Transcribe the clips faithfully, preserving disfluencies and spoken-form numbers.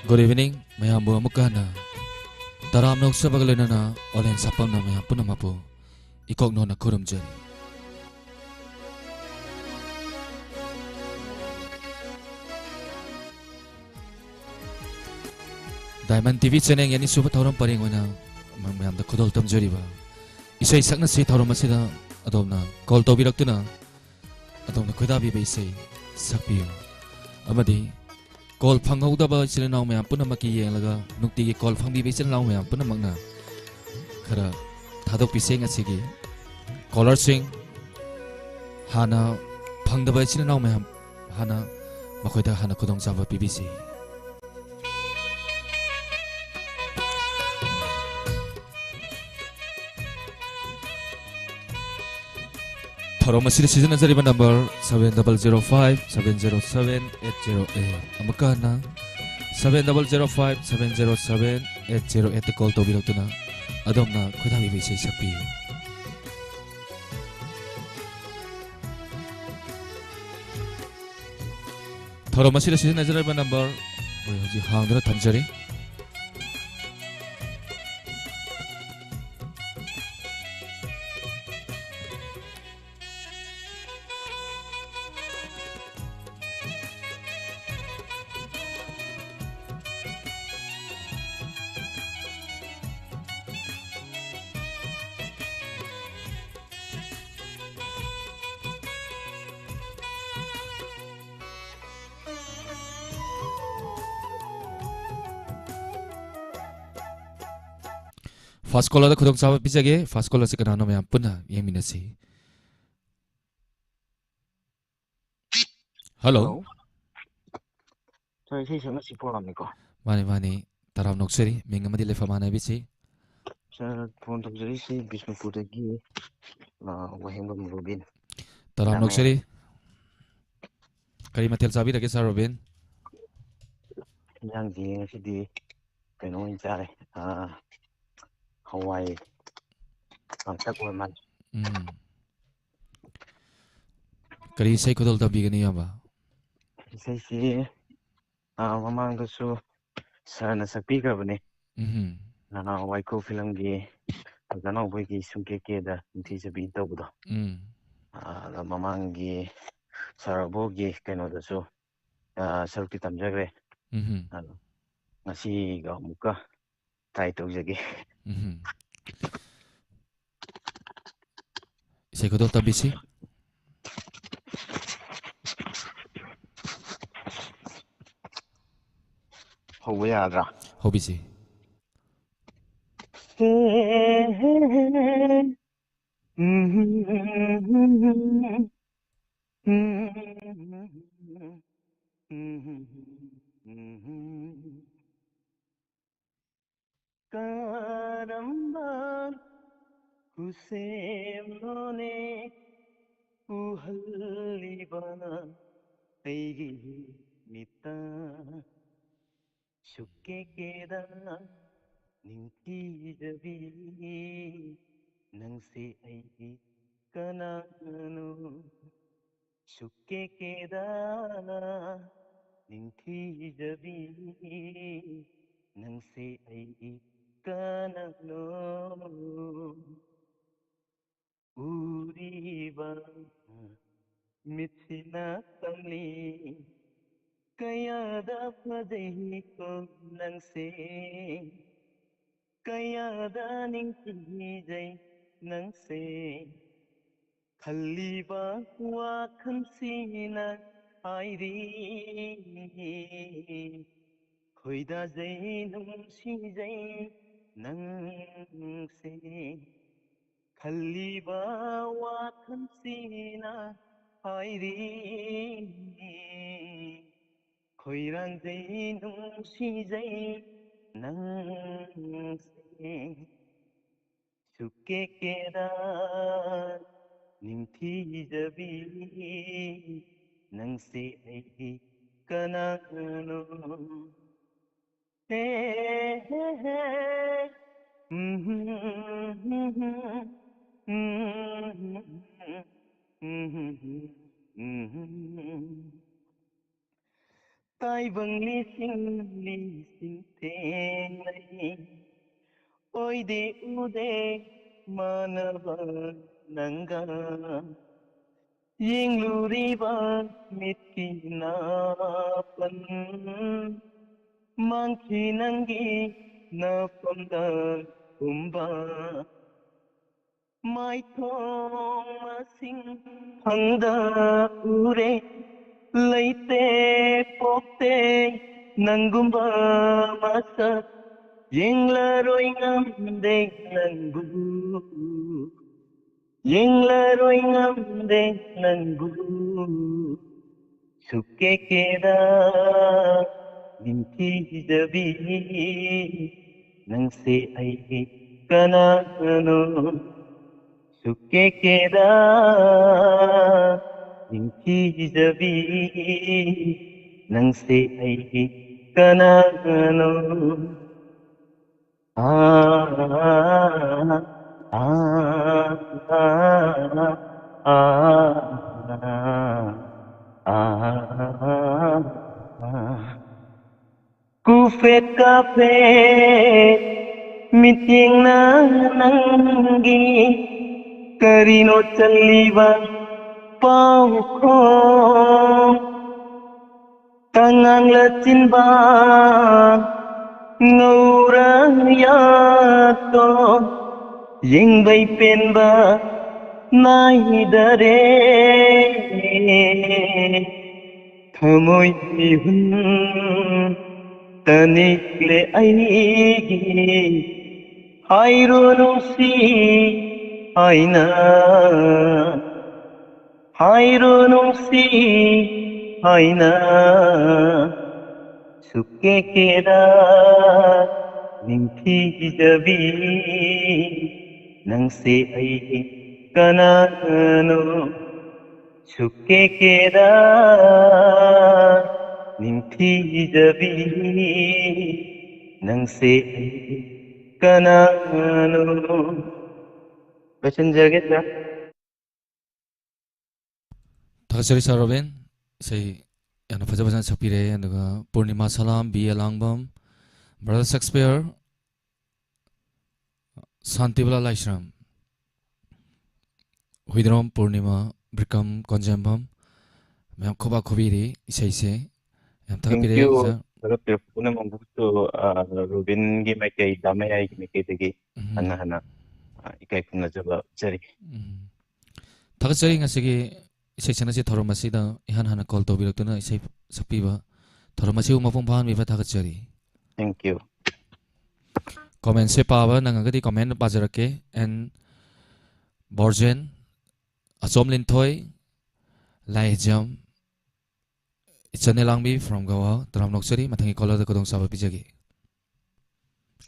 Good evening, ꯃꯌꯥꯝꯕꯨ ꯑꯃꯨꯛꯀ ꯍꯟꯅ ꯇꯔꯥꯝꯅ ꯑꯣꯛꯆꯕꯒ ꯂꯣꯏꯅꯅ ꯑꯣꯂꯦꯟ ꯁꯥꯄꯝꯅ ꯃꯌꯥꯝ ꯄꯨꯝꯅꯃꯛꯄꯨ ꯏꯀꯣꯛ ꯅꯣꯟꯅ ꯈꯨꯔꯨꯝꯖꯔꯤ꯫ Diamond ꯇꯤ ꯚꯤ channel ꯑꯅꯤꯁꯨꯕ ꯊꯧꯔꯝ ꯄꯔꯦꯡ ꯑꯣꯏꯅ ꯃꯌꯥꯝꯗ ꯈꯨꯗꯣꯜ ꯇꯝꯖꯔꯤꯕ ꯏꯁꯩ ꯁꯛꯅꯁꯤ ꯊꯧꯔꯝ ꯑꯁꯤꯗ ꯑꯗꯣꯝꯅ call ꯇꯧꯕꯤꯔꯛꯇꯨꯅ ꯑꯗꯣꯝꯅ ꯈꯣꯏꯗꯥꯕꯤꯕ ꯏꯁꯩ ꯁꯛꯄꯤꯌꯨ꯫ ꯑꯃꯗꯤ call ꯐꯪꯍꯧꯗꯕ ꯏꯆꯤꯜ ꯏꯅꯥꯎ ꯃꯌꯥꯝ ꯄꯨꯝꯅꯃꯛꯀꯤ ꯌꯦꯡꯂꯒ ꯅꯨꯡꯇꯤꯒꯤ call ꯐꯪꯕꯤꯕ ꯏꯆꯤꯜ ꯏꯅꯥꯎ ꯃꯌꯥꯝ ꯄꯨꯝꯅꯃꯛꯅ ꯈꯔ ꯊꯥꯗꯣꯛꯄꯤꯁꯦ꯫ ꯉꯁꯤꯒꯤ callerꯁꯤꯡ ꯍꯥꯟꯅ ꯐꯪꯗꯕ ꯏꯆꯤꯜ ꯏꯅꯥꯎ ꯃꯌꯥꯝ ꯍꯥꯟꯅ ꯃꯈꯣꯏꯗ ꯍꯥꯟꯅ ꯈꯨꯗꯣꯡꯆꯥꯕ ꯄꯤꯕꯤꯁꯤ꯫ ꯊꯧꯔꯝ ꯑꯁꯤꯗ ꯁꯤꯖꯤꯟꯅꯖꯔꯤꯕ number seven double zero five seven zero seven eight zero eight꯫ ꯑꯃꯨꯛꯀ ꯍꯟꯅ, seven double zero five seven zero seven eight zero eight call ꯇꯧꯕꯤꯔꯛꯇꯨꯅ ꯑꯗꯣꯝꯅ ꯈꯣꯏꯗꯥꯕꯤꯕ ꯏꯁꯩ ꯁꯛꯄꯤꯌꯨ꯫ ꯊꯧꯔꯝ ꯑꯁꯤꯗ ꯁꯤꯖꯤꯟꯅꯖꯔꯤꯕ number ꯑꯩꯈꯣꯏ ꯍꯧꯖꯤꯛ ꯍꯥꯡꯗꯨꯅ ꯊꯝꯖꯔꯤ꯫ First callerꯗ ꯈꯨꯗꯣꯡꯆꯥꯕ ꯄꯤꯖꯒꯦ꯫ First callerꯁꯤ ꯀꯅꯥꯅꯣ ꯃꯌꯥꯝ ꯄꯨꯟꯅ ꯌꯦꯡꯃꯤꯟꯅꯁꯤ꯫ Hello꯫ Hello꯫ Sir, ꯏꯁꯩ ꯁꯛꯅꯁꯤ programꯅꯤꯀꯣ? ꯃꯥꯅꯤ, ꯃꯥꯅꯤ꯫ ꯇꯔꯥꯝꯅ ꯑꯣꯛꯆꯔꯤ꯫ ꯃꯤꯡ ꯑꯃꯗꯤ ꯂꯩꯐꯝ ꯍꯥꯟꯅ ꯍꯥꯏꯕꯤꯁꯤ꯫ Sir, phone ꯇꯧꯖꯔꯤꯁꯤ ꯕꯤꯁꯅꯨꯄꯨꯔꯗꯒꯤ, ꯑ, ꯋꯥꯍꯦꯡꯕꯝ ꯔꯣꯕꯤꯟ꯫ ꯇꯔꯥꯝꯅ ꯌꯥꯝꯅ ꯑꯣꯛꯆꯔꯤ꯫ ꯀꯔꯤ ꯃꯊꯦꯜ ꯆꯥꯕꯤꯔꯒꯦ, sir ꯔꯣꯕꯤꯟ? ꯏꯟꯖꯥꯡꯗꯤ ꯉꯁꯤꯗꯤ ꯀꯩꯅꯣ ꯑꯣꯏꯅ ꯆꯥꯔꯦ, ꯑ, ꯍꯋꯥꯏ ꯀꯥꯡꯇꯛ ꯑꯣꯏꯔ ꯃꯥꯜꯂꯦ꯫ ꯎꯝ꯫ ꯀꯔꯤ ꯏꯁꯩ ꯈꯨꯗꯣꯜ ꯇꯝꯕꯤꯒꯅꯤ, ꯏꯌꯥꯝꯕ? ꯏꯁꯩꯁꯤ, ꯑ, ꯃꯃꯥꯡꯗꯁꯨ ꯁꯥꯔꯅ ꯁꯛꯄꯤꯈ꯭ꯔꯕꯅꯦ꯫ ꯎꯝ ꯅꯅꯥꯎ ꯋꯥꯏꯈꯣ ꯐꯤꯂꯝꯒꯤ ꯑꯣꯖꯥ ꯅꯥꯎꯕꯣꯏꯒꯤ "ꯁꯨꯡꯀꯦ ꯀꯦꯗ ꯅꯤꯡꯊꯤꯖꯕꯤ" ꯇꯧꯕꯗꯣ꯫ ꯎꯝ ꯑꯥ, ꯑꯗꯣ ꯃꯃꯥꯡꯒꯤ ꯁꯥꯔ ꯑꯕꯣꯒꯤ ꯀꯩꯅꯣꯗꯁꯨ, ꯑꯥ, ꯁꯔꯨꯛꯇꯤ ꯇꯝꯖꯈ꯭ꯔꯦ꯫ ꯎꯝ ꯑꯗꯣ ꯉꯁꯤꯒ ꯑꯃꯨꯛꯀ ꯇ꯭ꯔꯥꯏ ꯇꯧꯖꯒꯦ꯫ ꯎꯝ ꯏꯁꯩ ꯈꯨꯗꯣꯜ ꯇꯝꯕꯤꯁꯤ꯫ ꯍꯧꯕ ꯌꯥꯗ꯭ꯔꯥ? ꯍꯧꯕꯤꯁꯤ꯫ ꯀꯔꯝꯕ ꯈꯨꯠꯁꯦꯝꯅꯣꯅꯦ ꯎꯍꯜꯂꯤꯕ ꯑꯩꯒꯤ ꯃꯤꯠꯇ? ꯁꯨꯛꯀꯦ ꯀꯦꯗ ꯅꯤꯡꯊꯤꯖꯕꯤ, ꯅꯪꯁꯦ ꯑꯩꯒꯤ ꯀꯅꯥꯅꯣ? ꯁꯨꯛꯀꯦ ꯀꯦꯗ ꯅꯤꯡꯊꯤꯖꯕꯤ, ꯅꯪꯁꯦ ꯑꯩꯒꯤ ꯀꯅꯥꯅꯣ? ꯎꯔꯤꯕ ꯃꯤꯠꯁꯤꯅ ꯇꯝꯂꯤ, ꯀꯌꯥꯗ ꯐꯖꯩꯀꯣ ꯅꯪꯁꯦ, ꯀꯌꯥꯗ ꯅꯤꯡꯊꯤꯖꯩ ꯅꯪꯁꯦ꯫ ꯈꯜꯂꯤꯕ ꯋꯥꯈꯜꯁꯤꯅ ꯍꯥꯏꯔꯤ, ꯈꯣꯏꯗꯥꯖꯩ ꯅꯨꯡꯁꯤꯖꯩ ꯅꯪꯁꯦ꯫ ꯈꯜꯂꯤꯕ ꯋꯥꯈꯜꯁꯤꯅ ꯍꯥꯏꯔꯤ, ꯈꯣꯏꯔꯥꯡꯖꯩ ꯅꯨꯡꯁꯤꯖꯩ ꯅꯪꯁꯦ꯫ ꯁꯨꯛꯀꯦ ꯀꯦꯗ ꯅꯤꯡꯊꯤꯖꯕꯤ, ꯅꯪꯁꯦ ꯑꯩꯒꯤ ꯀꯅꯥꯅꯣ? ꯍꯦ, ꯍꯦ, ꯍꯦ꯫ ꯇꯥꯏꯕꯪ ꯂꯤꯁꯤꯡ ꯂꯤꯁꯤꯡ ꯊꯦꯡꯅꯩ, ꯑꯣꯏꯗꯦ ꯎꯗꯦ ꯃꯥꯟꯅꯕ ꯅꯪꯒ꯫ ꯌꯦꯡꯂꯨꯔꯤꯕ ꯃꯤꯠꯀꯤ ꯅꯥꯄꯟ ꯃꯥꯡꯈꯤ ꯅꯪꯒꯤ ꯅꯥꯐꯝꯗ ꯀꯨꯝꯕ꯫ ꯃꯥꯏꯊꯣꯡ ꯃꯁꯤꯡ ꯐꯪꯗ ꯎꯔꯦ, ꯂꯩꯇꯦ ꯄꯣꯛꯇꯦ ꯅꯪꯒꯨꯝꯕ ꯃꯁꯛ꯫ ꯌꯦꯡꯂꯔꯣꯏ ꯉꯝꯗꯦ ꯅꯪꯕꯨ, ꯌꯦꯡꯂꯔꯣꯏ ꯉꯝꯗꯦ ꯅꯪꯕꯨ꯫ ꯁꯨꯛꯀꯦ ꯀꯦꯗ ꯅꯤꯡꯊꯤꯖꯕꯤ, ꯅꯪꯁꯦ ꯑꯩꯒꯤ ꯀꯅꯥꯅꯣ? ꯁꯨꯛꯀꯦ ꯀꯦꯗ ꯅꯤꯡꯊꯤꯖꯕꯤ, ꯅꯪꯁꯦ ꯑꯩꯒꯤ ꯀꯅꯥꯅꯣ? ꯀꯨꯐꯦꯠ ꯀꯥꯐꯦꯠ ꯃꯤꯠꯌꯦꯡꯅ ꯅꯪꯒꯤ, ꯀꯔꯤꯅꯣ ꯆꯜꯂꯤꯕ ꯄꯥꯎꯈꯣꯡ? ꯇꯉꯥꯡꯂ ꯆꯤꯟꯕꯥꯟ ꯉꯧꯔ ꯌꯥꯠꯇꯣ, ꯌꯦꯡꯕꯩ ꯄꯦꯟꯕ ꯅꯥꯏꯗꯔꯦ꯫ ꯊꯃꯣꯏ ꯃꯤꯍꯨꯟ ꯇꯅꯤꯛꯂꯦ ꯑꯩꯒꯤ, ꯍꯥꯏꯔꯣ ꯅꯨꯡꯁꯤ ꯍꯥꯏꯅ, ꯍꯥꯏꯔꯣ ꯅꯨꯡꯁꯤ ꯍꯥꯏꯅ꯫ ꯁꯨꯛꯀꯦ ꯀꯦꯗ ꯅꯤꯡꯊꯤꯖꯕꯤ, ꯅꯪꯁꯦ ꯑꯩꯒꯤ ꯀꯅꯥꯅꯣ? ꯁꯨꯛꯀꯦ ꯀꯦꯗ ꯅꯤꯡꯊꯤꯖꯕꯤ, ꯅꯪꯁꯦ ꯑꯩꯒꯤ ꯀꯅꯥꯅꯣ? ꯂꯣꯏꯁꯤꯟꯖꯔꯒꯦ, ꯁꯥꯔ꯫ ꯊꯥꯒꯠꯆꯔꯤ, ꯁꯥꯔ ꯔꯣꯕꯤꯟ꯫ ꯏꯁꯩ ꯌꯥꯝꯅ ꯐꯖ ꯐꯖꯅ ꯁꯛꯄꯤꯔꯦ꯫ ꯑꯗꯨꯒ ꯄꯨꯔꯅꯤꯃꯥ ꯁꯂꯥꯝ, B A ꯂꯥꯡꯕꯝ, brother Shakespeare, Shantibala ꯂꯥꯏꯁ꯭ꯔꯝ, ꯍꯨꯏꯗ꯭ꯔꯣꯝ ꯄꯨꯔꯅꯤꯃꯥ, ꯕ꯭ꯔꯤꯀꯝ ꯀꯣꯟꯖꯦꯝꯕꯝ, ꯃꯌꯥꯝ ꯈꯨꯕꯥꯛ ꯈꯨꯕꯤꯔꯤ ꯏꯁꯩꯁꯦ꯫ ꯌꯥꯝ ꯊꯥꯒꯠꯄꯤꯔꯦ, ꯊꯦꯡꯀ꯭ꯌꯨ꯫ ꯁꯥꯔ꯫ ꯊꯥꯒꯠꯄꯤꯔꯛꯄ ꯄꯨꯝꯅꯃꯛꯄꯨꯁꯨ, ꯑ, ꯔꯣꯕꯤꯟꯒꯤ ꯃꯥꯏꯀꯩꯗ, ꯃꯌꯥꯏꯒꯤ ꯃꯥꯏꯀꯩꯗꯒꯤ ꯎꯝ꯫ ꯍꯟꯅ ꯍꯟꯅ, ꯑ, ꯏꯀꯥꯏ ꯈꯨꯝꯅꯖꯕ ꯎꯠꯆꯔꯤ꯫ ꯎꯝ꯫ ꯊꯥꯒꯠꯆꯔꯤ ꯉꯁꯤꯒꯤ ꯏꯁꯩ ꯁꯛꯅꯁꯤ ꯊꯧꯔꯝ ꯑꯁꯤꯗ ꯏꯍꯥꯟ ꯍꯥꯟꯅ ꯀꯣꯜ ꯇꯧꯕꯤꯔꯛꯇꯨꯅ ꯏꯁꯩ ꯁꯛꯄꯤꯕ, ꯊꯧꯔꯝ ꯑꯁꯤꯕꯨ ꯃꯄꯨꯡ ꯐꯥꯍꯟꯕꯤꯕ ꯊꯥꯒꯠꯆꯔꯤ꯫ ꯊꯦꯡꯀ꯭ꯌꯨ꯫ ꯀꯣꯃꯦꯟꯁꯦ ꯄꯥꯕ ꯅꯪꯉꯒꯗꯤ ꯀꯣꯃꯦꯟ ꯄꯥꯖꯔꯛꯀꯦ꯫ ꯑꯦꯟ ꯕꯣꯔꯖꯦꯟ, ꯑꯆꯣꯝ ꯂꯤꯟꯊꯣꯏ, ꯂꯥꯏꯖꯝ, ꯏꯆꯟ ꯅꯦꯂꯥꯡꯕꯤ from ꯒꯋꯥ, ꯇꯔꯥꯝ ꯅꯣꯛꯆꯔꯤ꯫ ꯃꯊꯪꯒꯤ ꯀꯣꯂꯔꯗ ꯈꯨꯗꯣꯡꯆꯥꯕ ꯄꯤꯖꯒꯦ꯫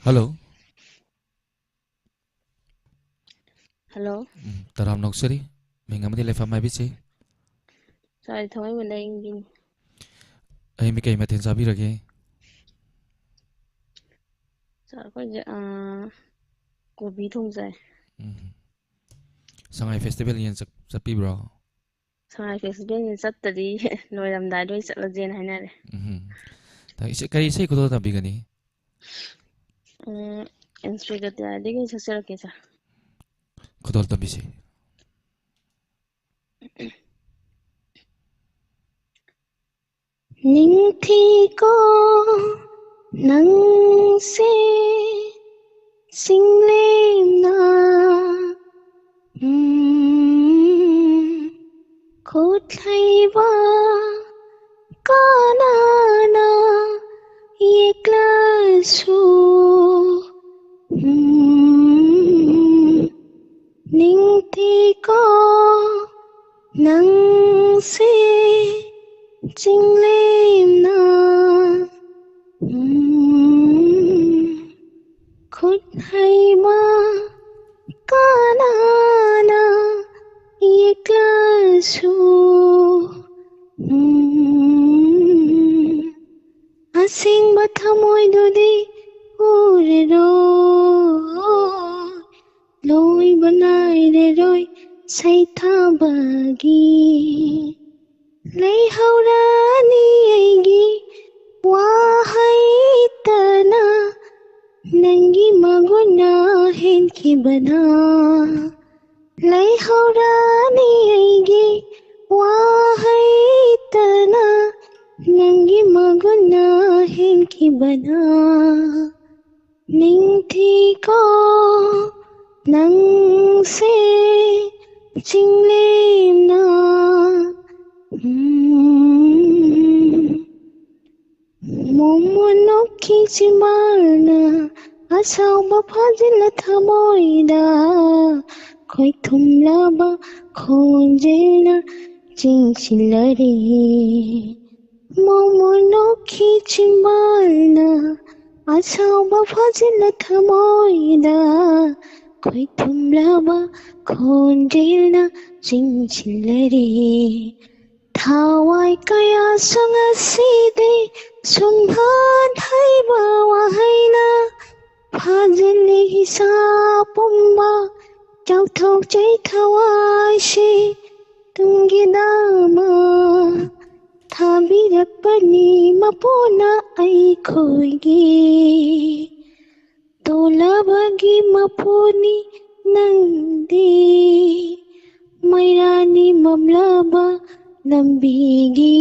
ꯍꯜꯂꯣ꯫ ꯍꯜꯂꯣ꯫ ꯎꯝ, ꯇꯔꯥꯝ ꯅꯣꯛꯆꯔꯤ꯫ ꯃꯤꯡ ꯑꯃꯗꯤ ꯂꯩꯐꯝ ꯍꯥꯏꯕꯤꯁꯤ꯫ ꯁꯥꯔ, ꯊꯥꯡꯃꯩꯕꯟꯗ ꯏꯪꯕꯤꯅꯤ꯫ ꯑꯍꯤꯡ ꯀꯩ ꯃꯊꯦꯜ ꯆꯥꯕꯤꯔꯒꯦ? ꯁꯥꯔ, ꯑꯩꯈꯣꯏꯁꯦ, ꯑꯥ, ꯀꯣꯕꯤ ꯊꯣꯡ ꯆꯥꯏ꯫ ꯎꯝ꯫ ꯁꯉꯥꯏ ꯐꯦꯁꯇꯤꯚꯦꯜ ꯌꯦꯡ ꯆꯠ-, ꯆꯠꯄꯤꯕ꯭ꯔꯣ? ꯁꯉꯥꯏ ꯐꯦꯁꯇꯤꯚꯦꯜꯁꯦ ꯆꯠꯇꯔꯤ, ꯂꯣꯏꯔꯝꯗꯥꯏꯗ ꯑꯣꯏꯅ ꯆꯠꯂꯁꯦꯅ ꯍꯥꯏꯅꯔꯦ꯫ ꯎꯝ꯫ ꯇ-, ꯏꯁꯩ, ꯀꯔꯤ ꯏꯁꯩ ꯈꯨꯗꯣꯜ ꯇꯝꯕꯤꯒꯅꯤ? ꯎꯝ, ꯏꯟꯁꯄꯤꯔꯤꯇꯥꯗꯒꯤ ꯁꯛꯆꯔꯛꯀꯦ, ꯁꯥꯔ꯫ ꯈꯨꯗꯣꯜ ꯇꯝꯕꯤꯁꯤ꯫ ꯅꯤꯡꯊꯤꯀꯣ ꯅꯪꯁꯦ ꯆꯤꯡꯂꯦꯝꯅ, ꯎꯝ, ꯈꯨꯠ ꯍꯩꯕ ꯀꯅꯥꯅ ꯌꯦꯛꯂꯁꯨ, ꯎꯝ, ꯅꯤꯡꯊꯤꯀꯣ ꯅꯪꯁꯦ ꯆꯤꯡꯂꯦꯝꯅ, ꯎꯝ, ꯈꯨꯠ ꯍꯩꯕ ꯀꯅꯥꯅ ꯌꯦꯛꯂꯁꯨ, ꯎꯝ, ꯑꯁꯦꯡꯕ ꯊꯃꯣꯏꯗꯨꯗꯤ ꯎꯔꯔꯣꯏ, ꯂꯣꯏꯕ ꯅꯥꯏꯔꯔꯣꯏ ꯁꯩꯊꯥꯕꯒꯤ ꯂꯩꯍꯧꯔꯅꯤ ꯑꯩꯒꯤ ꯋꯥꯍꯩꯇꯅ, ꯅꯪꯒꯤ ꯃꯒꯨꯟꯅ ꯍꯦꯟꯈꯤꯕꯅ꯫ ꯂꯩꯍꯧꯔꯅꯤ ꯑꯩꯒꯤ ꯋꯥꯍꯩꯇꯅ, ꯅꯪꯒꯤ ꯃꯒꯨꯟꯅ ꯍꯦꯟꯈꯤꯕꯅ꯫ ꯅꯤꯡꯊꯤꯀꯣ ꯅꯪꯁꯦ ꯆꯤꯡꯂꯦꯝꯅ꯫ ꯎꯝ꯫ ꯃꯣꯃꯣꯟ ꯅꯣꯛꯀꯤ ꯆꯤꯝꯕꯥꯜꯅ ꯑꯁꯥꯎꯕ ꯐꯥꯖꯤꯜꯂ ꯊꯃꯣꯏꯗ, ꯈꯣꯏꯊꯨꯝꯂꯕ ꯈꯣꯟꯖꯦꯜꯅ ꯆꯤꯡꯁꯤꯜꯂꯔꯦ꯫ ꯃꯣꯃꯣꯟ ꯅꯣꯛꯀꯤ ꯆꯤꯝꯕꯥꯜꯅ ꯑꯁꯥꯎꯕ ꯐꯥꯖꯤꯜꯂ ꯊꯃꯣꯏꯗ, ꯈꯣꯏꯊꯨꯝꯂꯕ ꯈꯣꯟꯖꯦꯜꯅ ꯆꯤꯡꯁꯤꯜꯂꯔꯦ꯫ ꯊꯋꯥꯏ ꯀꯌꯥꯁꯨ ꯉꯁꯤꯗꯤ ꯁꯨꯝꯍꯠ ꯍꯩꯕ ꯋꯥꯍꯩꯅ ꯐꯥꯖꯤꯜꯂꯤ ꯏꯁꯥ ꯄꯨꯝꯕ꯫ ꯆꯥꯎꯊꯣꯛꯆꯩ ꯊꯋꯥꯏꯁꯤ ꯇꯨꯡꯒꯤꯗꯃꯛ ꯊꯥꯕꯤꯔꯛꯄꯅꯤ ꯃꯄꯨꯅ ꯑꯩꯈꯣꯏꯒꯤ꯫ ꯇꯣꯂꯕꯒꯤ ꯃꯄꯨꯅꯤ ꯅꯪꯗꯤ, ꯃꯩꯔꯥꯅꯤ ꯃꯝꯂꯕ ꯂꯝꯕꯤꯒꯤ꯫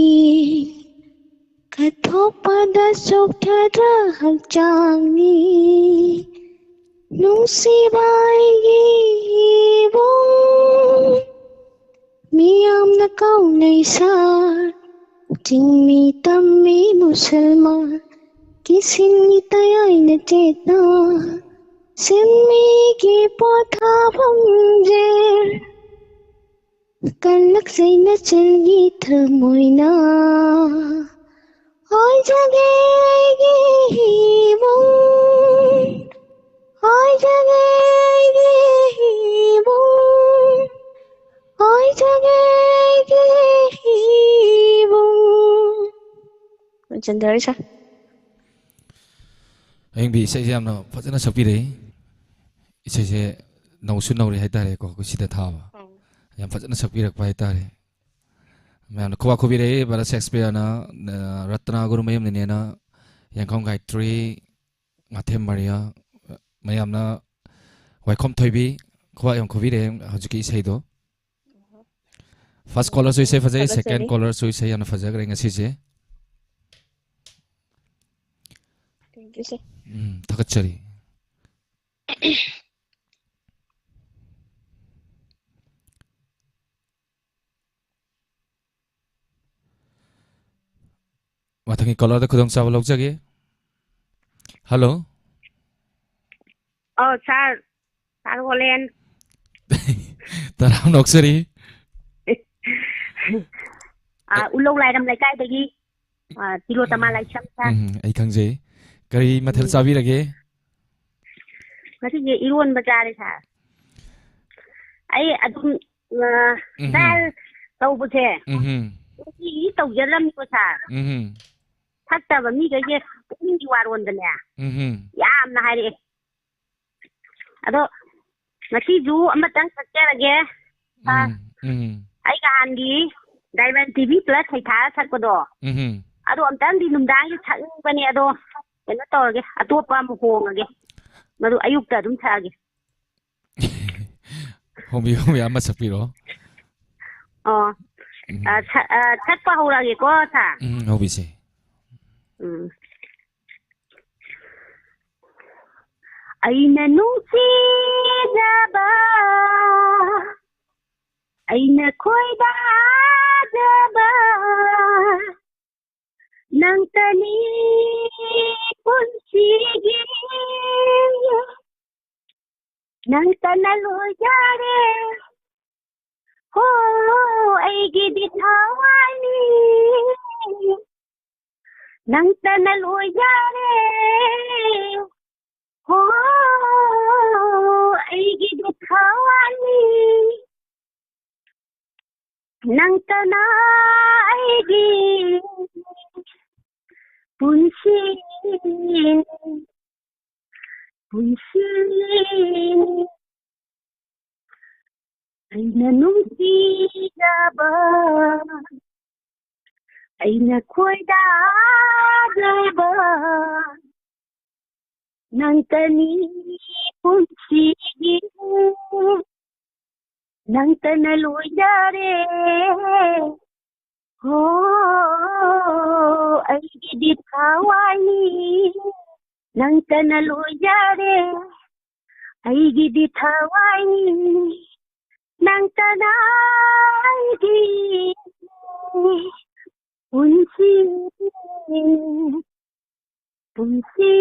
ꯀꯠꯊꯣꯛꯄꯗ ꯆꯣꯛꯊꯗ꯭ꯔ ꯍꯛꯆꯥꯡꯅꯤ, ꯅꯨꯡꯁꯤꯕ ꯑꯩꯒꯤ ꯏꯕꯨꯡ꯫ ꯃꯤꯌꯥꯝꯅ ꯀꯧꯅꯩ ꯁꯥꯔ, ꯆꯤꯡꯃꯤ ꯇꯝꯃꯤ ꯃꯨꯁꯜꯃꯥꯟ, ꯀꯤꯁꯤꯟꯒꯤ ꯇꯌꯥꯏꯅ ꯆꯦꯠꯅ, ꯁꯤꯟꯃꯤꯒꯤ ꯄꯣꯊꯥꯐꯝ ꯖꯦꯜ꯫ ꯀꯜꯂꯛꯆꯩ ꯅꯆꯜꯒꯤ ꯊꯃꯣꯏꯅ, ꯍꯥꯏꯖꯒꯦ ꯑꯩꯒꯤ ꯏꯕꯨꯡ, ꯍꯥꯏꯖꯒꯦ ꯑꯩꯒꯤ ꯏꯕꯨꯡ, ꯍꯥꯏꯖꯒꯦ ꯑꯩꯒꯤ ꯏꯕꯨꯡ꯫ ꯂꯣꯏꯁꯤꯟꯖꯔꯦ, ꯁꯥꯔ꯫ ꯑꯌꯤꯡꯕꯤ ꯏꯁꯩꯁꯦ ꯌꯥꯝꯅ ꯐꯖꯅ ꯁꯛꯄꯤꯔꯛꯏ꯫ ꯏꯁꯩꯁꯦ ꯅꯧꯁꯨ ꯅꯧꯔꯤ ꯍꯥꯏꯇꯥꯔꯦꯀꯣ, ꯑꯩꯈꯣꯏ ꯁꯤꯗ ꯊꯥꯕ꯫ ꯌꯥꯝ ꯐꯖꯅ ꯁꯛꯄꯤꯔꯛꯄ ꯍꯥꯏꯇꯥꯔꯦ꯫ ꯃꯌꯥꯝꯅ ꯈꯨꯕꯥꯛ ꯈꯨꯕꯤꯔꯛꯏ꯫ ꯚꯥꯔꯠ ꯁꯦꯛꯁꯄꯤꯌꯔꯅ, ꯑ, ꯔꯠꯅꯥ ꯒꯨꯔꯨꯃꯌꯨꯝ ꯅꯤꯅꯦꯅ, ꯌꯦꯡꯈꯣꯝ ꯒꯥꯌꯇ꯭ꯔꯤ, ꯉꯥꯊꯦꯝ ꯃꯥꯔꯤꯌꯥ, ꯃꯌꯥꯝꯅ ꯋꯥꯏꯈꯣꯝ ꯊꯣꯏꯕꯤ ꯈꯨꯕꯥꯛ ꯌꯥꯝ ꯈꯨꯕꯤꯔꯛꯑꯦ ꯍꯧꯖꯤꯛꯀꯤ ꯏꯁꯩꯗꯣ꯫ ꯐꯥꯔꯁ ꯀꯣꯂꯔꯁꯨ ꯏꯁꯩ ꯐꯖꯩ, ꯁꯦꯀꯦꯟ ꯊꯥꯒꯠꯆꯔꯤ꯫ ꯀꯣꯂꯔꯁꯨ ꯏꯁꯩ ꯌꯥꯝꯅ ꯐꯖꯈ꯭ꯔꯦ ꯉꯁꯤꯁꯦ꯫ Thank you, sir. ꯎꯝ, ꯊꯥꯒꯠꯆꯔꯤ꯫ ꯃꯊꯪꯒꯤ ꯀꯣꯂꯔꯗ ꯈꯨꯗꯣꯡꯆꯥꯕ ꯂꯧꯖꯒꯦ꯫ ꯍꯜꯂꯣ꯫ ꯑꯧ, ꯁꯥꯔ꯫ ꯁꯥꯔ ꯍꯣꯂꯦꯟ꯫ ꯇꯔꯥꯝꯅ ꯑꯣꯛꯆꯔꯤ꯫ ꯑ, ꯎꯂꯧ ꯂꯥꯏꯔꯝ ꯂꯩꯀꯥꯏꯗꯒꯤ, ꯑ, ꯇꯤꯂꯣꯇꯃꯥ ꯂꯥꯏꯁ꯭ꯔꯝ, ꯁꯥꯔ꯫ ꯎꯝ, ꯑꯩ ꯈꯪꯖꯩ꯫ ꯀꯔꯤ ꯃꯊꯦꯜ ꯎꯝ꯫ ꯆꯥꯕꯤꯔꯒꯦ? ꯉꯁꯤꯁꯦ ꯏꯔꯣꯟꯕ ꯆꯥꯔꯦ, ꯁꯥꯔ꯫ ꯑꯩ ꯑꯗꯨꯝ, ꯑ, ꯎꯝ꯫ ꯗꯥꯏꯜ ꯇꯧꯕꯁꯦ, ꯎꯝ꯫ ꯅꯨꯡꯇꯤꯒꯤ ꯇꯧꯖꯗ꯭ꯔꯕꯅꯤꯀꯣ, ꯁꯥꯔ꯫ ꯎꯝ꯫ ꯊꯛꯇꯕ ꯃꯤꯈꯩꯁꯦ ꯄꯨꯛꯅꯤꯡꯒꯤ ꯋꯥꯔꯣꯟꯗꯅꯦ ꯎꯝ꯫ ꯌꯥꯝꯅ ꯍꯥꯏꯔꯛꯑꯦ꯫ ꯑꯗꯣ ꯉꯁꯤꯁꯨ ꯑꯃꯇꯪ ꯊꯛꯆꯔꯒꯦ꯫ ꯑ, ꯎꯝ, ꯎꯝ꯫ ꯑꯩ ꯅꯍꯥꯟꯒꯤ Diamond ꯇꯤ ꯚꯤ ꯄ꯭ꯂꯁ ꯁꯩꯊꯥꯔ ꯊꯛꯄꯗꯣ, ꯎꯝ꯫ ꯑꯗꯣ ꯑꯝꯇꯪꯗꯤ ꯅꯨꯡꯗꯥꯡꯒꯤ ꯊꯛꯅꯤꯡꯕꯅꯦ, ꯑꯗꯣ ꯀꯩꯅꯣ ꯇꯧꯔꯒꯦ, ꯑꯇꯣꯞꯄ ꯑꯃ ꯍꯣꯡꯉꯒꯦ, ꯃꯗꯨ ꯑꯌꯨꯛꯇ ꯑꯗꯨꯝ ꯊꯛꯑꯒꯦ꯫ ꯍꯣꯡꯕꯤꯌꯨ, ꯍꯣꯡꯕꯤꯌꯨ, ꯑꯃ ꯁꯛꯄꯤꯔꯣ꯫ ꯑꯣ, ꯎꯝ꯫ ꯑ, ꯁ-, ꯑ, ꯁꯛꯄ ꯍꯧꯔꯛꯑꯒꯦꯀꯣ, ꯁꯥꯔ꯫ ꯎꯝ, ꯍꯧꯕꯤꯁꯦ꯫ ꯎꯝ꯫ ꯑꯩꯅ ꯅꯨꯡꯁꯤꯖꯕ, ꯑꯩꯅ ꯈꯣꯏꯗꯥꯖꯕ, ꯅꯪꯇꯅꯤ ꯄꯨꯟꯁꯤꯒꯤ, ꯅꯪꯇꯅ ꯂꯣꯏꯖꯔꯦ꯫ ꯍꯣ, ꯑꯩꯒꯤꯗꯤ ꯊꯋꯥꯏꯅꯤ, ꯅꯪꯇꯅ ꯂꯣꯏꯖꯔꯦ꯫ ꯍꯣ, ꯑꯩꯒꯤꯗꯤ ꯊꯋꯥꯏꯅꯤ, ꯅꯪꯇꯅ ꯑꯩꯒꯤ ꯄꯨꯟꯁꯤ, ꯄꯨꯟꯁꯤ꯫ ꯑꯩꯅ ꯅꯨꯡꯁꯤꯖꯕ, ꯑꯩꯅ ꯈꯣꯏꯗꯥꯖꯕ, ꯅꯪꯇꯅꯤ ꯄꯨꯟꯁꯤꯒꯤ, ꯅꯪꯇꯅ ꯂꯣꯏꯖꯔꯦ꯫ ꯍꯣ, ꯑꯩꯒꯤꯗꯤ ꯊꯋꯥꯏꯅꯤ, ꯅꯪꯇꯅ ꯂꯣꯏꯖꯔꯦ꯫ ꯑꯩꯒꯤꯗꯤ ꯊꯋꯥꯏꯅꯤ, ꯅꯪꯇꯅ ꯑꯩꯒꯤ ꯄꯨꯟꯁꯤ, ꯄꯨꯟꯁꯤ꯫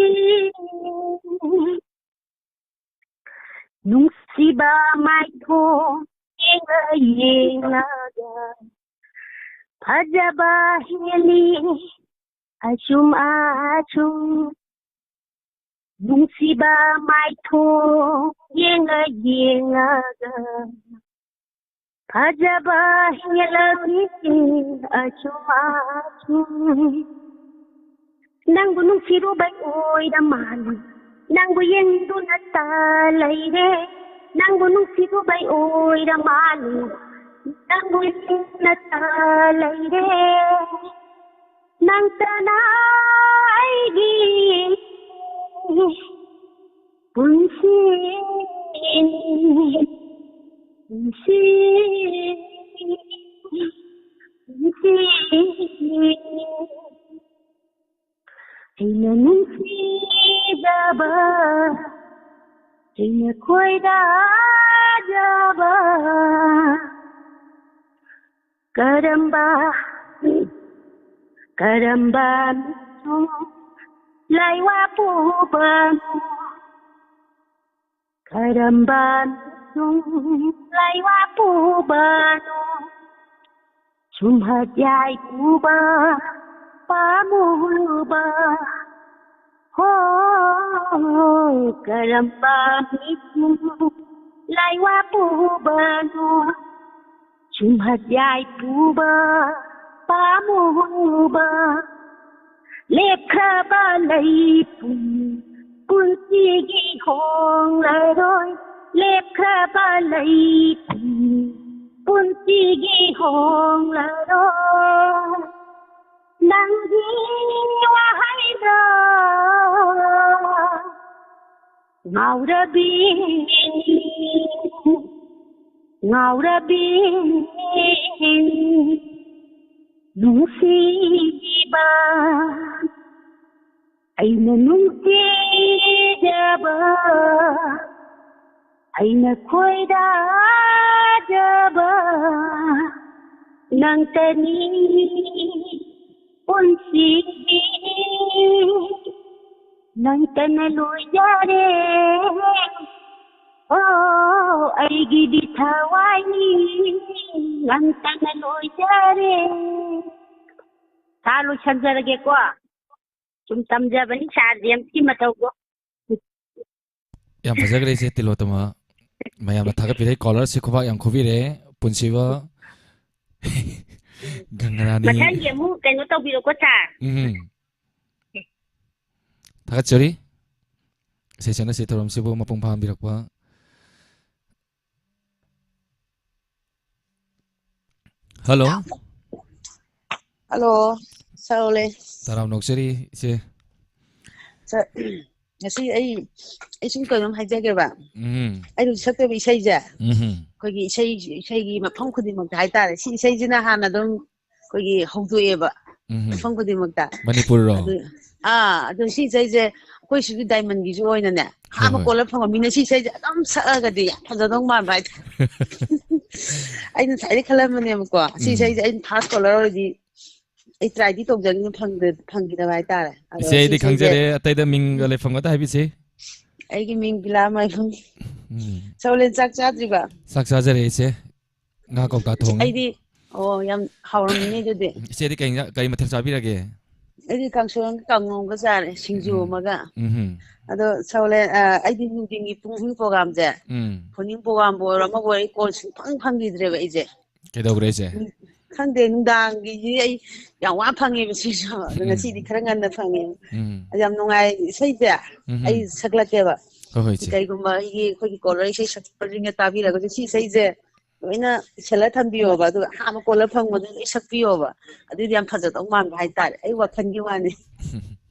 ꯅꯨꯡꯁꯤꯕ ꯃꯥꯏꯊꯣꯡ ꯌꯦꯡꯉ ꯌꯦꯡꯉꯒ ꯐꯖꯕ ꯍꯦꯜꯂꯤ ꯑꯁꯨꯝ ꯑꯁꯨꯝ꯫ ꯅꯨꯡꯁꯤꯕ ꯃꯥꯏꯊꯣꯡ ꯌꯦꯡꯉ ꯌꯦꯡꯉꯒ ꯐꯖꯕ ꯍꯦꯜꯂꯛꯂꯤ ꯑꯁꯨꯝ ꯑꯁꯨꯝ꯫ ꯅꯪꯕꯨ ꯅꯨꯡꯁꯤꯔꯨꯕꯩ ꯑꯣꯏꯔ ꯃꯥꯜꯂꯤ, ꯅꯪꯕꯨ ꯌꯦꯡꯗꯨꯅꯇ ꯂꯩꯔꯦ꯫ ꯅꯪꯕꯨ ꯅꯨꯡꯁꯤꯔꯨꯕꯩ ꯑꯣꯏꯔ ꯃꯥꯜꯂꯤ, ꯅꯪꯕꯨ ꯌꯦꯡꯗꯨꯅꯇ ꯂꯩꯔꯦ꯫ ꯅꯪꯇꯅ ꯑꯩꯒꯤ ꯄꯨꯟꯁꯤ, ꯄꯨꯟꯁꯤ, ꯄꯨꯟꯁꯤ꯫ ꯑꯩꯅ ꯅꯨꯡꯁꯤꯖꯕ, ꯑꯩꯅ ꯈꯣꯏꯗꯥꯖꯕ, ꯀꯔꯝꯕ, ꯀꯔꯝꯕ ꯃꯤꯆꯨꯝ ꯂꯥꯏꯋꯥ ꯄꯨꯕꯅꯣ? ꯀꯔꯝꯕ ꯃꯤꯆꯨꯝ ꯂꯥꯏꯋꯥ ꯄꯨꯕꯅꯣ? ꯁꯨꯝꯍꯠ ꯌꯥꯏ ꯄꯨꯕ ꯄꯥꯝꯃꯨꯕ꯫ ꯍꯣ, ꯀꯔꯝꯕ ꯃꯤꯆꯨꯝ ꯂꯥꯏꯋꯥ ꯄꯨꯕꯅꯣ? ꯁꯨꯝꯍꯠ ꯌꯥꯏ ꯄꯨꯕ ꯄꯥꯝꯃꯨꯕ꯫ ꯂꯦꯞꯈ꯭ꯔꯕ ꯂꯩꯄꯨꯡ ꯄꯨꯟꯁꯤꯒꯤ ꯍꯣꯡꯂꯔꯣꯏ꯫ ꯂꯦꯞꯈ꯭ꯔꯕ ꯂꯩꯇꯦ ꯄꯨꯟꯁꯤꯒꯤ ꯍꯣꯡꯂꯔꯣꯏ ꯅꯪꯒꯤ ꯋꯥꯍꯩꯗ ꯉꯥꯎꯔꯕꯤ ꯉꯥꯎꯔꯕꯤ ꯅꯨꯡꯁꯤꯕ ꯑꯩꯅ ꯅꯨꯡꯁꯤꯖꯕ ꯑꯩꯅ ꯈꯣꯏꯗꯥꯖꯕ ꯅꯪꯇꯅꯤ ꯄꯨꯟꯁꯤꯒꯤ ꯅꯪꯇꯅ ꯂꯣꯏꯖꯔꯦ ꯑꯣ ꯑꯩꯒꯤꯗꯤ ꯊꯋꯥꯏꯅꯤ ꯅꯪꯇꯅ ꯂꯣꯏꯖꯔꯦ ꯁꯥꯔ ꯂꯣꯏꯁꯟꯖꯔꯒꯦꯀꯣ ꯁꯨꯝ ꯇꯝꯖꯕꯅꯤ ꯁꯥꯔ ꯖꯦꯝꯁꯀꯤ ꯃꯇꯧꯗꯣ ꯌꯥꯝ ꯐꯖꯈ꯭ꯔꯦ ꯏꯆꯦ ꯇꯤꯂꯣꯇꯃ꯫ ꯃꯌꯥꯝꯅ ꯊꯥꯒꯠꯄꯤꯔꯦ, ꯀꯣꯂꯔꯁꯦ ꯈꯨꯕꯥꯛ ꯌꯥꯝ ꯈꯨꯕꯤꯔꯦ꯫ ꯄꯨꯟꯁꯤꯕ ꯒꯪꯒꯅꯥꯅꯤ꯫ ꯃꯊꯪꯒꯤ ꯑꯃꯨꯛ ꯀꯩꯅꯣ ꯇꯧꯕꯤꯔꯣꯀꯣ ꯁꯥꯔ ꯎꯝ꯫ ꯊꯥꯒꯠꯆꯔꯤ꯫ ꯏꯆꯦ ꯆꯠꯅꯁꯤ ꯊꯧꯔꯝꯁꯤꯕꯨ ꯃꯄꯨꯡ ꯐꯥꯍꯟꯕꯤꯔꯛꯄ꯫ ꯍꯜꯂꯣ꯫ ꯍꯜꯂꯣ꯫ ꯁꯥꯎꯂꯦ꯫ ꯇꯔꯥꯝꯅ ꯑꯣꯛꯆꯔꯤ ꯏꯆꯦ꯫ ꯁꯥꯔ, ꯉꯁꯤ ꯑꯩ ꯑꯩ ꯁꯨꯝ ꯀꯩꯅꯣꯝ ꯍꯥꯏꯖꯒꯦꯕ꯫ ꯎꯝ꯫ ꯑꯩꯅ ꯍꯧꯖꯤꯛ ꯁꯛꯇꯣꯏꯕ ꯏꯁꯩꯁꯦ ꯎꯝ꯫ ꯑꯩꯈꯣꯏꯒꯤ ꯏꯁꯩ ꯏꯁꯩꯒꯤ ꯃꯐꯝ ꯈꯨꯗꯤꯡꯃꯛꯇ ꯍꯥꯏꯇꯥꯔꯦ ꯁꯤ ꯏꯁꯩꯁꯤꯅ ꯍꯥꯟꯅ ꯑꯗꯨꯝ ꯑꯩꯈꯣꯏꯒꯤ ꯍꯧꯗꯣꯛꯑꯦꯕ ꯎꯝ꯫ ꯃꯐꯝ ꯈꯨꯗꯤꯡꯃꯛꯇ꯫ ꯃꯅꯤꯄꯨꯔꯔꯣ? ꯑꯗꯨ ꯑꯥ ꯑꯗꯣ ꯁꯤ ꯏꯁꯩꯁꯦ ꯑꯩꯈꯣꯏ ꯁꯤꯒꯤ ꯗꯥꯏꯃꯟꯒꯤꯁꯨ ꯑꯣꯏꯅꯅꯦ ꯑꯍꯥꯟꯕ ꯍꯣꯏ꯫ ꯀꯣꯂꯔ ꯐꯪꯕ ꯃꯤꯅ ꯁꯤ ꯏꯁꯩꯁꯦ ꯑꯗꯨꯝ ꯁꯛꯑꯒꯗꯤ ꯌꯥꯝ ꯐꯖꯗꯧ ꯃꯥꯟꯕ ꯍꯥꯏꯇꯥꯔꯦ꯫ ꯑꯩꯅ ꯉꯁꯥꯏꯗꯩ ꯈꯜꯂꯝꯕꯅꯦꯕꯀꯣ ꯁꯤ ꯎꯝ꯫ ꯏꯁꯩꯁꯦ ꯑꯩꯅ ꯐꯥꯔꯁ ꯀꯣꯂꯔ ꯑꯣꯏꯔꯗꯤ ꯑꯩ ꯇ꯭ꯔꯥꯏꯗꯤ ꯇꯧꯖꯅꯤꯡꯕ ꯐꯪꯗ- ꯐꯪꯈꯤꯗꯕ ꯍꯥꯏꯇꯥꯔꯦ꯫ ꯑꯗꯣ ꯏꯆꯦ ꯑꯩꯗꯤ ꯁꯤꯁꯦ ꯈꯪꯖꯔꯦ, ꯑꯇꯩꯗ ꯃꯤꯡꯒ ꯂꯩꯐꯝꯒ ꯑꯝꯇ ꯍꯥꯏꯕꯤꯁꯤ꯫ ꯑꯩꯒꯤ ꯃꯤꯡ ꯕꯤꯂꯥ ꯃꯥꯏꯕꯝ꯫ ꯎꯝ꯫ ꯁꯧꯂꯦꯟ ꯆꯥꯛ ꯆꯥꯗ꯭ꯔꯤꯕ? ꯆꯥꯛ ꯆꯥꯖꯔꯦ ꯏꯆꯦ꯫ ꯉꯥ ꯀꯧꯇꯥ ꯊꯣꯡꯉꯤ꯫ ꯑꯩꯗꯤ ꯑꯣ ꯌꯥꯝ ꯍꯥꯎꯔꯝꯃꯤꯅꯦ ꯑꯗꯨꯗꯤ꯫ ꯏꯆꯦꯗꯤ ꯀꯩ ꯏꯟꯖꯥꯡ- ꯀꯔꯤ ꯃꯊꯦꯜ ꯆꯥꯕꯤꯔꯒꯦ? ꯑꯩꯗꯤ ꯀꯥꯡꯁꯣꯏ ꯑꯃꯒ ꯀꯥꯡꯉꯧ ꯑꯃꯒ ꯆꯥꯔꯦ ꯁꯤꯡꯖꯨ ꯎꯝ꯫ ꯑꯃꯒ꯫ ꯎꯝ꯫ ꯑꯗꯣ ꯁꯧꯂꯦꯟ ꯑ, ꯑꯩꯗꯤ ꯅꯨꯡꯊꯤꯟꯒꯤ ꯄꯨꯡ ꯄ꯭ꯔꯣꯒꯥꯝꯁꯦ ꯎꯝ꯫ ꯐꯣꯟꯅꯤꯡ ꯄ꯭ꯔꯣꯒꯥꯝꯕꯨ ꯑꯣꯏꯔꯣ ꯑꯃꯕꯨ ꯑꯣꯏꯔꯣ ꯑꯩ ꯀꯣꯜ ꯁꯨꯡꯐꯪ ꯐꯪꯈꯤꯗ꯭ꯔꯦꯕ ꯑꯩꯁꯦ꯫ ꯀꯩꯗꯧꯈ꯭ꯔꯦ ꯏꯆꯦ? ꯈꯪꯗꯦ ꯅꯨꯡꯗꯥꯡꯒꯤꯗꯤ ꯑꯩ ꯌꯥꯝ ꯋꯥ ꯐꯪꯉꯦꯕ ꯁꯤꯁꯨ ꯑꯗꯣ ꯎꯝ꯫ ꯉꯁꯤꯗꯤ ꯈꯔ ꯉꯟꯅ ꯐꯪꯉꯦ꯫ ꯎꯝ꯫ ꯑꯗꯣ ꯌꯥꯝ ꯅꯨꯡꯉꯥꯏ ꯏꯁꯩꯁꯦ ꯎꯝ꯫ ꯑꯩ ꯁꯛꯂꯛꯀꯦꯕ꯫ ꯍꯣꯏ, ꯍꯣꯏ, ꯏꯆꯦ꯫ ꯀꯩꯒꯨꯝꯕ ꯑꯩꯒꯤ, ꯑꯩꯈꯣꯏꯒꯤ ꯀꯣꯂꯔ ꯏꯁꯩ ꯁꯛꯄꯁꯤꯡꯅ ꯇꯥꯕꯤꯔꯒꯗꯤ ꯁꯤ ꯏꯁꯩꯁꯦ ꯂꯣꯏꯅ ꯏꯁꯜꯂ ꯊꯝꯕꯤꯌꯣꯕ, ꯑꯗꯨꯒ ꯑꯍꯥꯟꯕ ꯀꯣꯂꯔ ꯐꯪꯕꯗ ꯂꯣꯏ ꯁꯛꯄꯤꯌꯣꯕ꯫ ꯑꯗꯨꯏꯗꯤ ꯌꯥꯝ ꯐꯖꯗꯧ ꯃꯥꯟꯕ ꯍꯥꯏꯇꯥꯔꯦ, ꯑꯩ ꯋꯥꯈꯜꯒꯤ ꯋꯥꯅꯤ꯫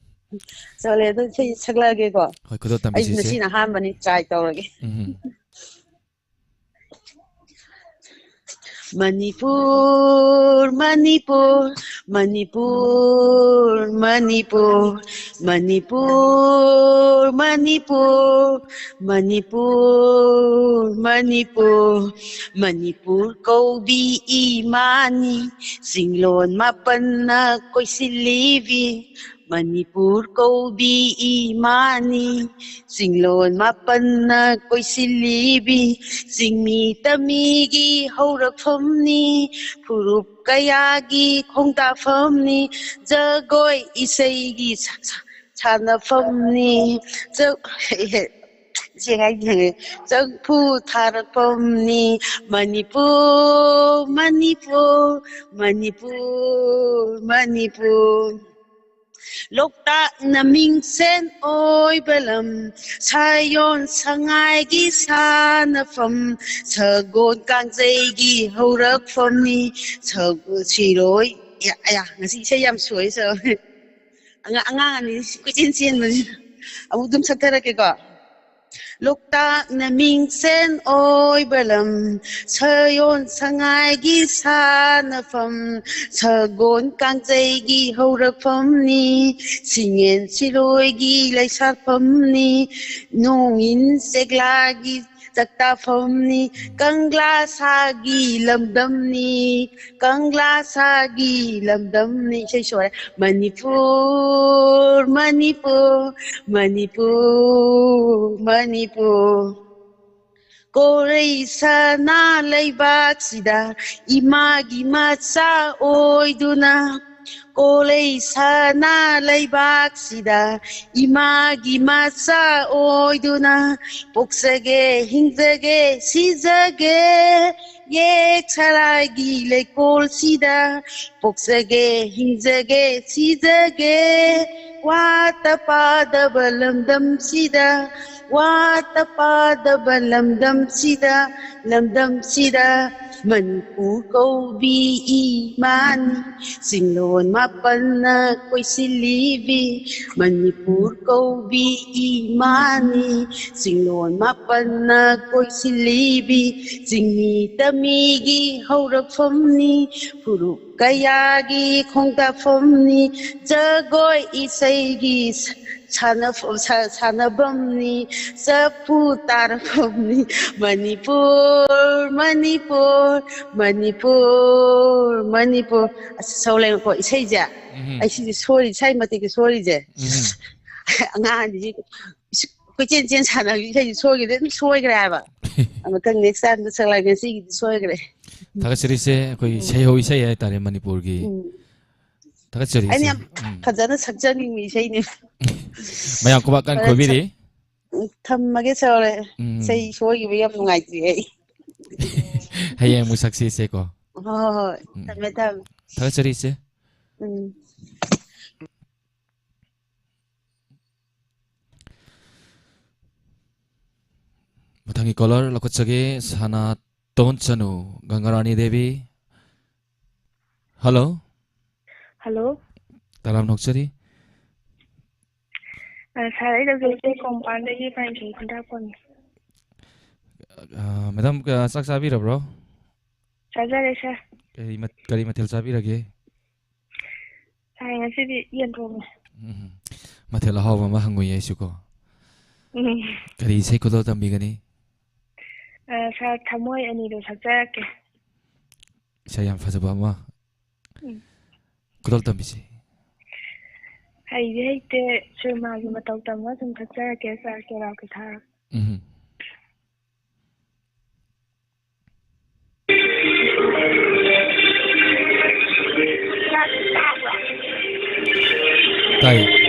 ꯆꯠꯂꯦ, ꯑꯗꯨ ꯏꯁꯩ ꯁꯛꯂꯛꯑꯒꯦꯀꯣ꯫ ꯍꯣꯏ, ꯈꯨꯗꯣꯜ ꯑꯩ ꯇꯝꯕꯤꯁꯤ, ꯏꯆꯦ꯫ ꯉꯁꯤꯅ ꯑꯍꯥꯟꯕꯅꯤ, ꯇ꯭ꯔꯥꯏ ꯇꯧꯔꯒꯦ꯫ ꯎꯝ꯫ ꯃꯅꯤꯄꯨꯔ, ꯃꯅꯤꯄꯨꯔ, ꯃꯅꯤꯄꯨꯔ, ꯃꯅꯤꯄꯨꯔ, ꯃꯅꯤꯄꯨꯔ, ꯃꯅꯤꯄꯨꯔ, ꯃꯅꯤꯄꯨꯔ, ꯃꯅꯤꯄꯨꯔ, ꯃꯅꯤꯄꯨꯔ ꯀꯧꯕꯤ ꯏꯃꯥꯅꯤ, ꯆꯤꯡꯂꯣꯟ ꯃꯥꯄꯟꯅ ꯀꯣꯏꯁꯤꯜꯂꯤꯕꯤ꯫ ꯃꯅꯤꯄꯨꯔ ꯀꯧꯕꯤ ꯏꯃꯥꯅꯤ, ꯆꯤꯡꯂꯣꯟ ꯃꯥꯄꯟꯅ ꯀꯣꯏꯁꯤꯜꯂꯤꯕꯤ꯫ ꯆꯤꯡꯃꯤ ꯇꯝꯃꯤꯒꯤ ꯍꯧꯔꯛꯐꯝꯅꯤ, ꯐꯨꯔꯨꯞ ꯀꯌꯥꯒꯤ ꯈꯣꯡꯗꯥꯐꯝꯅꯤ, ꯖꯒꯣꯏ ꯏꯁꯩꯒꯤ ꯁꯥ-, ꯁꯥ-, ꯁꯥꯟꯅꯐꯝꯅꯤ꯫ ꯖ-, ꯏꯆꯦ ꯍꯥꯏꯗꯤ ꯍꯪꯉꯦ, ꯆꯐꯨ ꯊꯥꯔꯛꯐꯝꯅꯤ꯫ ꯃꯅꯤꯄꯨꯔ, ꯃꯅꯤꯄꯨꯔ, ꯃꯅꯤꯄꯨꯔ, ꯃꯅꯤꯄꯨꯔ꯫ ꯂꯣꯛꯇꯥꯛꯅ ꯃꯤꯡꯁꯦꯟ ꯑꯣꯏꯕ ꯂꯝ, ꯁꯥꯌꯣꯟ ꯁꯉꯥꯏꯒꯤ ꯁꯥꯟꯅꯐꯝ, ꯁꯒꯣꯜ ꯀꯥꯡꯖꯩꯒꯤ ꯍꯧꯔꯛꯐꯝꯅꯤ꯫ ꯁꯒꯣꯜ ꯁꯤꯔꯣꯏ, ꯑꯌꯥ, ꯑꯌꯥ, ꯉꯁꯤ ꯏꯁꯩ ꯌꯥꯝ ꯁꯣꯏ꯫ ꯑꯉꯥꯡ, ꯑꯉꯥꯡ ꯑꯅꯤ ꯀꯣꯏꯆꯦꯟ ꯆꯦꯟꯕꯅꯤ꯫ ꯑꯃꯨꯛ ꯑꯗꯨꯝ ꯁꯛꯊꯔꯛꯀꯦꯀꯣ꯫ ꯂꯣꯛꯇꯥꯛꯅ ꯃꯤꯡꯁꯦꯟ ꯑꯣꯏꯕ ꯂꯝ, ꯁꯥꯌꯣꯟ ꯁꯉꯥꯏꯒꯤ ꯁꯥꯟꯅꯐꯝ, ꯁꯒꯣꯜ ꯀꯥꯡꯖꯩꯒꯤ ꯍꯧꯔꯛꯐꯝꯅꯤ, ꯁꯤꯡꯌꯦꯟ ꯁꯤꯔꯣꯏꯒꯤ ꯂꯩꯁꯥꯐꯝꯅꯤ, ꯅꯣꯡꯏꯟ ꯆꯦꯛꯂꯥꯒꯤ ꯆꯥꯛꯇꯥꯐꯝꯅꯤ, ꯀꯪꯂꯥ ꯁꯥꯒꯤ ꯂꯝꯗꯝꯅꯤ, ꯀꯪꯂꯥ ꯁꯥꯒꯤ ꯂꯝꯗꯝꯅꯤ꯫ ꯏꯁꯩ ꯁꯣꯔꯦ꯫ ꯃꯅꯤꯄꯨꯔ, ꯃꯅꯤꯄꯨꯔ, ꯃꯅꯤꯄꯨꯔ, ꯃꯅꯤꯄꯨꯔ꯫ ꯀꯣꯔꯩ ꯁꯅꯥ ꯂꯩꯕꯥꯛꯁꯤꯗ ꯏꯃꯥꯒꯤ ꯃꯆꯥ ꯑꯣꯏꯗꯨꯅ ꯀꯣꯂꯩ ꯁꯅꯥ ꯂꯩꯕꯥꯛꯁꯤꯗ ꯏꯃꯥꯒꯤ ꯃꯆꯥ ꯑꯣꯏꯗꯨꯅ ꯄꯣꯛꯆꯒꯦ, ꯍꯤꯡꯖꯒꯦ, ꯁꯤꯖꯒꯦ꯫ ꯌꯦꯛ ꯁꯂꯥꯏꯒꯤ ꯂꯩꯀꯣꯜꯁꯤꯗ ꯄꯣꯛꯆꯒꯦ, ꯍꯤꯡꯖꯒꯦ, ꯁꯤꯖꯒꯦ꯫ ꯋꯥꯠꯇ ꯄꯥꯗꯕ ꯂꯝꯗꯝꯁꯤꯗ, ꯋꯥꯠꯇ ꯄꯥꯗꯕ ꯂꯝꯗꯝꯁꯤꯗ, ꯂꯝꯗꯝꯁꯤꯗ ꯃꯅꯤꯄꯨꯔ ꯀꯧꯕꯤ ꯏꯃꯥꯅꯤ꯫ ꯆꯤꯡꯂꯣꯟ ꯃꯥꯄꯟꯅ ꯀꯣꯏꯁꯤꯜꯂꯤꯕꯤ ꯃꯅꯤꯄꯨꯔ ꯀꯧꯕꯤ ꯏꯃꯥꯅꯤ꯫ ꯆꯤꯡꯂꯣꯟ ꯃꯥꯄꯟꯅ ꯀꯣꯏꯁꯤꯜꯂꯤꯕꯤ ꯆꯤꯡꯃꯤ ꯇꯝꯃꯤꯒꯤ ꯍꯧꯔꯛꯐꯝꯅꯤ꯫ ꯐꯨꯔꯨꯞ ꯀꯌꯥꯒꯤ ꯈꯣꯡꯗꯥꯐꯝꯅꯤ꯫ ꯖꯒꯣꯏ ꯏꯁꯩꯒꯤ ꯁꯥꯟꯅꯐꯝ, ꯁꯥ-, ꯁꯥꯟꯅꯐꯝꯅꯤ꯫ ꯆꯐꯨ ꯇꯥꯔꯐꯝꯅꯤ꯫ ꯃꯅꯤꯄꯨꯔ, ꯃꯅꯤꯄꯨꯔ, ꯃꯅꯤꯄꯨꯔ, ꯃꯅꯤꯄꯨꯔ꯫ ꯑꯁ, ꯁꯧ ꯂꯩꯉꯣꯀꯣ, ꯏꯁꯩꯁꯦ꯫ ꯎꯝ꯫ ꯑꯩ ꯁꯤꯁꯦ ꯁꯣꯏꯔꯤ, ꯏꯁꯩ ꯃꯇꯦꯛꯁꯦ ꯁꯣꯏꯔꯤꯁꯦ꯫ ꯎꯝ꯫ ꯑꯉꯥꯡ ꯑꯅꯤꯁꯤ ꯀꯣꯏꯆꯦꯟ ꯆꯦꯟ ꯁꯥꯟꯅꯕꯤ ꯏꯁꯩꯁꯦ ꯁꯣꯏꯈꯤꯗ꯭ꯔꯦ, ꯑꯗꯨꯝ ꯁꯣꯏꯈ꯭ꯔꯦ ꯍꯥꯏꯕ꯫ ꯃꯊꯪ next time ꯗ ꯁꯛꯂꯛꯑꯒꯦ, ꯉꯁꯤꯒꯤꯗꯤ ꯁꯣꯏꯈ꯭ꯔꯦ꯫ ꯊꯥꯒꯠꯆꯔꯤꯁꯦ ꯑꯩꯈꯣꯏ ꯎꯝ꯫ ꯁꯩꯍꯧ ꯏꯁꯩ ꯍꯥꯏꯇꯥꯔꯦ ꯃꯅꯤꯄꯨꯔꯒꯤ꯫ ꯎꯝ꯫ ꯊꯥꯒꯠꯆꯔꯤ ꯑꯩꯅ ꯏꯆꯦ꯫ ꯌꯥꯝ ꯎꯝ꯫ ꯐꯖꯅ ꯁꯛꯆꯅꯤꯡꯕ ꯏꯁꯩꯅꯦ꯫ ꯃꯌꯥꯝ ꯈꯨꯕꯥꯛ ꯀꯟ ꯐꯖꯅ ꯈꯣꯏꯕꯤꯔꯤ꯫ ꯁꯛ-, ꯎꯝ, ꯊꯝꯃꯒꯦ ꯁꯧꯔꯦ꯫ ꯎꯝ꯫ ꯏꯁꯩ ꯁꯣꯏꯈꯤꯕ ꯌꯥꯝ ꯅꯨꯡꯉꯥꯏꯇꯦ ꯑꯩ꯫ ꯍꯌꯦꯡ ꯑꯃꯨꯛ ꯁꯛꯁꯤ ꯏꯆꯦ ꯀꯣ꯫ ꯍꯣꯏ, ꯍꯣꯏ, ꯍꯣꯏ꯫ ꯎꯝ꯫ ꯊꯝꯃꯦ, ꯊꯝꯃꯦ꯫ ꯊꯥꯒꯠꯆꯔꯤ ꯏꯆꯦ꯫ ꯎꯝ꯫ ꯃꯊꯪꯒꯤ caller ꯂꯧꯈꯠꯆꯒꯦ, ꯁꯅꯥꯇꯣꯟ ꯆꯅꯨ, ꯒꯪꯒꯥꯔꯥꯅꯤ ꯗꯦꯕꯤ꯫ Hello꯫ Hello꯫ ꯇꯔꯥꯝꯅ ꯑꯣꯛꯆꯔꯤ꯫ ꯑ, sir, ꯑꯩ ꯂꯧꯖꯔꯤꯁꯦ ꯀꯣꯡꯄꯥꯟꯗꯒꯤ ꯄꯥꯏꯟꯊꯣꯏ ꯈꯨꯟꯗ꯭ꯔꯥꯛꯄꯝꯅꯤ꯫ ꯑ, madam, ꯑ, ꯆꯥꯛ ꯆꯥꯕꯤꯔꯕ꯭ꯔꯣ? ꯆꯥꯖꯔꯦ, sir꯫ ꯀꯔꯤ ꯃꯠ-, ꯀꯔꯤ ꯃꯊꯦꯜ ꯆꯥꯕꯤꯔꯒꯦ? Sir, ꯉꯁꯤꯗꯤ ꯌꯦꯟ ꯊꯣꯡꯉꯦ꯫ ꯎꯝ, ꯃꯊꯦꯜ ꯑꯍꯥꯎꯕ ꯑꯃ ꯍꯪꯉꯨꯏ ꯑꯩꯁꯨꯀꯣ꯫ ꯎꯝ꯫ ꯀꯔꯤ ꯏꯁꯩ ꯈꯨꯗꯣꯜ ꯇꯝꯕꯤꯒꯅꯤ? ꯑ, sir, ꯊꯃꯣꯏ ꯑꯅꯤꯗꯣ ꯁꯛꯆꯔꯛꯀꯦ꯫ ꯏꯁꯩ ꯌꯥꯝ ꯐꯖꯕ ꯑꯃ꯫ ꯎꯝ꯫ ꯈꯨꯗꯣꯜ ꯇꯝꯕꯤꯁꯤ꯫ ꯍꯩꯗꯤ ꯍꯩꯇꯦ, ꯁꯨꯔꯃꯥꯒꯤ ꯃꯇꯧ ꯇꯝꯃꯒ ꯁꯨꯝ ꯁꯛꯆꯔꯛꯀꯦ, sir, ꯀꯦꯔꯥꯎ ꯀꯤꯊꯥꯔ꯫ ꯎꯝ꯫ ꯇꯥꯏ꯫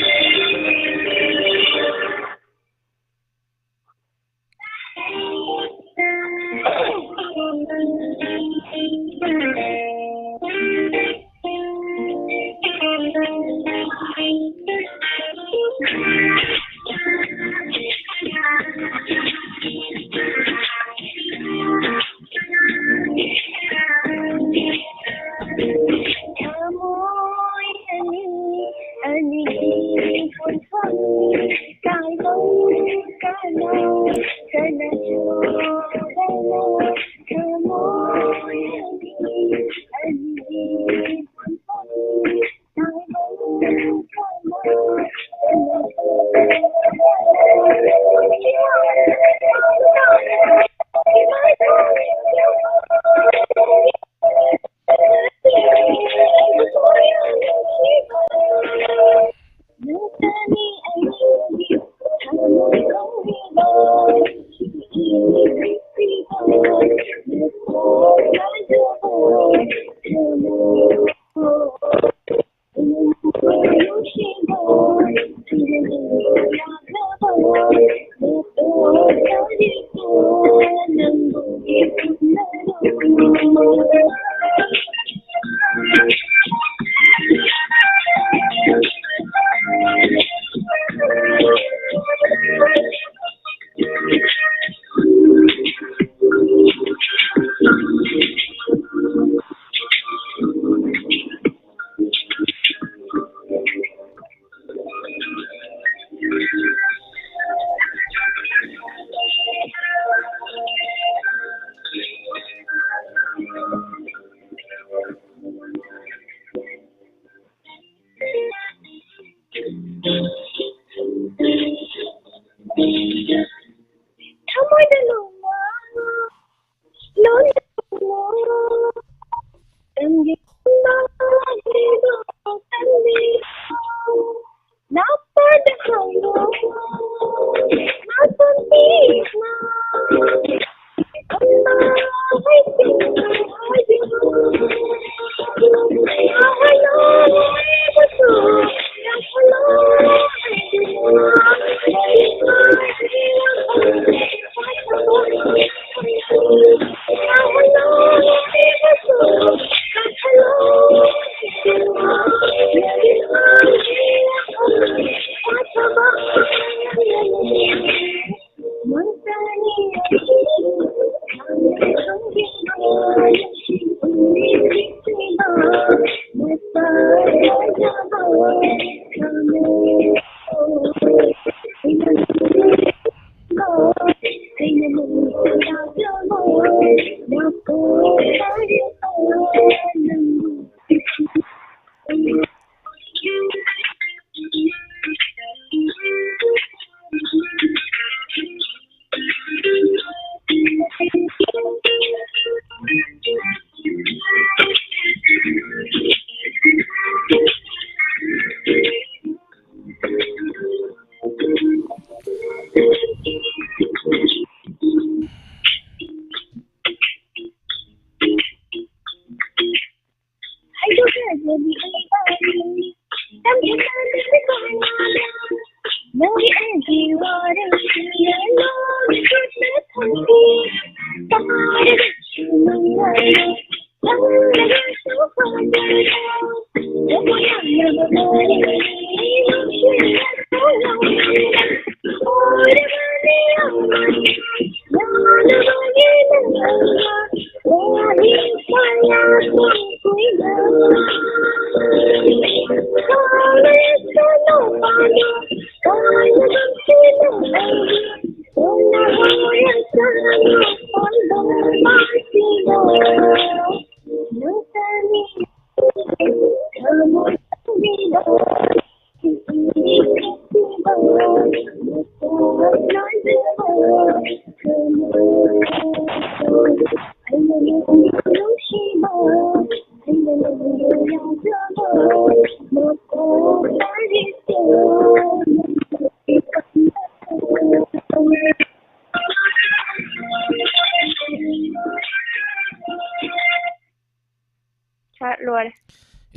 ꯁꯥꯔ, ꯂꯣꯏꯔꯦ꯫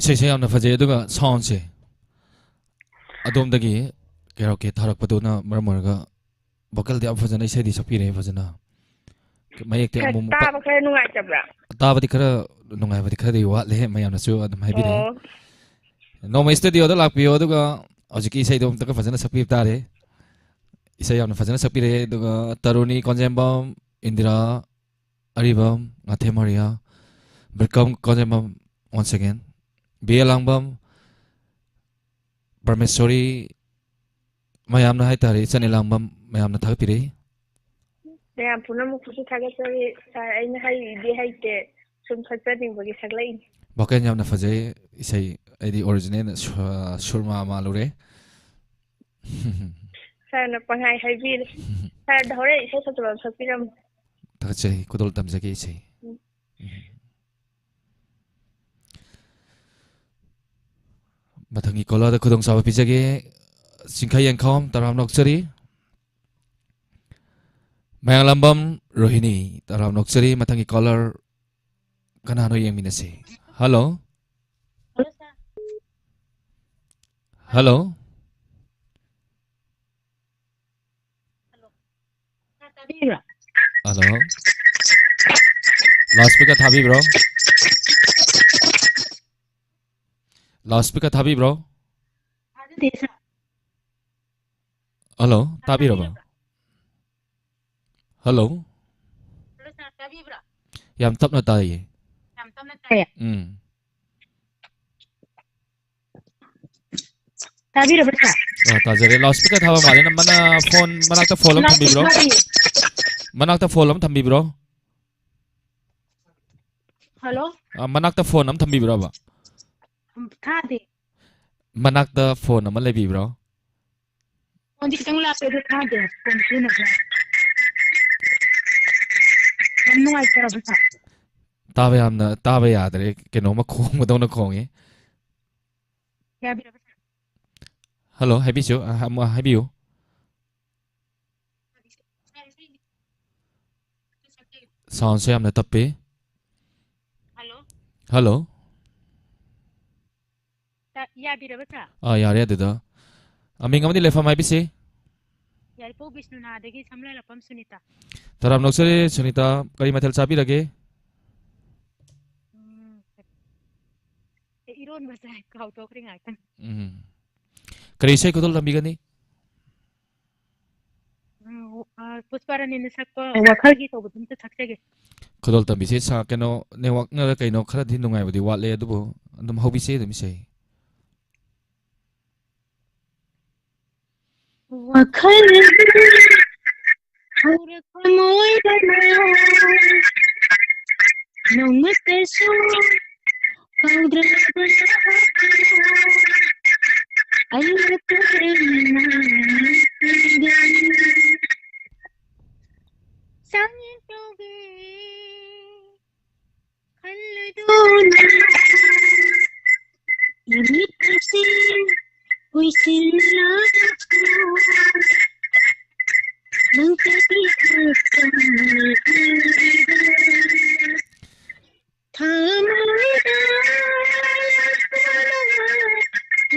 ꯏꯁꯩꯁꯦ ꯌꯥꯝꯅ ꯐꯖꯩ, ꯑꯗꯨꯒ ꯁꯥꯎꯟꯁꯦ ꯑꯗꯣꯝꯗꯒꯤ ꯀꯦꯔꯣꯀꯦ ꯊꯥꯔꯛꯄꯗꯨꯅ ꯃꯔꯝ ꯑꯣꯏꯔꯒ ꯚꯣꯀꯦꯜꯗꯤ ꯌꯥꯝ ꯐꯖꯅ ꯏꯁꯩꯗꯤ ꯁꯛꯄꯤꯔꯦ ꯐꯖꯅ꯫ ꯃꯌꯦꯛꯇꯤ ꯈꯔ ꯑꯃꯨꯛ ꯑꯃꯨꯛ ꯇꯥꯕ ꯈꯔ ꯅꯨꯡꯉꯥꯏꯇꯕ꯭ꯔꯥ? ꯇꯥꯕꯗꯤ ꯈꯔ ꯅꯨꯡꯉꯥꯏꯕꯗꯤ ꯈꯔꯗꯤ ꯋꯥꯠꯂꯦ, ꯃꯌꯥꯝꯅꯁꯨ ꯑꯗꯨꯝ ꯍꯥꯏꯕꯤꯔꯛꯑꯦ꯫ ꯑꯣ, ꯅꯣꯡꯃ ꯏꯁꯇꯨꯗꯤꯑꯣꯗ ꯂꯥꯛꯄꯤꯌꯣ, ꯑꯗꯨꯒ ꯍꯧꯖꯤꯛꯀꯤ ꯏꯁꯩꯗꯣ ꯑꯝꯇꯒ ꯐꯖꯅ ꯁꯛꯄꯤꯕ ꯇꯥꯔꯦ꯫ ꯏꯁꯩ ꯌꯥꯝꯅ ꯐꯖꯅ ꯁꯛꯄꯤꯔꯛꯑꯦ꯫ ꯑꯗꯨꯒ ꯇꯔꯨꯅꯤ ꯀꯣꯟꯖꯦꯝꯕꯝ, ꯏꯟꯗꯤꯔꯥ ꯑꯔꯤꯕꯝ, ꯉꯥꯊꯦꯝ ꯃꯔꯤꯌꯥ, ꯕ꯭ꯔꯤꯀꯝ ꯀꯣꯟꯖꯦꯝꯕꯝ, once again, ꯕꯤ ꯑꯦ ꯂꯥꯡꯕꯝ, ꯄꯔꯃꯦꯁꯣꯔꯤ, ꯃꯌꯥꯝꯅ ꯍꯥꯏꯇꯥꯔꯦ, ꯏꯆꯟ ꯏꯂꯥꯡꯕꯝ ꯃꯌꯥꯝꯅ ꯊꯥꯒꯠꯄꯤꯔꯛꯏ꯫ ꯃꯌꯥꯝ ꯄꯨꯝꯅꯃꯛꯄꯨꯁꯨ ꯊꯥꯒꯠꯆꯔꯤ꯫ ꯁꯥꯔ, ꯑꯩꯅ ꯍꯩꯗꯤ ꯍꯩꯇꯦ, ꯁꯨꯝ ꯁꯛꯆꯅꯤꯡꯕꯒꯤ ꯁꯛꯂꯛꯏꯅꯤ꯫ ꯚꯣꯀꯦꯜ ꯌꯥꯝꯅ ꯐꯖꯩ, ꯏꯁꯩ ꯑꯩꯗꯤ ꯑꯣꯔꯤꯖꯤꯅꯦꯜ ꯁꯨ-, ꯁꯨꯔꯃꯥ ꯃꯥꯜꯂꯨꯔꯦ꯫ ꯁꯥꯔꯅ ꯄꯪꯍꯥꯏ ꯍꯥꯏꯕꯤꯔꯦ꯫ ꯁꯥꯔꯗ ꯍꯣꯔꯦꯟ ꯏꯁꯩ ꯐꯖꯕ ꯑꯃ ꯁꯛꯄꯤꯔꯝꯃꯨ꯫ ꯊꯥꯒꯠꯆꯔꯤ, ꯈꯨꯗꯣꯜ ꯇꯝꯖꯒꯦ ꯏꯁꯩ꯫ ꯎꯝ꯫ ꯎꯝ꯫ ꯃꯊꯪꯒꯤ ꯀꯣꯂꯔꯗ ꯈꯨꯗꯣꯡꯆꯥꯕ ꯄꯤꯖꯒꯦ꯫ ꯆꯤꯡꯈꯩ ꯌꯦꯡꯈꯥꯎꯝ, ꯇꯔꯥꯝꯅ ꯑꯣꯛꯆꯔꯤ꯫ ꯃꯌꯥꯡꯂꯝꯕꯝ ꯔꯣꯍꯤꯅꯤ, ꯇꯔꯥꯝꯅ ꯑꯣꯛꯆꯔꯤ꯫ ꯃꯊꯪꯒꯤ ꯀꯣꯂꯔ ꯀꯅꯥꯅꯣ ꯌꯦꯡꯃꯤꯟꯅꯁꯤ꯫ Hello. Hello, sir. Hello. Hello. Sir, ꯇꯥꯕꯤꯕ꯭ꯔꯥ? ꯍꯜꯂꯣ꯫ ꯂꯥꯎꯠ ꯁ꯭ꯄꯤꯀꯔ ꯊꯥꯕꯤꯕ꯭ꯔꯣ? ꯂꯥꯎꯠ ꯁ꯭ꯄꯤꯀꯔ ꯊꯥꯕꯤꯕ꯭ꯔꯣ? ꯊꯥꯖꯗꯦ, ꯁꯥꯔ꯫ ꯍꯜꯂꯣ, ꯁꯥꯔ, ꯇꯥꯕꯤꯔꯕꯣ? ꯇꯥꯕꯤꯔꯕ꯭ꯔꯥ? ꯍꯜꯂꯣ꯫ ꯍꯜꯂꯣ, ꯁꯥꯔ, ꯇꯥꯕꯤꯕ꯭ꯔꯥ? ꯌꯥꯝ ꯇꯞꯅ ꯇꯥꯏꯌꯦ꯫ ꯌꯥꯝ ꯇꯞꯅ ꯇꯥꯏꯌꯦ? ꯎꯝ꯫ ꯇꯥꯕꯤꯔꯕ꯭ꯔꯥ, ꯁꯥꯔ? ꯑ, ꯇꯥꯖꯔꯦ꯫ ꯂꯥꯎꯠ ꯁ꯭ꯄꯤꯀꯔ ꯊꯥꯕ ꯃꯥꯜꯂꯦ꯫ ꯅꯪ ꯃꯅꯥ-, ꯐꯣꯟ ꯃꯅꯥꯛꯇ ꯐꯣꯟ ꯑꯃ ꯂꯥꯎꯠ ꯊꯝꯕꯤꯕ꯭ꯔꯣ? ꯁ꯭ꯄꯤꯀꯔ ꯊꯥꯗꯤꯌꯦ꯫ ꯃꯅꯥꯛꯇ ꯐꯣꯟ ꯑꯃ ꯊꯝꯕꯤꯕ꯭ꯔꯣ? ꯍꯜꯂꯣ? ꯑ, ꯃꯅꯥꯛꯇ ꯐꯣꯟ ꯑꯃ ꯊꯝꯕꯤꯕ꯭ꯔꯣꯕ? ꯎꯝ, ꯊꯥꯗꯦ꯫ ꯃꯅꯥꯛꯇ ꯐꯣꯟ ꯑꯃ ꯂꯩꯕꯤꯕ꯭ꯔꯣ? ꯐꯣꯟꯗꯤ ꯈꯤꯇꯪ ꯂꯥꯞꯄꯦ, ꯑꯗꯨ ꯊꯥꯗꯦ꯫ ꯐꯣꯟ ꯁꯤꯖꯤꯟꯅꯗꯦ꯫ ꯌꯥꯝ ꯅꯨꯡꯉꯥꯏꯇ꯭ꯔꯕ, ꯁꯥꯔ? ꯇꯥꯕ ꯌꯥꯝꯅ, ꯇꯥꯕ ꯌꯥꯗ꯭ꯔꯦ꯫ ꯀꯩꯅꯣꯝꯃ ꯈꯣꯡꯕꯗꯧꯅ ꯈꯣꯡꯉꯦ꯫ ꯌꯥꯕꯤꯔꯕ, ꯁꯥꯔ? ꯍꯜꯂꯣ, ꯍꯥꯏꯕꯤꯁꯨ, ꯑ, ꯑꯃꯨꯛ ꯍꯥꯏꯕꯤꯌꯨ꯫ ꯁꯥꯎꯟꯁꯦ ꯌꯥꯝꯅ ꯇꯞꯄꯤ꯫ ꯍꯜꯂꯣ꯫ ꯍꯜꯂꯣ꯫ ꯇ-, ꯌꯥꯕꯤꯔꯕ, ꯁꯥꯔ? ꯑꯥ, ꯌꯥꯔꯦ ꯑꯗꯨꯗ꯫ ꯑ, ꯃꯤꯡ ꯑꯃꯗꯤ ꯂꯩꯐꯝ ꯍꯥꯏꯕꯤꯁꯤ? ꯌꯥꯏꯔꯤꯄꯣꯛ ꯕꯤꯁꯅꯨꯅꯥꯗꯒꯤ ꯁꯝꯂꯥꯏꯔꯥꯛꯄꯝ ꯁꯨꯅꯤꯇꯥ꯫ ꯇꯔꯥꯝꯅ ꯑꯣꯛꯆꯔꯤ ꯁꯨꯅꯤꯇꯥ, ꯀꯔꯤ ꯃꯊꯦꯜ ꯆꯥꯕꯤꯔꯒꯦ? ꯎꯝ, ꯑꯦ, ꯏꯔꯣꯟꯕ ꯆꯥꯏ, ꯀꯥꯎꯊꯣꯛꯈ꯭ꯔꯦ ꯉꯥꯏꯍꯥꯛꯇꯪ꯫ ꯎꯝ꯫ ꯀꯔꯤ ꯏꯁꯩ ꯈꯨꯗꯣꯜ ꯇꯝꯕꯤꯒꯅꯤ? ꯎꯝ, ꯑ, ꯄꯨꯁꯄꯥꯔꯥꯅꯤꯅ ꯁꯛꯄ ꯋꯥꯈꯜꯒꯤ ꯇꯧꯕꯗꯨ ꯑꯝꯇ ꯁꯛꯆꯒꯦ꯫ ꯈꯨꯗꯣꯜ ꯇꯝꯕꯤꯁꯦ ꯁꯥ-, ꯀꯩꯅꯣ, ꯅꯦꯠꯋꯥꯛꯅꯔ ꯀꯩꯅꯣ ꯈꯔꯗꯤ ꯅꯨꯡꯉꯥꯏꯕꯗꯤ ꯋꯥꯠꯂꯦ, ꯑꯗꯨꯕꯨ ꯑꯗꯨꯝ ꯍꯧꯕꯤꯁꯦ ꯑꯗꯨꯝ ꯏꯁꯩ꯫ ꯋꯥꯈꯜ ꯍꯧꯔꯛꯐꯝ ꯑꯣꯏꯕꯅ ꯅꯣꯡꯃꯇꯁꯨ ꯀꯥꯎꯗ꯭ꯔꯕ ꯑꯩꯅ ꯀꯔꯝꯅ ꯅꯤꯡꯁꯤꯡꯒꯅꯤ? ꯆꯥꯡꯌꯦꯡ ꯇꯧꯒꯦ ꯈꯜꯂꯗꯨꯅ ꯏꯃꯤꯠ ꯑꯁꯤ ꯎꯏꯁꯤꯜꯂꯒꯁꯨ ꯅꯪꯇꯗꯤ ꯈꯛꯇꯪ ꯎꯔꯤꯕ ꯊꯃꯣꯏꯗ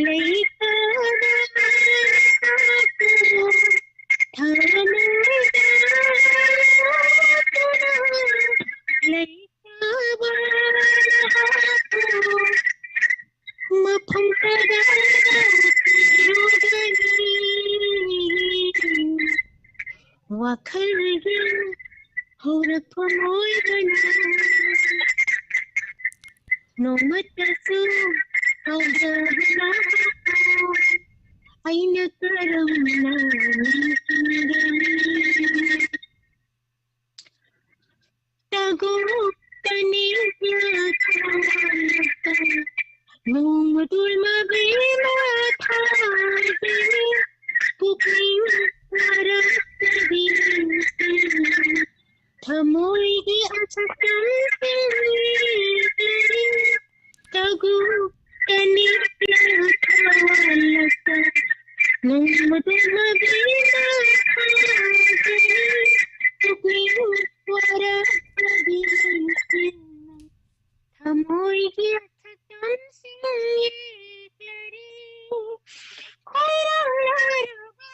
ꯂꯩꯇꯕ ꯊꯃꯣꯏꯗ ꯂꯩꯇꯕ ꯃꯐꯝ ꯀꯗꯥꯏꯗ ꯊꯤꯔꯨꯒꯅꯤ? ꯋꯥꯈꯜꯒꯤ ꯍꯧꯔꯛꯐꯝ ꯑꯣꯏꯕꯅ ꯅꯣꯡꯃꯇꯁꯨ ꯀꯥꯎꯖꯕ ꯂꯥꯛꯄ ꯑꯩꯅ ꯀꯔꯝꯅ ꯅꯤꯡꯁꯤꯡꯒꯅꯤ? ꯇꯒꯨ ꯇꯅꯤ ꯅꯣꯡꯃꯗꯣꯜ ꯃꯕꯤ ꯃꯊꯥꯒꯤ ꯄꯨꯛꯅꯤꯡ ꯋꯥꯔꯛꯇꯕꯤ ꯊꯃꯣꯏꯒꯤ ꯑꯁꯛꯇꯝꯁꯤꯡ ꯇꯒꯨ ꯇꯅꯤ ꯊꯋꯥꯜꯂꯛꯄ ꯅꯣꯡꯃꯗꯣꯜ ꯃꯕꯤ ꯃꯊꯥꯒꯤ ꯄꯨꯛꯅꯤꯡ ꯋꯥꯔꯛꯇꯕꯤ ꯊꯃꯣꯏꯒꯤ ꯁꯛꯇꯝꯁꯤꯡ ꯌꯦꯛꯂꯔꯦ꯫ ꯈꯣꯏꯔꯥꯡꯅꯔꯕ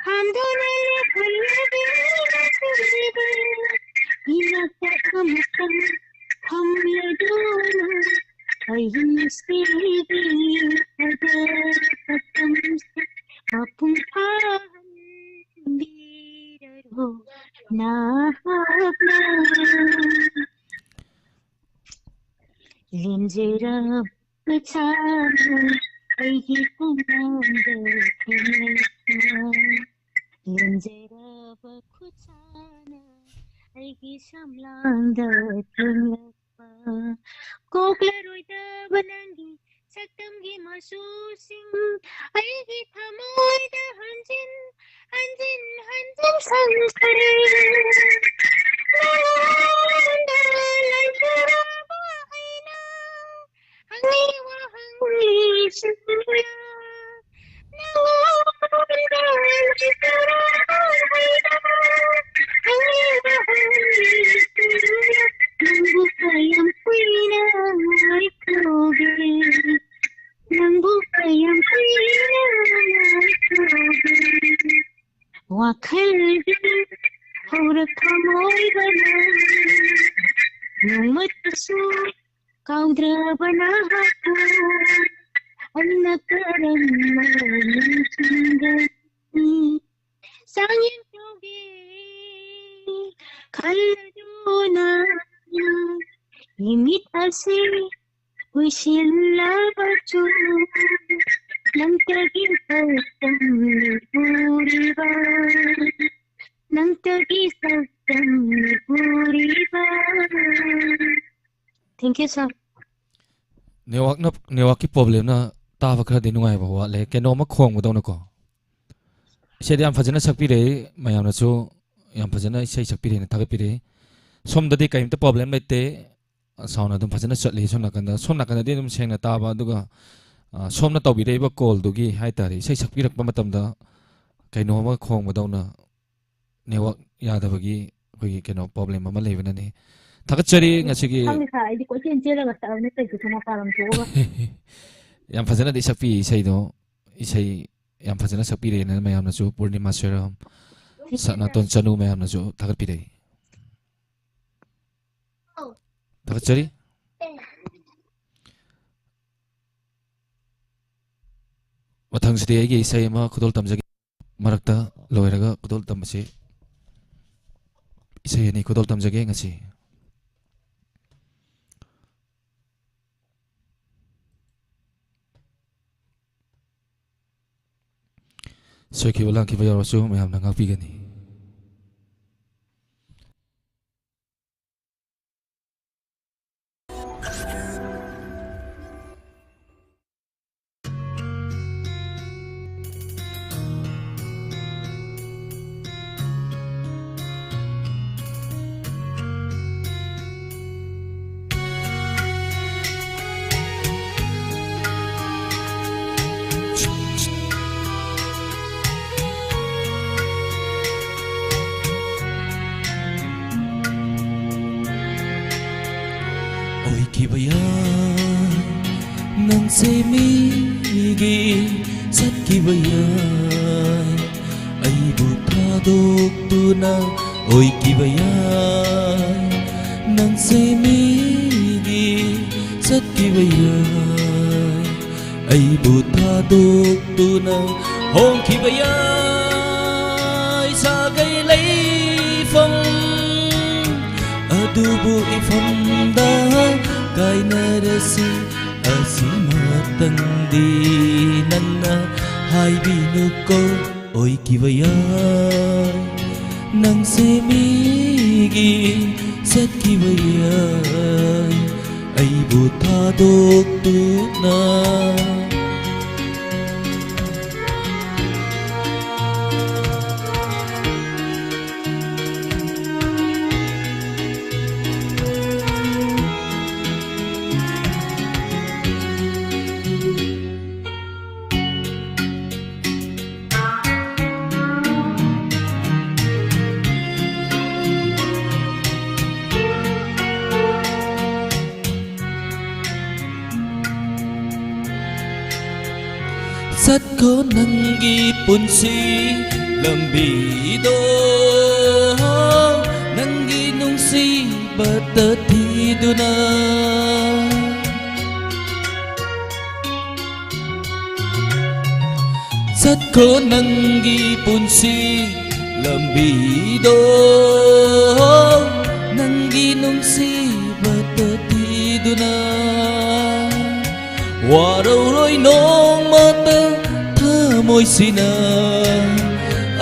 ꯈꯥꯝꯗꯨꯅ ꯂꯦꯞꯍꯜꯂꯕꯤ ꯅꯆꯦꯕ ꯏꯅꯥꯛꯇ ꯑꯃꯇꯪ ꯐꯝꯂꯗꯨꯅ ꯑꯩꯒꯤ ꯅꯨꯡꯁꯤꯕꯤ ꯐꯖꯕ ꯁꯛꯇꯝꯁꯦ ꯃꯄꯨꯡ ꯐꯥꯍꯟꯕꯤꯔꯔꯣ ꯅꯍꯥꯛꯅ꯫ ꯂꯦꯝꯖꯔꯛꯄ ꯁꯥꯅ ꯑꯩꯒꯤ ꯄꯨꯛꯅꯤꯡꯗ ꯊꯦꯡꯅꯕ ꯂꯦꯟꯖꯔꯕ ꯈꯨꯠꯁꯥꯅ ꯑꯩꯒꯤ ꯁꯝꯂꯥꯡꯗ ꯊꯦꯡꯂꯛꯄ, ꯀꯣꯛꯂꯔꯣꯏꯗꯕ ꯅꯪꯒꯤ ꯁꯛꯇꯝꯒꯤ ꯃꯆꯨꯁꯤꯡ ꯑꯩꯒꯤ ꯊꯃꯣꯏꯗ ꯍꯟꯖꯤꯟ ꯍꯟꯖꯤꯟ ꯍꯟꯖꯤꯟ ꯁꯪꯈꯔꯦ꯫ ꯅꯉꯣꯟꯗ ꯂꯩꯖꯔꯕ ꯑꯩꯅ ꯍꯪꯉꯤꯕ ꯍꯪꯂꯤꯁꯤꯡꯗ ꯅꯉꯣꯟꯗ ꯂꯩꯖꯔꯕ ꯑꯩꯅ ꯍꯪꯉꯤꯕ ꯍꯪꯂꯤꯁꯤꯡꯗ ꯅꯪꯕꯨ ꯀꯌꯥꯝ ꯀꯨꯏꯅ ꯉꯥꯏꯈꯣꯒꯦ? ꯅꯪꯕꯨ ꯀꯌꯥꯝ ꯀꯨꯏꯅ ꯉꯥꯏꯈꯣꯒꯦ? ꯋꯥꯈꯜꯒꯤ ꯍꯧꯔꯛꯐꯝ ꯑꯣꯏꯕ ꯅꯪ, ꯅꯣꯡꯃꯇꯁꯨ ꯀꯥꯎꯗ꯭ꯔꯕ ꯅꯍꯥꯛꯄꯨ ꯑꯩꯅ ꯀꯔꯝꯅ ꯅꯤꯡꯁꯤꯡꯒꯅꯤ? ꯆꯥꯡꯌꯦꯡ ꯇꯧꯒꯦ ꯈꯜꯂꯗꯨꯅ ꯏꯃꯤꯠ ꯑꯁꯤ ꯎꯏꯁꯤꯜꯂꯕꯁꯨ ꯅꯪꯇꯒꯤ ꯁꯛꯇꯝꯅꯤ ꯎꯔꯤꯕ, ꯅꯪꯇꯒꯤ ꯁꯛꯇꯝꯅꯤ ꯎꯔꯤꯕ꯫ Thank you, sir. ꯅꯦꯠꯋꯥꯛꯅ ꯅꯦꯠꯋꯥꯛꯀꯤ ꯄ꯭ꯔꯣꯕ꯭ꯂꯦꯝꯅ ꯇꯥꯕ ꯈꯔꯗꯤ ꯅꯨꯡꯉꯥꯏꯕ ꯋꯥꯠꯂꯦ, ꯀꯩꯅꯣꯝꯃ ꯈꯣꯡꯕꯗꯧꯅꯀꯣ꯫ ꯏꯁꯩꯗꯤ ꯌꯥꯝ ꯐꯖꯅ ꯁꯛꯄꯤꯔꯛꯏ, ꯃꯌꯥꯝꯅꯁꯨ ꯌꯥꯝ ꯐꯖꯅ ꯏꯁꯩ ꯁꯛꯄꯤꯔꯛꯑꯦꯅ ꯊꯥꯒꯠꯄꯤꯔꯛꯏ꯫ ꯁꯣꯝꯗꯗꯤ ꯀꯔꯤꯝꯇ ꯄ꯭ꯔꯣꯕ꯭ꯂꯦꯝ ꯂꯩꯇꯦ, ꯁꯥꯎꯟ ꯑꯗꯨꯝ ꯐꯖꯅ ꯆꯠꯂꯤ꯫ ꯁꯣꯝ ꯅꯥꯀꯟꯗ ꯁꯣꯝ ꯅꯥꯀꯟꯗꯗꯤ ꯑꯗꯨꯝ ꯁꯦꯡꯅ ꯇꯥꯕ, ꯑꯗꯨꯒ ꯑ, ꯁꯣꯝꯅ ꯇꯧꯕꯤꯔꯛꯏꯕ ꯀꯣꯜꯗꯨꯒꯤ ꯍꯥꯏ ꯇꯥꯔꯦ, ꯏꯁꯩ ꯁꯛꯄꯤꯔꯛꯄ ꯃꯇꯝꯗ ꯀꯩꯅꯣꯝꯃ ꯈꯣꯡꯕꯗꯧꯅ ꯅꯦꯠꯋꯥꯛ ꯌꯥꯗꯕꯒꯤ ꯑꯩꯈꯣꯏꯒꯤ ꯀꯩꯅꯣ ꯄ꯭ꯔꯣꯕ꯭ꯂꯦꯝ ꯑꯃ ꯂꯩꯕꯅꯅꯤ꯫ ꯊꯥꯒꯠꯆꯔꯤ ꯉꯁꯤꯒꯤ꯫ ꯈꯪꯗꯦ ꯁꯥꯔ, ꯑꯩꯗꯤ ꯀꯣꯏꯆꯦꯟ ꯆꯦꯜꯂꯒ ꯁꯛꯑꯕꯅꯦ ꯇꯧꯔꯤꯁꯦ ꯃꯄꯥꯟ ꯂꯝ ꯊꯣꯛꯑꯒ꯫ ꯌꯥꯝ ꯐꯖꯅꯗꯤ ꯁꯛꯄꯤ ꯏꯁꯩꯗꯣ, ꯏꯁꯩ ꯌꯥꯝ ꯐꯖꯅ ꯁꯛꯄꯤꯔꯦꯅ ꯃꯌꯥꯝꯅꯁꯨ, ꯄꯨꯔꯅꯤꯃꯥ ꯁꯣꯏꯔꯥꯝ, ꯁꯅꯥꯇꯣꯟ ꯆꯅꯨ ꯃꯌꯥꯝꯅꯁꯨ ꯊꯥꯒꯠꯄꯤꯔꯛꯏ꯫ ꯊꯥꯒꯠꯆꯔꯤ꯫ ꯃꯊꯪꯁꯤꯗꯤ ꯑꯩꯒꯤ ꯏꯁꯩ ꯑꯃ ꯈꯨꯗꯣꯜ ꯇꯝꯖꯒꯦ꯫ ꯃꯔꯛꯇ ꯂꯣꯏꯔꯒ ꯈꯨꯗꯣꯜ ꯇꯝꯕꯁꯤ, ꯏꯁꯩ ꯑꯅꯤ ꯈꯨꯗꯣꯜ ꯇꯝꯖꯒꯦ ꯉꯁꯤ꯫ ꯁꯣꯏꯈꯤꯕ ꯂꯥꯟꯈꯤꯕ ꯌꯥꯎꯔꯁꯨ ꯃꯌꯥꯝꯅ ꯉꯥꯛꯄꯤꯒꯅꯤ꯫ ꯑꯣꯏꯈꯤꯕ ꯌꯥꯏ, ꯅꯪꯁꯦ ꯃꯤꯒꯤ ꯆꯠꯈꯤꯕ ꯌꯥꯏ, ꯑꯩꯕꯨ ꯊꯥꯗꯣꯛꯇꯨꯅ ꯑꯣꯏꯈꯤꯕ ꯌꯥꯏ, ꯅꯪꯁꯦ ꯃꯤꯒꯤ ꯆꯠꯈꯤꯕ ꯌꯥꯏ, ꯑꯩꯕꯨ ꯊꯥꯗꯣꯛꯇꯨꯅ ꯍꯣꯡꯈꯤꯕ ꯌꯥꯏ꯫ ꯁꯥꯒꯩ ꯂꯩꯐꯝ ꯑꯗꯨꯕꯨ ꯏꯐꯝꯗ ꯀꯥꯏꯅꯔꯁꯤ, ꯑꯁꯤꯃꯇꯪꯗꯤ ꯅꯪꯅ ꯍꯥꯏꯕꯤꯅꯨꯀꯣ꯫ ꯑꯣꯏꯈꯤꯕ ꯌꯥꯏ, ꯅꯪꯁꯦ ꯃꯤꯒꯤ ꯆꯠꯈꯤꯕ ꯌꯥꯏ, ꯑꯩꯕꯨ ꯊꯥꯗꯣꯛꯇꯨꯅ꯫ ꯆꯠꯈꯣ ꯅꯪꯒꯤ ꯄꯨꯟꯁꯤ ꯂꯝꯕꯤꯗꯣ, ꯅꯪꯒꯤ ꯅꯨꯡꯁꯤꯕꯇ ꯊꯤꯗꯨꯅ꯫ ꯆꯠꯈꯣ ꯅꯪꯒꯤ ꯄꯨꯟꯁꯤ ꯂꯝꯕꯤꯗꯣ, ꯅꯪꯒꯤ ꯅꯨꯡꯁꯤꯕꯇ ꯊꯤꯗꯨꯅ꯫ ꯋꯥꯔꯧꯔꯣꯏ ꯅꯣꯡꯃꯇ ꯊꯃꯣꯏꯁꯤꯅ,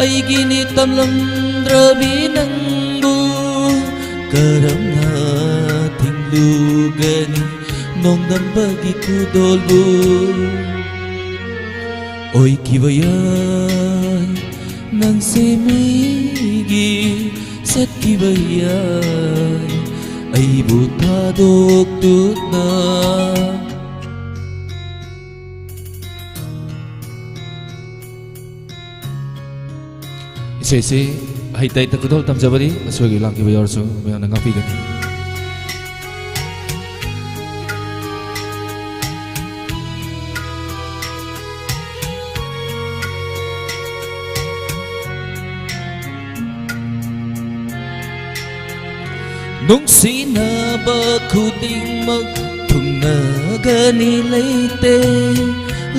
ꯑꯩꯒꯤꯅꯤ ꯇꯝꯂꯝꯗ꯭ꯔꯕꯤ ꯅꯪꯕꯨ ꯀꯔꯝꯅ ꯊꯤꯡꯂꯨꯒꯅꯤ? ꯅꯣꯡꯗꯝꯕꯒꯤ ꯈꯨꯗꯣꯜꯕꯨ ꯑꯣꯏꯈꯤꯕ ꯌꯥꯏ, ꯅꯪꯁꯦ ꯃꯤꯒꯤ ꯆꯠꯈꯤꯕ ꯌꯥꯏ, ꯑꯩꯕꯨ ꯊꯥꯗꯣꯛꯇꯨꯅ꯫ ꯏꯁꯩꯁꯤ ꯍꯩꯇ ꯍꯩꯇ ꯈꯨꯗꯣꯜ ꯇꯝꯖꯕꯅꯤ, ꯑꯁꯣꯏ ꯑꯉꯥꯝ ꯂꯥꯟꯈꯤꯕ ꯌꯥꯎꯔꯁꯨ ꯃꯌꯥꯝꯅ ꯉꯥꯛꯄꯤꯒꯅꯤ꯫ ꯅꯨꯡꯁꯤꯅꯕ ꯈꯨꯗꯤꯡꯃꯛ ꯊꯨꯡꯅꯒꯅꯤ ꯂꯩꯇꯦ꯫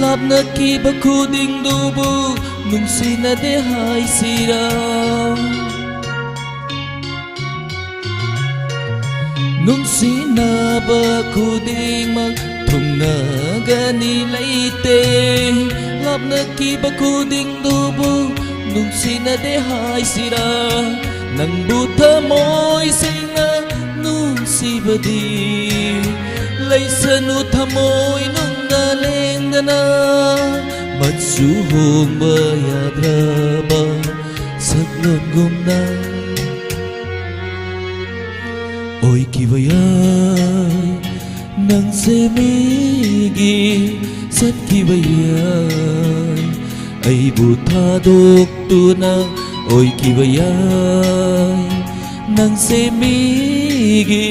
ꯂꯥꯞꯅꯈꯤꯕ ꯈꯨꯗꯤꯡꯗꯨꯕꯨ ꯅꯨꯡꯁꯤꯅꯗꯦ ꯍꯥꯏꯁꯤꯔꯥ? ꯅꯨꯡꯁꯤꯅꯕ ꯈꯨꯗꯤꯡꯃꯛ ꯊꯨꯡꯅꯒꯅꯤ ꯂꯩꯇꯦ꯫ ꯂꯥꯞꯅꯈꯤꯕ ꯈꯨꯗꯤꯡꯗꯨꯕꯨ ꯅꯨꯡꯁꯤꯅꯗꯦ ꯍꯥꯏꯁꯤꯔꯥ? ꯅꯪꯕꯨ ꯊꯃꯣꯏ ꯁꯦꯡꯅ ꯅꯨꯡꯁꯤꯕꯗꯤ ꯂꯩꯁꯅꯨ ꯊꯃꯣꯏ ꯅꯨꯡꯅ ꯂꯦꯡꯗꯅ꯫ ꯃꯆꯨ ꯍꯣꯡꯕ ꯌꯥꯗ꯭ꯔꯕ ꯁꯛꯂꯣꯟꯒꯨꯝꯅ ꯑꯣꯏꯈꯤꯕ ꯌꯥꯏ, ꯅꯪꯁꯦ ꯃꯤꯒꯤ ꯆꯠꯈꯤꯕ ꯌꯥꯏ, ꯑꯩꯕꯨ ꯊꯥꯗꯣꯛꯇꯨꯅ ꯑꯣꯏꯈꯤꯕ ꯌꯥꯏ, ꯅꯪꯁꯦ ꯃꯤꯒꯤ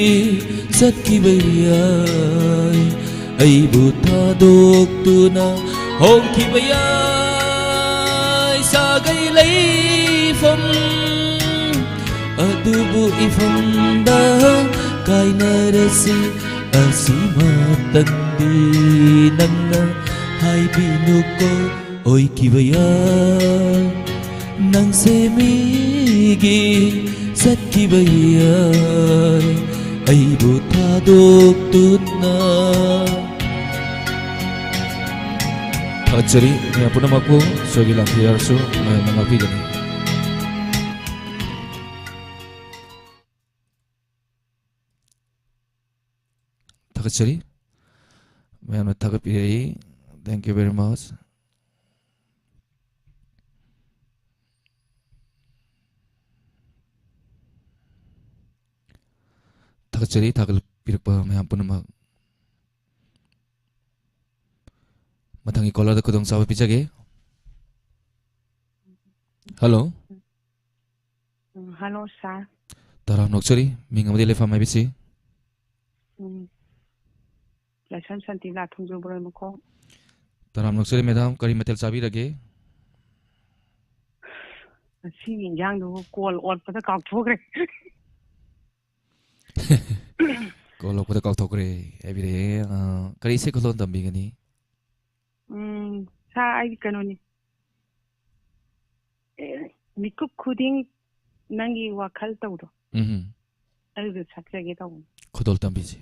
ꯆꯠꯈꯤꯕ ꯌꯥꯏ, ꯑꯩꯕꯨ ꯊꯥꯗꯣꯛꯇꯨꯅ ꯍꯣꯡꯈꯤꯕ ꯌꯥꯏ꯫ ꯁꯥꯒꯩ ꯂꯩꯐꯝ ꯑꯗꯨꯕꯨ ꯏꯐꯝꯗ ꯀꯥꯏꯅꯔꯁꯤ, ꯑꯁꯤꯃꯇꯪꯗꯤ ꯅꯪꯅ ꯍꯥꯏꯕꯤꯅꯨꯀꯣ꯫ ꯑꯣꯏꯈꯤꯕ ꯌꯥꯏ, ꯅꯪꯁꯦ ꯃꯤꯒꯤ ꯆꯠꯈꯤꯕ ꯌꯥꯏ, ꯑꯩꯕꯨ ꯊꯥꯗꯣꯛꯇꯨꯅ꯫ ꯊꯥꯒꯠꯆꯔꯤ ꯃꯌꯥꯝ ꯄꯨꯝꯅꯃꯛꯄꯨ꯫ ꯁꯣꯏꯒꯤ ꯂꯥꯟꯐꯩ ꯌꯥꯔꯁꯨ ꯃꯌꯥꯝꯅ ꯉꯥꯛꯄꯤꯒꯅꯤ꯫ ꯊꯥꯒꯠꯆꯔꯤ꯫ ꯃꯌꯥꯝꯅ ꯊꯥꯒꯠꯄꯤꯔꯛꯏ꯫ Thank you very much꯫ ꯊꯥꯒꯠꯆꯔꯤ ꯊꯥꯒꯠꯄꯤꯔꯛꯄ ꯃꯌꯥꯝ ꯄꯨꯝꯅꯃꯛ꯫ ꯃꯊꯪꯒꯤ caller ꯗ ꯈꯨꯗꯣꯡꯆꯥꯕ ꯄꯤꯖꯒꯦ꯫ Hello꯫ ꯎꯝ, hello, sir꯫ ꯇꯔꯥꯝꯅ ꯑꯣꯛꯆꯔꯤ꯫ ꯃꯤꯡ ꯑꯃꯗꯤ ꯂꯩꯐꯝ ꯍꯥꯏꯕꯤꯁꯤ꯫ ꯎꯝ꯫ ꯂꯥꯏꯁ꯭ꯔꯝ ꯁꯥꯟꯇꯤꯂꯥ, ꯊꯣꯡꯖꯨ ꯕꯣꯔꯣꯏ ꯃꯈꯣꯡ꯫ ꯇꯔꯥꯝꯅ ꯑꯣꯛꯆꯔꯤ madam, ꯀꯔꯤ ꯃꯊꯦꯜ ꯆꯥꯕꯤꯔꯒꯦ? ꯉꯁꯤꯒꯤ ꯏꯟꯖꯥꯡꯗꯨꯕꯨ ꯀꯣꯜ ꯑꯣꯠꯄꯗ ꯀꯥꯎꯊꯣꯛꯈ꯭ꯔꯦ꯫ ꯀꯣꯜ ꯑꯣꯠꯄꯗ ꯀꯥꯎꯊꯣꯛꯈ꯭ꯔꯦ ꯍꯥꯏꯕꯤꯔꯛꯑꯦ꯫ ꯑ, ꯀꯔꯤ ꯏꯁꯩ ꯈꯨꯗꯣꯜ ꯇꯝꯕꯤꯒꯅꯤ? ꯎꯝ, sir, ꯑꯩ ꯀꯩꯅꯣꯅꯤ꯫ ꯑꯦ, ꯃꯤꯀꯨꯞ ꯈꯨꯗꯤꯡ ꯅꯪꯒꯤ ꯋꯥꯈꯜ ꯇꯧꯗꯣ꯫ ꯎꯝ꯫ ꯑꯗꯨꯗꯣ ꯁꯛꯆꯒꯦ ꯇꯧꯕꯅꯤ꯫ ꯈꯨꯗꯣꯜ ꯇꯝꯕꯤꯁꯤ꯫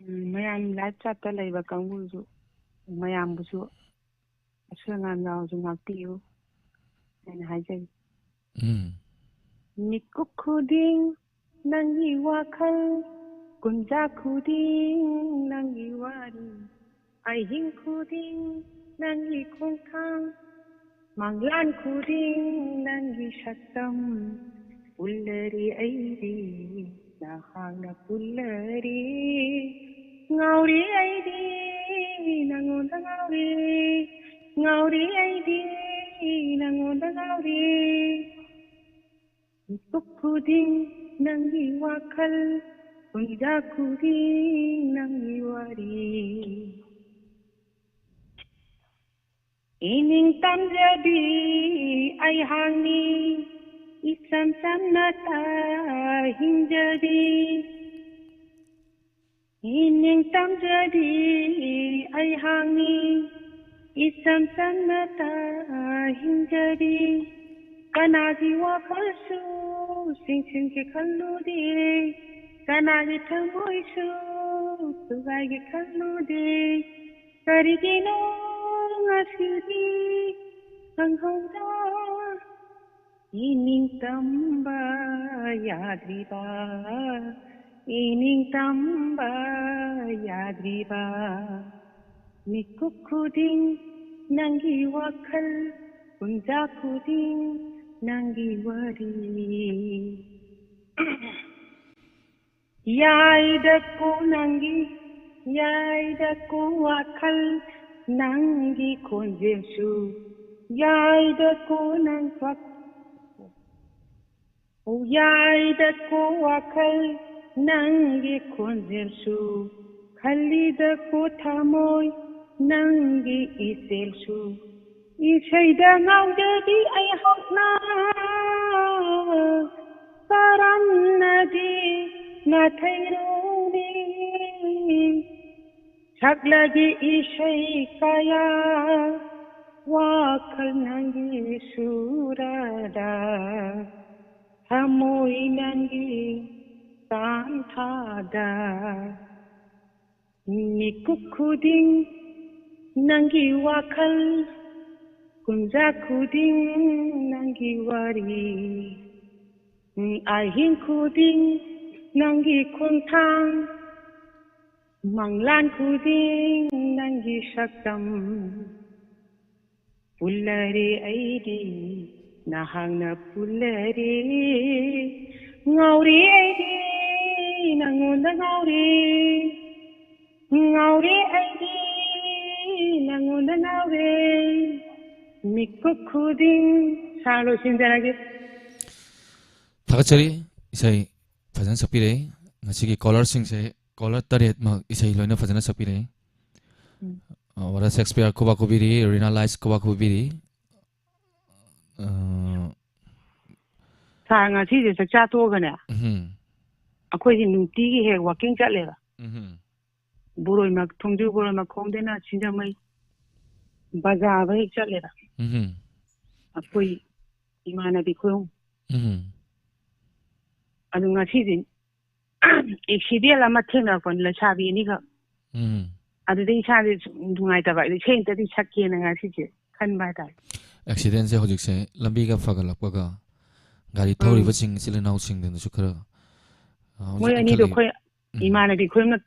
ꯎꯝ, ꯃꯌꯥꯝ live chat ꯇ ꯂꯩꯕ ꯀꯥꯡꯕꯨꯁꯨ, ꯃꯌꯥꯝꯕꯨꯁꯨ ꯑꯁꯣꯏ ꯑꯉꯥꯝ ꯌꯥꯎꯔꯁꯨ ꯉꯥꯛꯄꯤꯌꯨ ꯍꯥꯏꯅ ꯍꯥꯏꯖꯔꯤ꯫ ꯎꯝ꯫ ꯃꯤꯀꯨꯞ ꯈꯨꯗꯤꯡ ꯅꯪꯒꯤ ꯋꯥꯈꯜ, ꯀꯨꯟꯖꯥ ꯈꯨꯗꯤꯡ ꯅꯪꯒꯤ ꯋꯥꯔꯤ, ꯑꯍꯤꯡ ꯈꯨꯗꯤꯡ ꯅꯪꯒꯤ ꯈꯣꯡꯊꯥꯡ, ꯃꯪꯂꯥꯟ ꯈꯨꯗꯤꯡ ꯅꯪꯒꯤ ꯁꯛꯇꯝ ꯎꯠꯂꯔꯤ ꯑꯩꯗꯤ, ꯅꯍꯥꯛꯅ ꯄꯨꯜꯂꯔꯤ꯫ ꯉꯥꯎꯔꯤ ꯑꯩꯗꯤ ꯅꯉꯣꯟꯗ ꯉꯥꯎꯔꯤ, ꯉꯥꯎꯔꯤ ꯑꯩꯗꯤ ꯅꯉꯣꯟꯗ ꯉꯥꯎꯔꯤ꯫ ꯃꯤꯀꯨꯞ ꯈꯨꯗꯤꯡ ꯅꯪꯒꯤ ꯋꯥꯈꯜ, ꯀꯨꯟꯖꯥ ꯈꯨꯗꯤꯡ ꯅꯪꯒꯤ ꯋꯥꯔꯤ꯫ ꯏꯅꯤꯡ ꯇꯝꯖꯕꯤ ꯑꯩꯍꯥꯛꯅꯤ, ꯏꯆꯝ ꯆꯝꯅ ꯇ ꯍꯤꯡꯖꯕꯤ꯫ ꯏꯅꯤꯡ ꯇꯝꯖꯕꯤ ꯑꯩꯍꯥꯛꯅꯤ, ꯏꯆꯝ ꯆꯝꯅ ꯇ ꯍꯤꯡꯖꯕꯤ꯫ ꯀꯅꯥꯒꯤ ꯋꯥꯈꯜꯁꯨ ꯆꯤꯡꯁꯤꯟꯒꯦ ꯈꯜꯂꯨꯗꯦ, ꯀꯅꯥꯒꯤ ꯊꯃꯣꯏꯁꯨ ꯁꯨꯒꯥꯏꯒꯦ ꯈꯜꯂꯨꯗꯦ꯫ ꯀꯔꯤꯒꯤꯅꯣ ꯉꯁꯤꯗꯤ ꯈꯪꯍꯧꯗ? ꯏꯅꯤꯡ ꯇꯝꯕ ꯌꯥꯗ꯭ꯔꯤꯕ, ꯏꯅꯤꯡ ꯇꯝꯕ ꯌꯥꯗ꯭ꯔꯤꯕ, ꯃꯤꯀꯨꯞ ꯈꯨꯗꯤꯡ ꯅꯪꯒꯤ ꯋꯥꯈꯜ, ꯄꯨꯡꯖꯥ ꯈꯨꯗꯤꯡ ꯅꯪꯒꯤ ꯋꯥꯔꯤ꯫ ꯌꯥꯏꯗꯀꯣ ꯅꯪꯒꯤ, ꯌꯥꯏꯗꯀꯣ ꯋꯥꯈꯜ, ꯅꯪꯒꯤ ꯈꯣꯟꯖꯦꯜꯁꯨ, ꯌꯥꯏꯗꯀꯣ ꯅꯪ ꯋꯥꯈꯜ꯫ ꯌꯥꯏꯗꯀꯣ ꯋꯥꯈꯜ, ꯅꯪꯒꯤ ꯈꯣꯟꯖꯦꯜꯁꯨ, ꯈꯜꯂꯤꯗꯀꯣ ꯊꯃꯣꯏ, ꯅꯪꯒꯤ ꯏꯆꯦꯜꯁꯨ꯫ ꯏꯁꯩꯗ ꯉꯥꯎꯖꯕꯤ ꯑꯩꯍꯥꯛꯅ ꯀꯔꯝꯅꯗꯤ ꯅꯥꯊꯩꯔꯨꯅꯤ? ꯁꯛꯂꯒꯦ ꯏꯁꯩ ꯀꯌꯥ ꯋꯥꯈꯜ ꯅꯪꯒꯤ ꯁꯨꯔꯗ, ꯊꯃꯣꯏ ꯅꯪꯒꯤ ꯇꯥꯟꯊꯥꯗ꯫ ꯃꯤꯀꯨꯞ ꯈꯨꯗꯤꯡ ꯅꯪꯒꯤ ꯋꯥꯈꯜ, ꯀꯨꯟꯖꯥ ꯈꯨꯗꯤꯡ ꯅꯪꯒꯤ ꯋꯥꯔꯤ꯫ ꯑꯍꯤꯡ ꯈꯨꯗꯤꯡ ꯅꯪꯒꯤ ꯈꯣꯡꯊꯥꯡ, ꯃꯪꯂꯥꯟ ꯈꯨꯗꯤꯡ ꯅꯪꯒꯤ ꯁꯛꯇꯝ꯫ ꯄꯨꯜꯂꯔꯦ ꯑꯩꯗꯤ ꯅꯍꯥꯛꯅ ꯄꯨꯜꯂꯔꯦ, ꯉꯥꯎꯔꯦ ꯑꯩꯗꯤ ꯅꯪꯉꯣꯟꯗ ꯉꯥꯎꯔꯦ, ꯉꯥꯎꯔꯦ ꯑꯩꯗꯤ ꯅꯪꯉꯣꯟꯗ ꯉꯥꯎꯔꯦ, ꯃꯤꯀꯨꯞ ꯈꯨꯗꯤꯡ꯫ ꯁꯥꯔ, ꯂꯣꯏꯁꯤꯟꯖꯔꯒꯦ꯫ ꯊꯥꯒꯠꯆꯔꯤ꯫ ꯏꯁꯩ ꯐꯖꯅ ꯁꯛꯄꯤꯔꯛꯏ꯫ ꯉꯁꯤꯒꯤ ꯀꯣꯂꯔꯁꯤꯡꯁꯦ, ꯀꯣꯂꯔ ꯇꯔꯦꯠꯃꯛ ꯏꯁꯩ ꯂꯣꯏꯅ ꯐꯖꯅ ꯁꯛꯄꯤꯔꯛꯏ꯫ ꯎꯝ꯫ ꯑ, ꯋꯥꯔꯥ ꯁꯦꯛꯁꯄꯤꯌꯔ ꯈꯨꯕꯥꯛ ꯈꯨꯕꯤꯔꯤ, ꯔꯤꯅꯥ ꯂꯥꯏꯁ ꯈꯨꯕꯥꯛ ꯈꯨꯕꯤꯔꯤ꯫ ꯑ, ꯁꯥꯔ, ꯉꯁꯤꯁꯦ ꯆꯥꯛꯆꯥ ꯇꯣꯛꯑꯒꯅꯦ, ꯎꯝ, ꯑꯩꯈꯣꯏꯁꯦ ꯅꯨꯡꯇꯤꯒꯤ ꯍꯦꯛ ꯋꯥꯀꯤꯡ ꯆꯠꯂꯦꯕ꯫ ꯎꯝ, ꯕꯣꯔꯣꯏ ꯃꯈ-, ꯊꯣꯡꯖꯨ ꯕꯣꯔꯣꯏ ꯃꯈꯣꯡꯗꯩꯅ ꯁꯤꯡꯖꯃꯩ ꯕꯖꯥꯔ ꯍꯦꯛ ꯆꯠꯂꯦꯕ꯫ ꯎꯝ, ꯑꯩꯈꯣꯏ ꯏꯃꯥꯟꯅꯕꯤ ꯈꯨꯌꯨꯝ꯫ ꯎꯝ꯫ ꯑꯗꯨ ꯉꯁꯤꯗꯤ ꯑꯦꯛꯁꯤꯗꯦꯟ ꯑꯃ ꯊꯦꯡꯅꯔꯛꯄꯅꯤ, ꯂꯩꯁꯥꯕꯤ ꯑꯅꯤꯈꯛ꯫ ꯎꯝ꯫ ꯑꯗꯨꯗꯩ ꯏꯁꯥꯁꯦ ꯁꯨꯝ ꯅꯨꯡꯉꯥꯏꯇꯕ, ꯑꯩꯗꯣ ꯏꯁꯩ ꯑꯝꯇꯗꯤ ꯁꯛꯀꯦꯅ ꯉꯁꯤꯁꯦ ꯈꯟꯕ ꯍꯥꯏꯇꯥꯔꯦ꯫ ꯑꯦꯛꯁꯤꯗꯦꯟꯁꯦ ꯍꯧꯖꯤꯛꯁꯦ ꯂꯝꯕꯤꯒ ꯐꯒꯠꯂꯛꯄꯒ ꯒꯥꯔꯤ ꯎꯝ꯫ ꯊꯧꯔꯤꯕꯁꯤꯡ ꯏꯆꯤꯜ ꯏꯅꯥꯎꯁꯤꯡꯗꯨꯅꯁꯨ ꯈꯔ, ꯑ, ꯍꯧꯖꯤꯛ ꯃꯣꯏ ꯑꯅꯤꯗꯣ ꯏꯟꯈꯠꯂꯛꯏ-, ꯑꯩꯈꯣꯏ ꯎꯝ꯫ ꯏꯃꯥꯟꯅꯕꯤ ꯑꯩꯈꯣꯏꯅ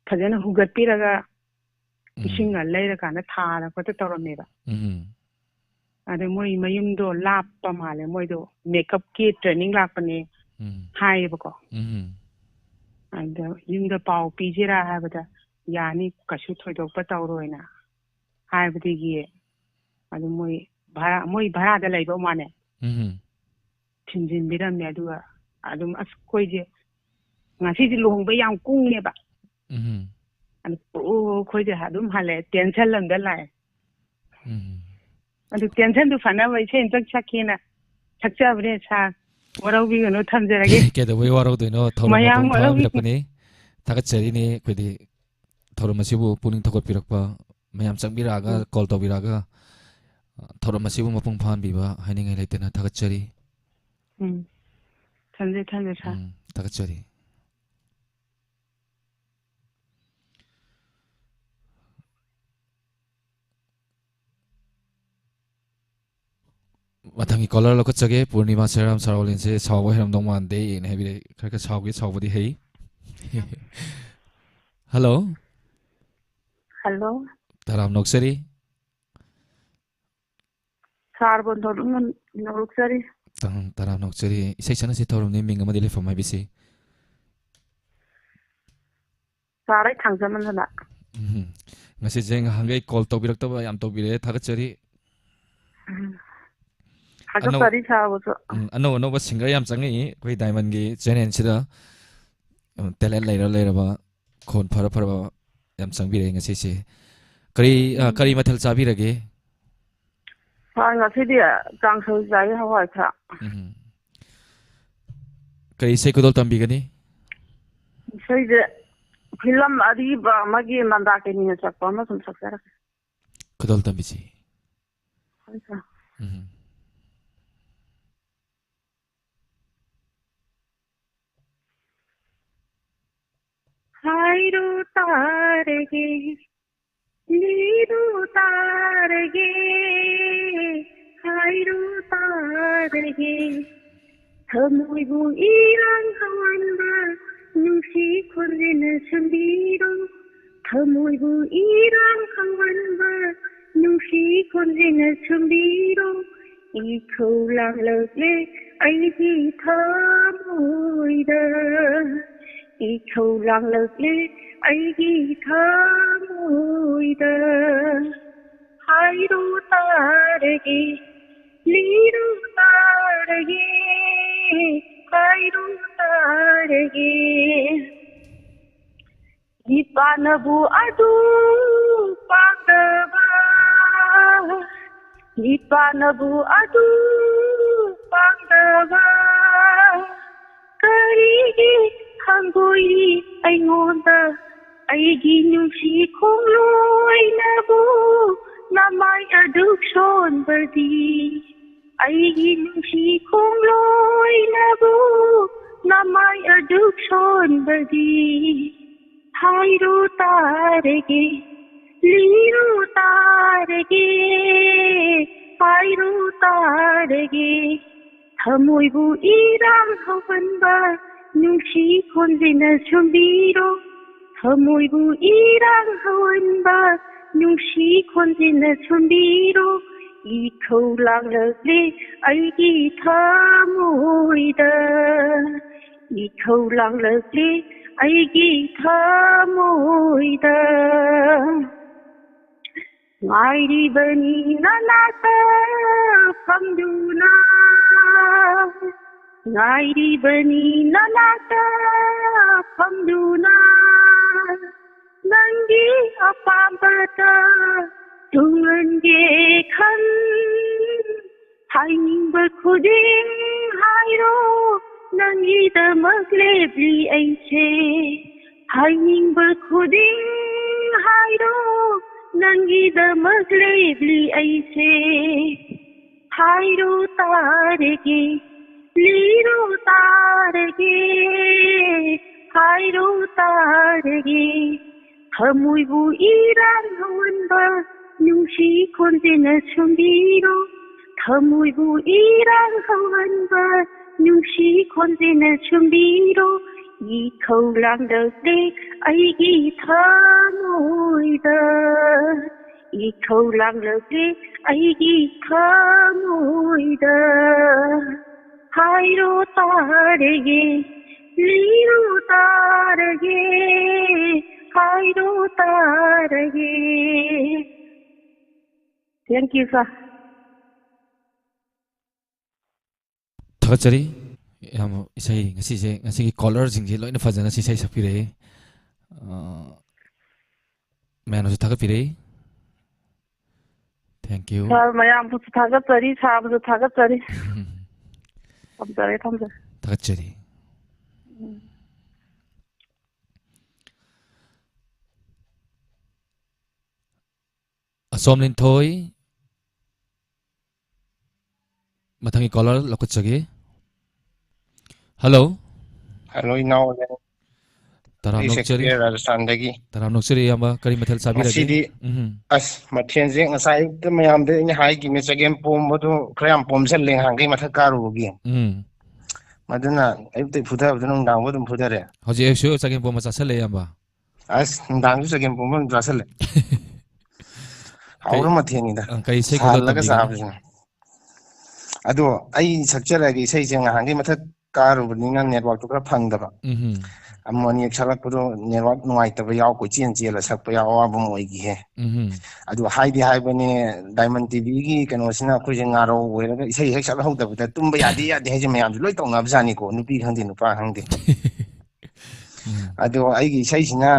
ꯐꯖꯅ ꯍꯨꯒꯠꯄꯤꯔꯒ ꯎꯝ꯫ ꯏꯁꯤꯡꯒ ꯂꯩꯔꯀꯥꯟꯗ ꯊꯥꯗ ꯈꯣꯠꯇ ꯇꯧꯔꯝꯃꯦꯕ꯫ ꯎꯝ꯫ ꯑꯗ ꯃꯣꯏ ꯃꯌꯨꯝꯗꯣ ꯂꯥꯞꯄ ꯃꯥꯜꯂꯦ, ꯃꯣꯏꯗꯣ ꯃꯦꯀꯞꯀꯤ ꯇ꯭ꯔꯦꯅꯤꯡ ꯂꯥꯛꯄꯅꯦ ꯎꯝ꯫ ꯍꯥꯏꯌꯦꯕꯀꯣ꯫ ꯎꯝ꯫ ꯑꯗ ꯌꯨꯝꯗ ꯄꯥꯎ ꯄꯤꯁꯤꯔꯥ ꯍꯥꯏꯕꯗ, "ꯌꯥꯅꯤ, ꯀꯩꯁꯨ ꯊꯣꯏꯗꯣꯛꯄ ꯇꯧꯔꯣꯏꯅ" ꯍꯥꯏꯕꯗꯒꯤ ꯑꯗꯨ ꯃꯣꯏ ꯚꯔꯥ, ꯃꯣꯏ ꯚꯔꯥꯗ ꯂꯩꯕ ꯃꯥꯅꯦ꯫ ꯎꯝ꯫ ꯊꯤꯟꯖꯤꯟꯕꯤꯔꯝꯃꯦ꯫ ꯑꯗꯨꯒ ꯑꯗꯨꯝ ꯑꯁ ꯑꯩꯈꯣꯏꯁꯦ ꯉꯁꯤꯁꯦ ꯂꯨꯍꯣꯡꯕ ꯌꯥꯝ ꯀꯨꯡꯉꯦꯕ꯫ ꯎꯝ꯫ ꯑꯗꯨ ꯄꯨ-, ꯑꯩꯈꯣꯏꯁꯦ ꯑꯗꯨꯝ ꯍꯜꯂꯛꯑꯦ, ꯇꯦꯟꯁꯟ ꯑꯝꯗ ꯂꯥꯛꯑꯦ꯫ ꯎꯝ꯫ ꯑꯗꯨ ꯇꯦꯟꯁꯟꯗꯨ ꯐꯅꯕ ꯏꯁꯩ ꯑꯝꯇꯪ ꯁꯛꯀꯦꯅ ꯁꯛꯆꯕꯅꯦ ꯁꯥꯔ꯫ ꯋꯥꯔꯧꯕꯤꯒꯅꯨ, ꯊꯝꯖꯔꯒꯦ꯫ ꯀꯩꯗꯧꯕꯩ ꯋꯥꯔꯧꯗꯣꯏꯅꯣ? ꯊꯧꯔꯝ ꯃꯌꯥꯝ ꯃꯄꯨꯡ ꯋꯥꯔꯧꯕꯤꯒꯅꯨ꯫ ꯐꯥꯍꯟꯕꯤꯔꯛꯄꯅꯤ꯫ ꯊꯥꯒꯠꯆꯔꯤꯅꯤ꯫ ꯑꯩꯈꯣꯏꯗꯤ ꯊꯧꯔꯝ ꯑꯁꯤꯕꯨ ꯄꯨꯛꯅꯤꯡ ꯊꯧꯒꯠꯄꯤꯔꯛꯄ, ꯃꯌꯥꯝ ꯆꯪꯕꯤꯔꯛꯑꯒ, ꯎꯝ꯫ ꯀꯣꯜ ꯇꯧꯕꯤꯔꯛꯑꯒ, ꯊꯧꯔꯝ ꯑꯁꯤꯕꯨ ꯃꯄꯨꯡ ꯐꯥꯍꯟꯕꯤꯕ ꯍꯥꯏꯅꯤꯡꯉꯥꯏ ꯂꯩꯇꯅ ꯊꯥꯒꯠꯆꯔꯤ꯫ ꯎꯝ꯫ ꯊꯝꯖꯩ, ꯊꯝꯖꯩ, ꯁꯥꯔ꯫ ꯎꯝ, ꯊꯥꯒꯠꯆꯔꯤ꯫ ꯃꯊꯪꯒꯤ ꯀꯣꯂꯔ ꯂꯧꯈꯠꯆꯒꯦ꯫ ꯄꯨꯔꯅꯤꯃꯥ ꯁꯦꯔꯥꯝ ꯁꯥꯔꯣꯂꯦꯟꯁꯦ ꯁꯥꯎꯕ ꯍꯩꯔꯝꯗꯧ ꯃꯥꯟꯗꯦꯅ ꯍꯥꯏꯕꯤꯔꯛꯏ꯫ ꯈꯔ ꯈꯔ ꯁꯥꯎꯒꯦ, ꯁꯥꯎꯕꯗꯤ ꯍꯩ꯫ ꯍꯜꯂꯣ꯫ ꯍꯜꯂꯣ꯫ ꯇꯔꯥꯝ ꯅꯣꯛꯆꯔꯤ꯫ ꯁꯥꯔꯕꯨ ꯅꯣꯛꯅꯤꯡ-, ꯅꯣꯛꯆꯔꯤ꯫ ꯇꯥꯡ ꯇꯔꯥ ꯅꯣꯛꯆꯔꯤ꯫ ꯏꯁꯩ ꯁꯛꯅꯁꯤ ꯊꯧꯔꯝꯅꯤ, ꯃꯤꯡ ꯑꯃꯗꯤ ꯂꯩꯐꯝ ꯍꯥꯏꯕꯤꯁꯤ꯫ ꯁꯥꯔ, ꯑꯩ ꯊꯥꯡꯖꯃꯟꯗꯅ꯫ ꯎꯝ꯫ ꯉꯁꯤꯁꯦ ꯉꯍꯥꯟꯈꯩ ꯀꯣꯜ ꯇꯧꯕꯤꯔꯛꯇꯕ ꯌꯥꯝ ꯇꯧꯕꯤꯔꯛꯑꯦ, ꯊꯥꯒꯠꯆꯔꯤ꯫ ꯎꯝ꯫ ꯑꯅꯧ-, ꯊꯥꯒꯠꯆꯔꯤ ꯁꯥꯔꯕꯨꯁꯨ꯫ ꯎꯝ, ꯑꯅꯧ ꯑꯅꯧꯕ ꯁꯤꯡꯒꯔ ꯌꯥꯝ ꯆꯪꯉꯛꯏ ꯑꯩꯈꯣꯏ ꯗꯥꯏꯃꯟꯒꯤ ꯆꯦꯅꯦꯜꯁꯤꯗ꯫ ꯎꯝ, ꯇꯦꯂꯦꯟ ꯂꯩꯔ ꯂꯩꯔꯕ, ꯈꯣꯟ ꯐꯔ ꯐꯔꯕ ꯌꯥꯝ ꯆꯪꯕꯤꯔꯛꯑꯦ ꯉꯁꯤꯁꯦ꯫ ꯀꯔꯤ, ꯑ, ꯎꯝ꯫ ꯀꯔꯤ ꯃꯊꯦꯜ ꯆꯥꯕꯤꯔꯒꯦ? ꯍꯣꯏ, ꯉꯁꯤꯗꯤ ꯀꯥꯡꯁꯣꯏ ꯆꯥꯏ, ꯍꯋꯥꯏ ꯊ꯭ꯔꯥꯛ꯫ ꯎꯝ꯫ ꯀꯔꯤ ꯏꯁꯩ ꯈꯨꯗꯣꯜ ꯇꯝꯕꯤꯒꯅꯤ? ꯏꯁꯩꯁꯦ ꯐꯤꯂꯝ ꯑꯔꯤꯕ ꯑꯃꯒꯤ ꯃꯟꯗꯥꯀꯤꯅꯤꯅ ꯁꯛꯄ ꯑꯃ ꯁꯨꯝ ꯁꯛꯆꯔꯛꯀꯦ꯫ ꯈꯨꯗꯣꯜ ꯇꯝꯕꯤꯁꯤ꯫ ꯍꯣꯏ, ꯁꯥꯔ꯫ ꯎꯝ꯫ ꯍꯥꯏꯔꯨ ꯇꯥꯔꯒꯦ, ꯂꯤꯔꯨ ꯇꯥꯔꯒꯦ, ꯍꯥꯏꯔꯨ ꯇꯥꯔꯒꯦ꯫ ꯊꯃꯣꯏꯕꯨ ꯏꯔꯥꯡ ꯍꯧꯍꯟꯕ ꯅꯨꯡꯁꯤ ꯈꯣꯟꯖꯦꯜꯅ ꯁꯨꯝꯕꯤꯔꯣ꯫ ꯊꯃꯣꯏꯕꯨ ꯏꯔꯥꯡ ꯍꯧꯍꯟꯕ ꯅꯨꯡꯁꯤ ꯈꯣꯟꯖꯦꯜꯅ ꯁꯨꯝꯕꯤꯔꯣ꯫ ꯏꯊꯧ ꯂꯥꯡꯂꯛꯂꯦ ꯑꯩꯒꯤ ꯊꯃꯣꯏꯗ, ꯏꯊꯧ ꯂꯥꯡꯂꯛꯂꯦ ꯑꯩꯒꯤ ꯊꯃꯣꯏꯗ꯫ ꯍꯥꯏꯔꯨ ꯇꯥꯔꯒꯦ, ꯂꯤꯔꯨ ꯇꯥꯔꯒꯦ, ꯍꯥꯏꯔꯨ ꯇꯥꯔꯒꯦ꯫ ꯏꯄꯥꯅꯕꯨ ꯑꯗꯨ ꯄꯥꯝꯗꯕ, ꯏꯄꯥꯅꯕꯨ ꯑꯗꯨ ꯄꯥꯝꯗꯕ, ꯀꯔꯤꯒꯤ ꯍꯪꯒꯣꯏꯔꯤ ꯑꯩꯉꯣꯟꯗ? ꯑꯩꯒꯤ ꯅꯨꯡꯁꯤ ꯈꯣꯡꯂꯣꯏꯅꯕꯨ ꯅꯃꯥꯏ ꯑꯗꯨ ꯁꯣꯟꯕꯗꯤ, ꯑꯩꯒꯤ ꯅꯨꯡꯁꯤ ꯈꯣꯡꯂꯣꯏꯅꯕꯨ ꯅꯃꯥꯏ ꯑꯗꯨ ꯁꯣꯟꯕꯗꯤ꯫ ꯍꯥꯏꯔꯨ ꯇꯥꯔꯒꯦ, ꯂꯤꯔꯨ ꯇꯥꯔꯒꯦ, ꯍꯥꯏꯔꯨ ꯇꯥꯔꯒꯦ꯫ ꯊꯃꯣꯏꯕꯨ ꯏꯔꯥꯡ ꯍꯧꯍꯟꯕ ꯅꯨꯡꯁꯤ ꯈꯣꯟꯖꯦꯜꯅ ꯁꯨꯝꯕꯤꯔꯣ꯫ ꯊꯃꯣꯏꯕꯨ ꯏꯔꯥꯡ ꯍꯧꯍꯟꯕ ꯅꯨꯡꯁꯤ ꯈꯣꯟꯖꯦꯜꯅ ꯁꯨꯝꯕꯤꯔꯣ꯫ ꯏꯊꯧ ꯂꯥꯡꯂꯛꯂꯦ ꯑꯩꯒꯤ ꯊꯃꯣꯏꯗ, ꯏꯊꯧ ꯂꯥꯡꯂꯛꯂꯦ ꯑꯩꯒꯤ ꯊꯃꯣꯏꯗ꯫ ꯉꯥꯏꯔꯤꯕꯅꯤ ꯅꯅꯥꯛꯇ ꯐꯝꯗꯨꯅ, ꯉꯥꯏꯔꯤꯕꯅꯤ ꯅꯅꯥꯛꯇ ꯐꯝꯗꯨꯅ, ꯅꯪꯒꯤ ꯑꯄꯥꯝꯕꯇ ꯇꯨꯡꯍꯟꯒꯦ ꯈꯟ꯫ ꯍꯥꯏꯅꯤꯡꯕ ꯈꯨꯗꯤꯡ ꯍꯥꯏꯔꯣ, ꯅꯪꯒꯤꯗꯃꯛ ꯂꯦꯞꯂꯤ ꯑꯩꯁꯦ꯫ ꯍꯥꯏꯅꯤꯡꯕ ꯈꯨꯗꯤꯡ ꯍꯥꯏꯔꯣ, ꯅꯪꯒꯤꯗꯃꯛ ꯂꯦꯞꯂꯤ ꯑꯩꯁꯦ꯫ ꯍꯥꯏꯔꯨ ꯇꯥꯔꯒꯦ, ꯂꯤꯔꯨ ꯇꯥꯔꯒꯦ, ꯍꯥꯏꯔꯣ ꯇꯥꯔꯒꯦ, ꯊꯃꯣꯏꯕꯨ ꯏꯔꯥꯡ ꯍꯧꯍꯟꯕ ꯅꯨꯡꯁꯤ ꯈꯣꯟꯖꯦꯜꯅ ꯁꯨꯝꯕꯤꯔꯣ꯫ ꯊꯃꯣꯏꯕꯨ ꯏꯔꯥꯡ ꯍꯧꯍꯟꯕ ꯅꯨꯡꯁꯤ ꯈꯣꯟꯖꯦꯜꯅ ꯁꯨꯝꯕꯤꯔꯣ꯫ ꯏꯈꯧ ꯂꯥꯡꯂꯛꯂꯦ ꯑꯩꯒꯤ ꯊꯃꯣꯏꯗ, ꯏꯈꯧ ꯂꯥꯡꯂꯛꯂꯦ ꯑꯩꯒꯤ ꯊꯃꯣꯏꯗ꯫ ꯍꯥꯏꯔꯣ ꯇꯥꯔꯒꯦ, ꯂꯤꯔꯣ ꯇꯥꯔꯒꯦ, ꯍꯥꯏꯔꯣ ꯇꯥꯔꯒꯦ꯫ Thank you, sir. ꯊꯥꯒꯠꯆꯔꯤ꯫ ꯌꯥꯝ ꯏꯁꯩ ꯉꯁꯤꯁꯦ, ꯉꯁꯤꯒꯤ ꯀꯣꯂꯔꯁꯤꯡꯁꯦ ꯂꯣꯏꯅ ꯐꯖꯅ ꯏꯁꯩ ꯁꯛꯄꯤꯔꯛꯑꯦ꯫ ꯑ, ꯃꯌꯥꯝꯅꯁꯨ ꯊꯥꯒꯠꯄꯤꯔꯛꯏ꯫ Thank you. Sir, ꯃꯌꯥꯝꯕꯨꯁꯨ ꯊꯥꯒꯠꯆꯔꯤ, ꯁꯥꯔꯕꯨꯁꯨ ꯊꯥꯒꯠꯆꯔꯤ꯫ ꯊꯝꯖꯔꯦ, ꯊꯝꯖꯔꯦ꯫ ꯊꯥꯒꯠꯆꯔꯤ꯫ ꯎꯝ꯫ ꯑꯁꯣꯝ ꯂꯤꯟꯊꯣꯏ, ꯃꯊꯪꯒꯤ ꯀꯣꯂꯔ ꯂꯧꯈꯠꯆꯒꯦ꯫ ꯍꯜꯂꯣ꯫ ꯍꯜꯂꯣ, ꯏꯅꯥꯎ꯫ ꯇꯔꯥꯝꯅ ꯑꯩꯁꯦ ꯑꯣꯛꯆꯔꯤ꯫ ꯀꯦ ꯔꯥꯖꯁꯊꯥꯟꯗꯒꯤ꯫ ꯇꯔꯥꯝꯅ ꯑꯣꯛꯆꯔꯤ, ꯏꯌꯥꯝꯕ꯫ ꯀꯔꯤ ꯃꯊꯦꯜ ꯆꯥꯕꯤꯔꯒꯦ? ꯉꯁꯤꯗꯤ, ꯎꯝ꯫ ꯑꯁ, ꯃꯊꯦꯜꯁꯦ ꯉꯁꯥꯏ ꯑꯌꯨꯛꯇ ꯃꯌꯥꯝꯗ ꯑꯩꯅ ꯍꯥꯏꯈꯤꯕꯅꯦ, ꯆꯒꯦꯝ ꯄꯣꯝꯕꯗꯣ ꯈꯔ ꯌꯥꯝ ꯄꯣꯝꯁꯜꯂꯦ ꯉꯍꯥꯟꯈꯩ ꯃꯊꯛ ꯀꯥꯔꯨꯕꯒꯤ꯫ ꯎꯝ꯫ ꯃꯗꯨꯅ ꯑꯌꯨꯛꯇꯩ ꯐꯨꯊꯕꯗꯨ ꯅꯨꯡꯗꯥꯡꯕꯨ ꯑꯗꯨꯝ ꯐꯨꯊꯔꯦ꯫ ꯍꯧꯖꯤꯛ ꯑꯌꯨꯛꯁꯨ ꯆꯒꯦꯝ ꯄꯣꯝꯕ ꯆꯥꯁꯜꯂꯦ, ꯏꯌꯥꯝꯕ? ꯑꯁ, ꯅꯨꯡꯗꯥꯡꯁꯨ ꯆꯒꯦꯝ ꯄꯣꯝꯕ ꯑꯗꯨꯝ ꯆꯥꯁꯜꯂꯦ꯫ ꯀꯩ, ꯍꯥꯎꯔ ꯃꯊꯦꯜꯅꯤꯗ꯫ ꯑ, ꯀꯩ ꯏꯁꯩ ꯈꯔ ꯁꯥꯍꯜꯂꯒ ꯇꯝꯕꯤꯒꯦꯅꯦ? ꯆꯥꯕꯁꯤꯅ꯫ ꯑꯗꯣ ꯑꯩ ꯁꯛꯆꯔꯛꯑꯒꯦ ꯏꯁꯩꯁꯦ, ꯉꯍꯥꯟꯒꯩ ꯃꯊꯛ ꯀꯥꯔꯨꯕꯅꯤꯅ network ꯇꯣ ꯈꯔ ꯐꯪꯗꯕ꯫ ꯎꯝꯍꯨꯝ꯫ ꯑꯃꯨꯛ ꯑꯅꯤꯔꯛ ꯁꯛꯂꯛꯄꯗꯣ network ꯅꯨꯡꯉꯥꯏꯇꯕ ꯌꯥꯎ, ꯀꯣꯏꯆꯦꯟ ꯆꯦꯜꯂ ꯁꯛꯄ ꯌꯥꯎ, ꯑꯋꯥꯕ ꯑꯃ ꯑꯣꯏꯈꯤꯍꯦ꯫ ꯎꯝꯍꯨꯝ꯫ ꯑꯗꯨ ꯍꯥꯏꯗꯤ ꯍꯥꯏꯕꯅꯦ, Diamond ꯇꯤꯚꯤꯒꯤ ꯀꯩꯅꯣꯁꯤꯅ ꯑꯩꯈꯣꯏꯁꯦ ꯉꯥꯔꯧ ꯑꯣꯏꯔꯒ ꯏꯁꯩ ꯍꯦꯛ ꯁꯛꯍꯧꯗꯕꯗ ꯇꯨꯝꯕ ꯌꯥꯗꯦ, ꯌꯥꯗꯦ ꯍꯥꯏꯁꯦ ꯃꯌꯥꯝꯁꯨ ꯂꯣꯏ ꯇꯧꯅꯕꯖꯥꯠꯅꯤꯀꯣ, ꯅꯨꯄꯤ ꯈꯪꯗꯦ, ꯅꯨꯄꯥ ꯈꯪꯗꯦ꯫ ꯎꯝ꯫ ꯑꯗꯣ ꯑꯩꯒꯤ ꯏꯁꯩꯁꯤꯅ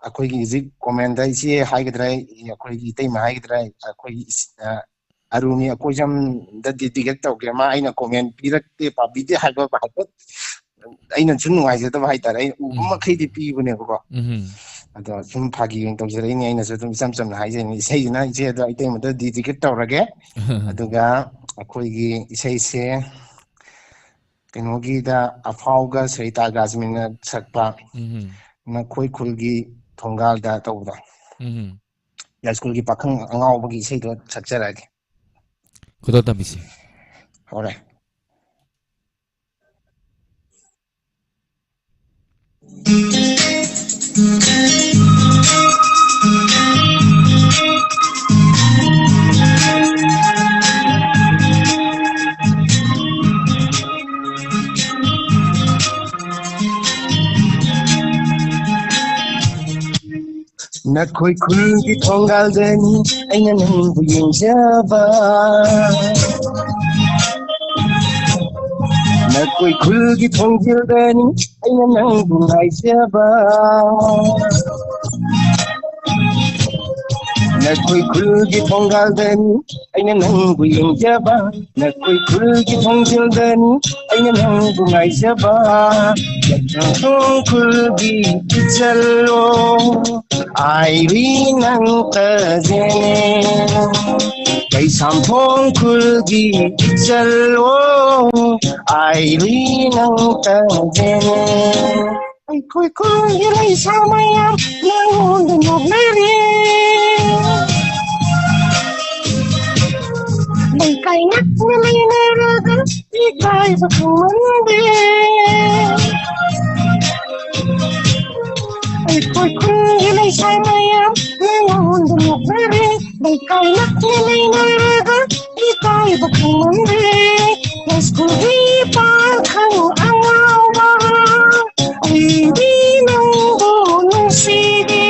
ꯑꯩꯈꯣꯏꯒꯤ ꯍꯧꯖꯤꯛ comment ꯗ ꯏꯆꯦ ꯍꯥꯏꯒꯗ꯭ꯔꯥ, ꯑꯩꯈꯣꯏꯒꯤ ꯏꯇꯩꯃ ꯍꯥꯏꯒꯗ꯭ꯔꯥ, ꯑꯩꯈꯣꯏꯒꯤ ꯏꯁ-, ꯑ, ꯑꯔꯨꯃꯤ ꯑꯩꯈꯣꯏꯖꯝꯗ dedicate ꯇꯧꯒꯦ꯫ ꯃꯥ ꯑꯩꯅ comment ꯄꯤꯔꯛꯇꯦ, ꯄꯥꯕꯤꯗꯦ ꯍꯥꯏꯕ ꯍꯥꯏꯐꯦꯠ ꯑꯩꯅ ꯁꯨꯝ ꯅꯨꯡꯉꯥꯏꯖꯗꯕ ꯍꯥꯏꯇꯥꯔꯦ꯫ ꯑꯩ ꯎꯕ ꯎꯝ꯫ ꯃꯈꯩꯗꯤ ꯄꯤꯕꯅꯦꯕꯀꯣ꯫ ꯎꯝ꯫ ꯑꯗꯣ ꯁꯨꯝ ꯐꯥꯒꯤ ꯑꯣꯏꯅ ꯇꯧꯖꯔꯛꯏꯅꯦ꯫ ꯑꯩꯅꯁꯨ ꯑꯗꯨꯝ ꯏꯆꯝ ꯆꯝꯅ ꯍꯥꯏꯖꯩꯅꯦ꯫ ꯏꯁꯩꯁꯤꯅ ꯏꯆꯦꯗ, ꯏꯇꯩꯃꯗ dedicate ꯇꯧꯔꯒꯦ꯫ ꯑꯗꯨꯒ ꯑꯩꯈꯣꯏꯒꯤ ꯏꯁꯩꯁꯦ ꯀꯩꯅꯣꯒꯤꯗ ꯑꯐꯥꯎꯒ ꯁꯔꯤꯇꯥ ꯖꯥꯁꯃꯤꯟꯅ ꯁꯛꯄ ꯎꯝ꯫ ꯅꯈꯣꯏ ꯈꯨꯜꯒꯤ ꯊꯣꯡꯒꯥꯜꯗ ꯇꯧꯕꯗꯣ꯫ ꯎꯝ꯫ ꯌꯥꯏꯁ꯭ꯀꯨꯜꯒꯤ ꯄꯥꯈꯪ ꯑꯉꯥꯎꯕꯒꯤ ꯏꯁꯩꯗꯣ ꯁꯛꯆꯔꯛꯑꯒꯦ꯫ ꯈꯨꯗꯣꯜ ꯇꯝꯕꯤꯁꯤ꯫ ꯍꯧꯔꯦ꯫ ꯅꯈꯣꯏ ꯈꯨꯜꯒꯤ ꯊꯣꯡꯒꯥꯜꯗꯅꯤ ꯑꯩꯅ ꯅꯪꯕꯨ ꯌꯦꯡꯖꯕ꯫ ꯅꯈꯣꯏ ꯈꯨꯜꯒꯤ ꯊꯣꯡꯖꯤꯜꯗꯅꯤ ꯑꯩꯅ ꯅꯪꯕꯨ ꯉꯥꯏꯖꯕ꯫ ꯅꯈꯣꯏ ꯈꯨꯜꯒꯤ ꯊꯣꯡꯒꯥꯜꯗꯅꯤ ꯑꯩꯅ ꯅꯪꯕꯨ ꯌꯦꯡꯖꯕ꯫ ꯅꯈꯣꯏ ꯈꯨꯜꯒꯤ ꯊꯣꯡꯖꯤꯜꯗꯅꯤ ꯑꯩꯅ ꯅꯪꯕꯨ ꯉꯥꯏꯖꯕ꯫ ꯌꯥꯏꯁ꯭ꯀꯨꯜꯒꯤ ꯏꯆꯜꯂꯣ, ꯑꯥꯏꯕꯤ ꯅꯪ ꯇꯖꯦꯅꯦ꯫ ꯀꯩꯁꯥꯝꯊꯣꯡ ꯈꯨꯜꯒꯤ ꯏꯆꯜꯂꯣ, ꯑꯥꯏꯕꯤ ꯅꯪ ꯇꯖꯦꯅꯦ꯫ ꯑꯩꯈꯣꯏ ꯈꯨꯜꯒꯤ ꯂꯩꯁꯥ ꯃꯌꯥꯝ ꯅꯉꯣꯟꯗ ꯅꯣꯛꯅꯔꯦ꯫ ꯂꯩꯀꯥꯏ ꯅꯛꯅ ꯂꯩꯅꯔꯒ ꯏꯀꯥꯏꯕ ꯈꯪꯃꯟꯗꯦ꯫ ꯑꯩꯈꯣꯏ ꯈꯨꯜꯒꯤ ꯂꯩꯁꯥ ꯃꯌꯥꯝ ꯅꯉꯣꯟꯗ ꯅꯣꯛꯅꯔꯦ꯫ ꯂꯩꯀꯥꯏ ꯅꯛꯅ ꯂꯩꯅꯔꯒ ꯏꯀꯥꯏꯕ ꯈꯪꯃꯟꯗꯦ꯫ ꯌꯥꯏꯁ꯭ꯀꯨꯜꯒꯤ ꯄꯥꯈꯪ ꯑꯉꯥꯎꯕ, ꯑꯩꯗꯤ ꯅꯪꯕꯨ ꯅꯨꯡꯁꯤꯔꯦ꯫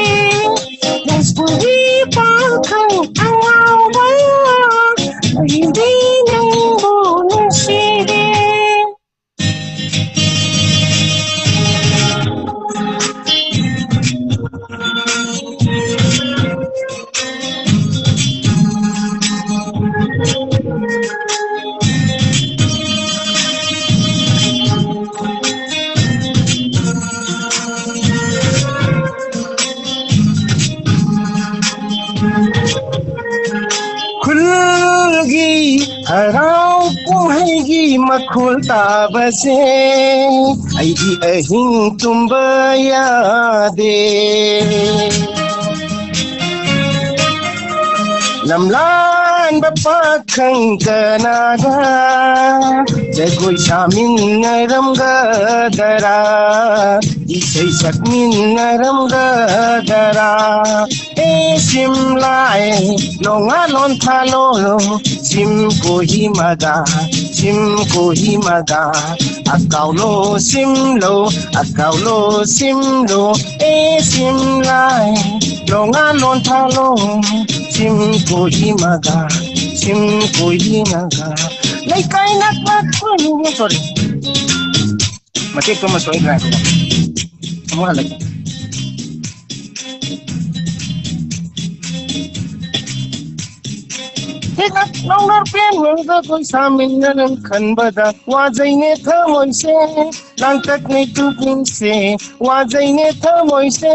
ꯌꯥꯏꯁ꯭ꯀꯨꯜꯒꯤ ꯄꯥꯈꯪ ꯑꯉꯥꯎꯕ, ꯑꯩꯗꯤ ꯅꯪꯕꯨ ꯅꯨꯡꯁꯤꯔꯦ꯫ ꯃꯈꯣꯜ ꯇꯥꯕꯁꯦ ꯑꯩꯗꯤ ꯑꯍꯤꯡ ꯇꯨꯝꯕ ꯌꯥꯗꯦ꯫ ꯂꯝꯂꯥꯟꯕ ꯄꯥꯈꯪ ꯀꯅꯥꯒ ꯖꯒꯣꯏ ꯁꯥꯃꯤꯟꯅꯔꯝꯒꯗꯔꯥ, ꯏꯁꯩ ꯁꯛꯃꯤꯟꯅꯔꯝꯒꯗꯔꯥ? ꯑꯦ ꯁꯤꯝꯂꯥꯏ, ꯂꯣꯉꯥ ꯂꯣꯟꯊꯥꯂꯣ, ꯁꯤꯝ ꯀꯣꯍꯤꯃꯒ, ꯁꯤꯝ ꯀꯣꯍꯤꯃꯒ, ꯑꯀꯥꯎꯂꯣ ꯁꯤꯝꯂꯣ, ꯑꯀꯥꯎꯂꯣ ꯁꯤꯝꯂꯣ, ꯑꯦ ꯁꯤꯝꯂꯥꯏ, ꯂꯣꯉꯥ ꯂꯣꯟꯊꯥꯂꯣ, ꯁꯤꯝ ꯀꯣꯍꯤꯃꯒ, ꯁꯤꯝ ꯀꯣꯍꯤꯃꯒ, ꯂꯩꯀꯥꯏ ꯅꯛꯅ ꯈꯨꯟ-, sorry꯫ ꯃꯇꯦꯛꯇꯨꯃ ꯁꯣꯏꯈ꯭ꯔꯦ꯫ ꯑꯃꯨꯛ ꯍꯜꯂꯛꯀꯦ꯫ ꯍꯦꯛ ꯅꯧꯅ ꯄꯦꯟꯕꯗ ꯑꯩꯈꯣꯏ ꯁꯥꯃꯤꯟꯅꯔꯝ ꯈꯟꯕꯗ ꯋꯥꯖꯩꯅꯦ ꯊꯃꯣꯏꯁꯦ, ꯂꯥꯡꯇꯛꯅꯩ ꯄꯨꯛꯅꯤꯡꯁꯦ, ꯋꯥꯖꯩꯅꯦ ꯊꯃꯣꯏꯁꯦ,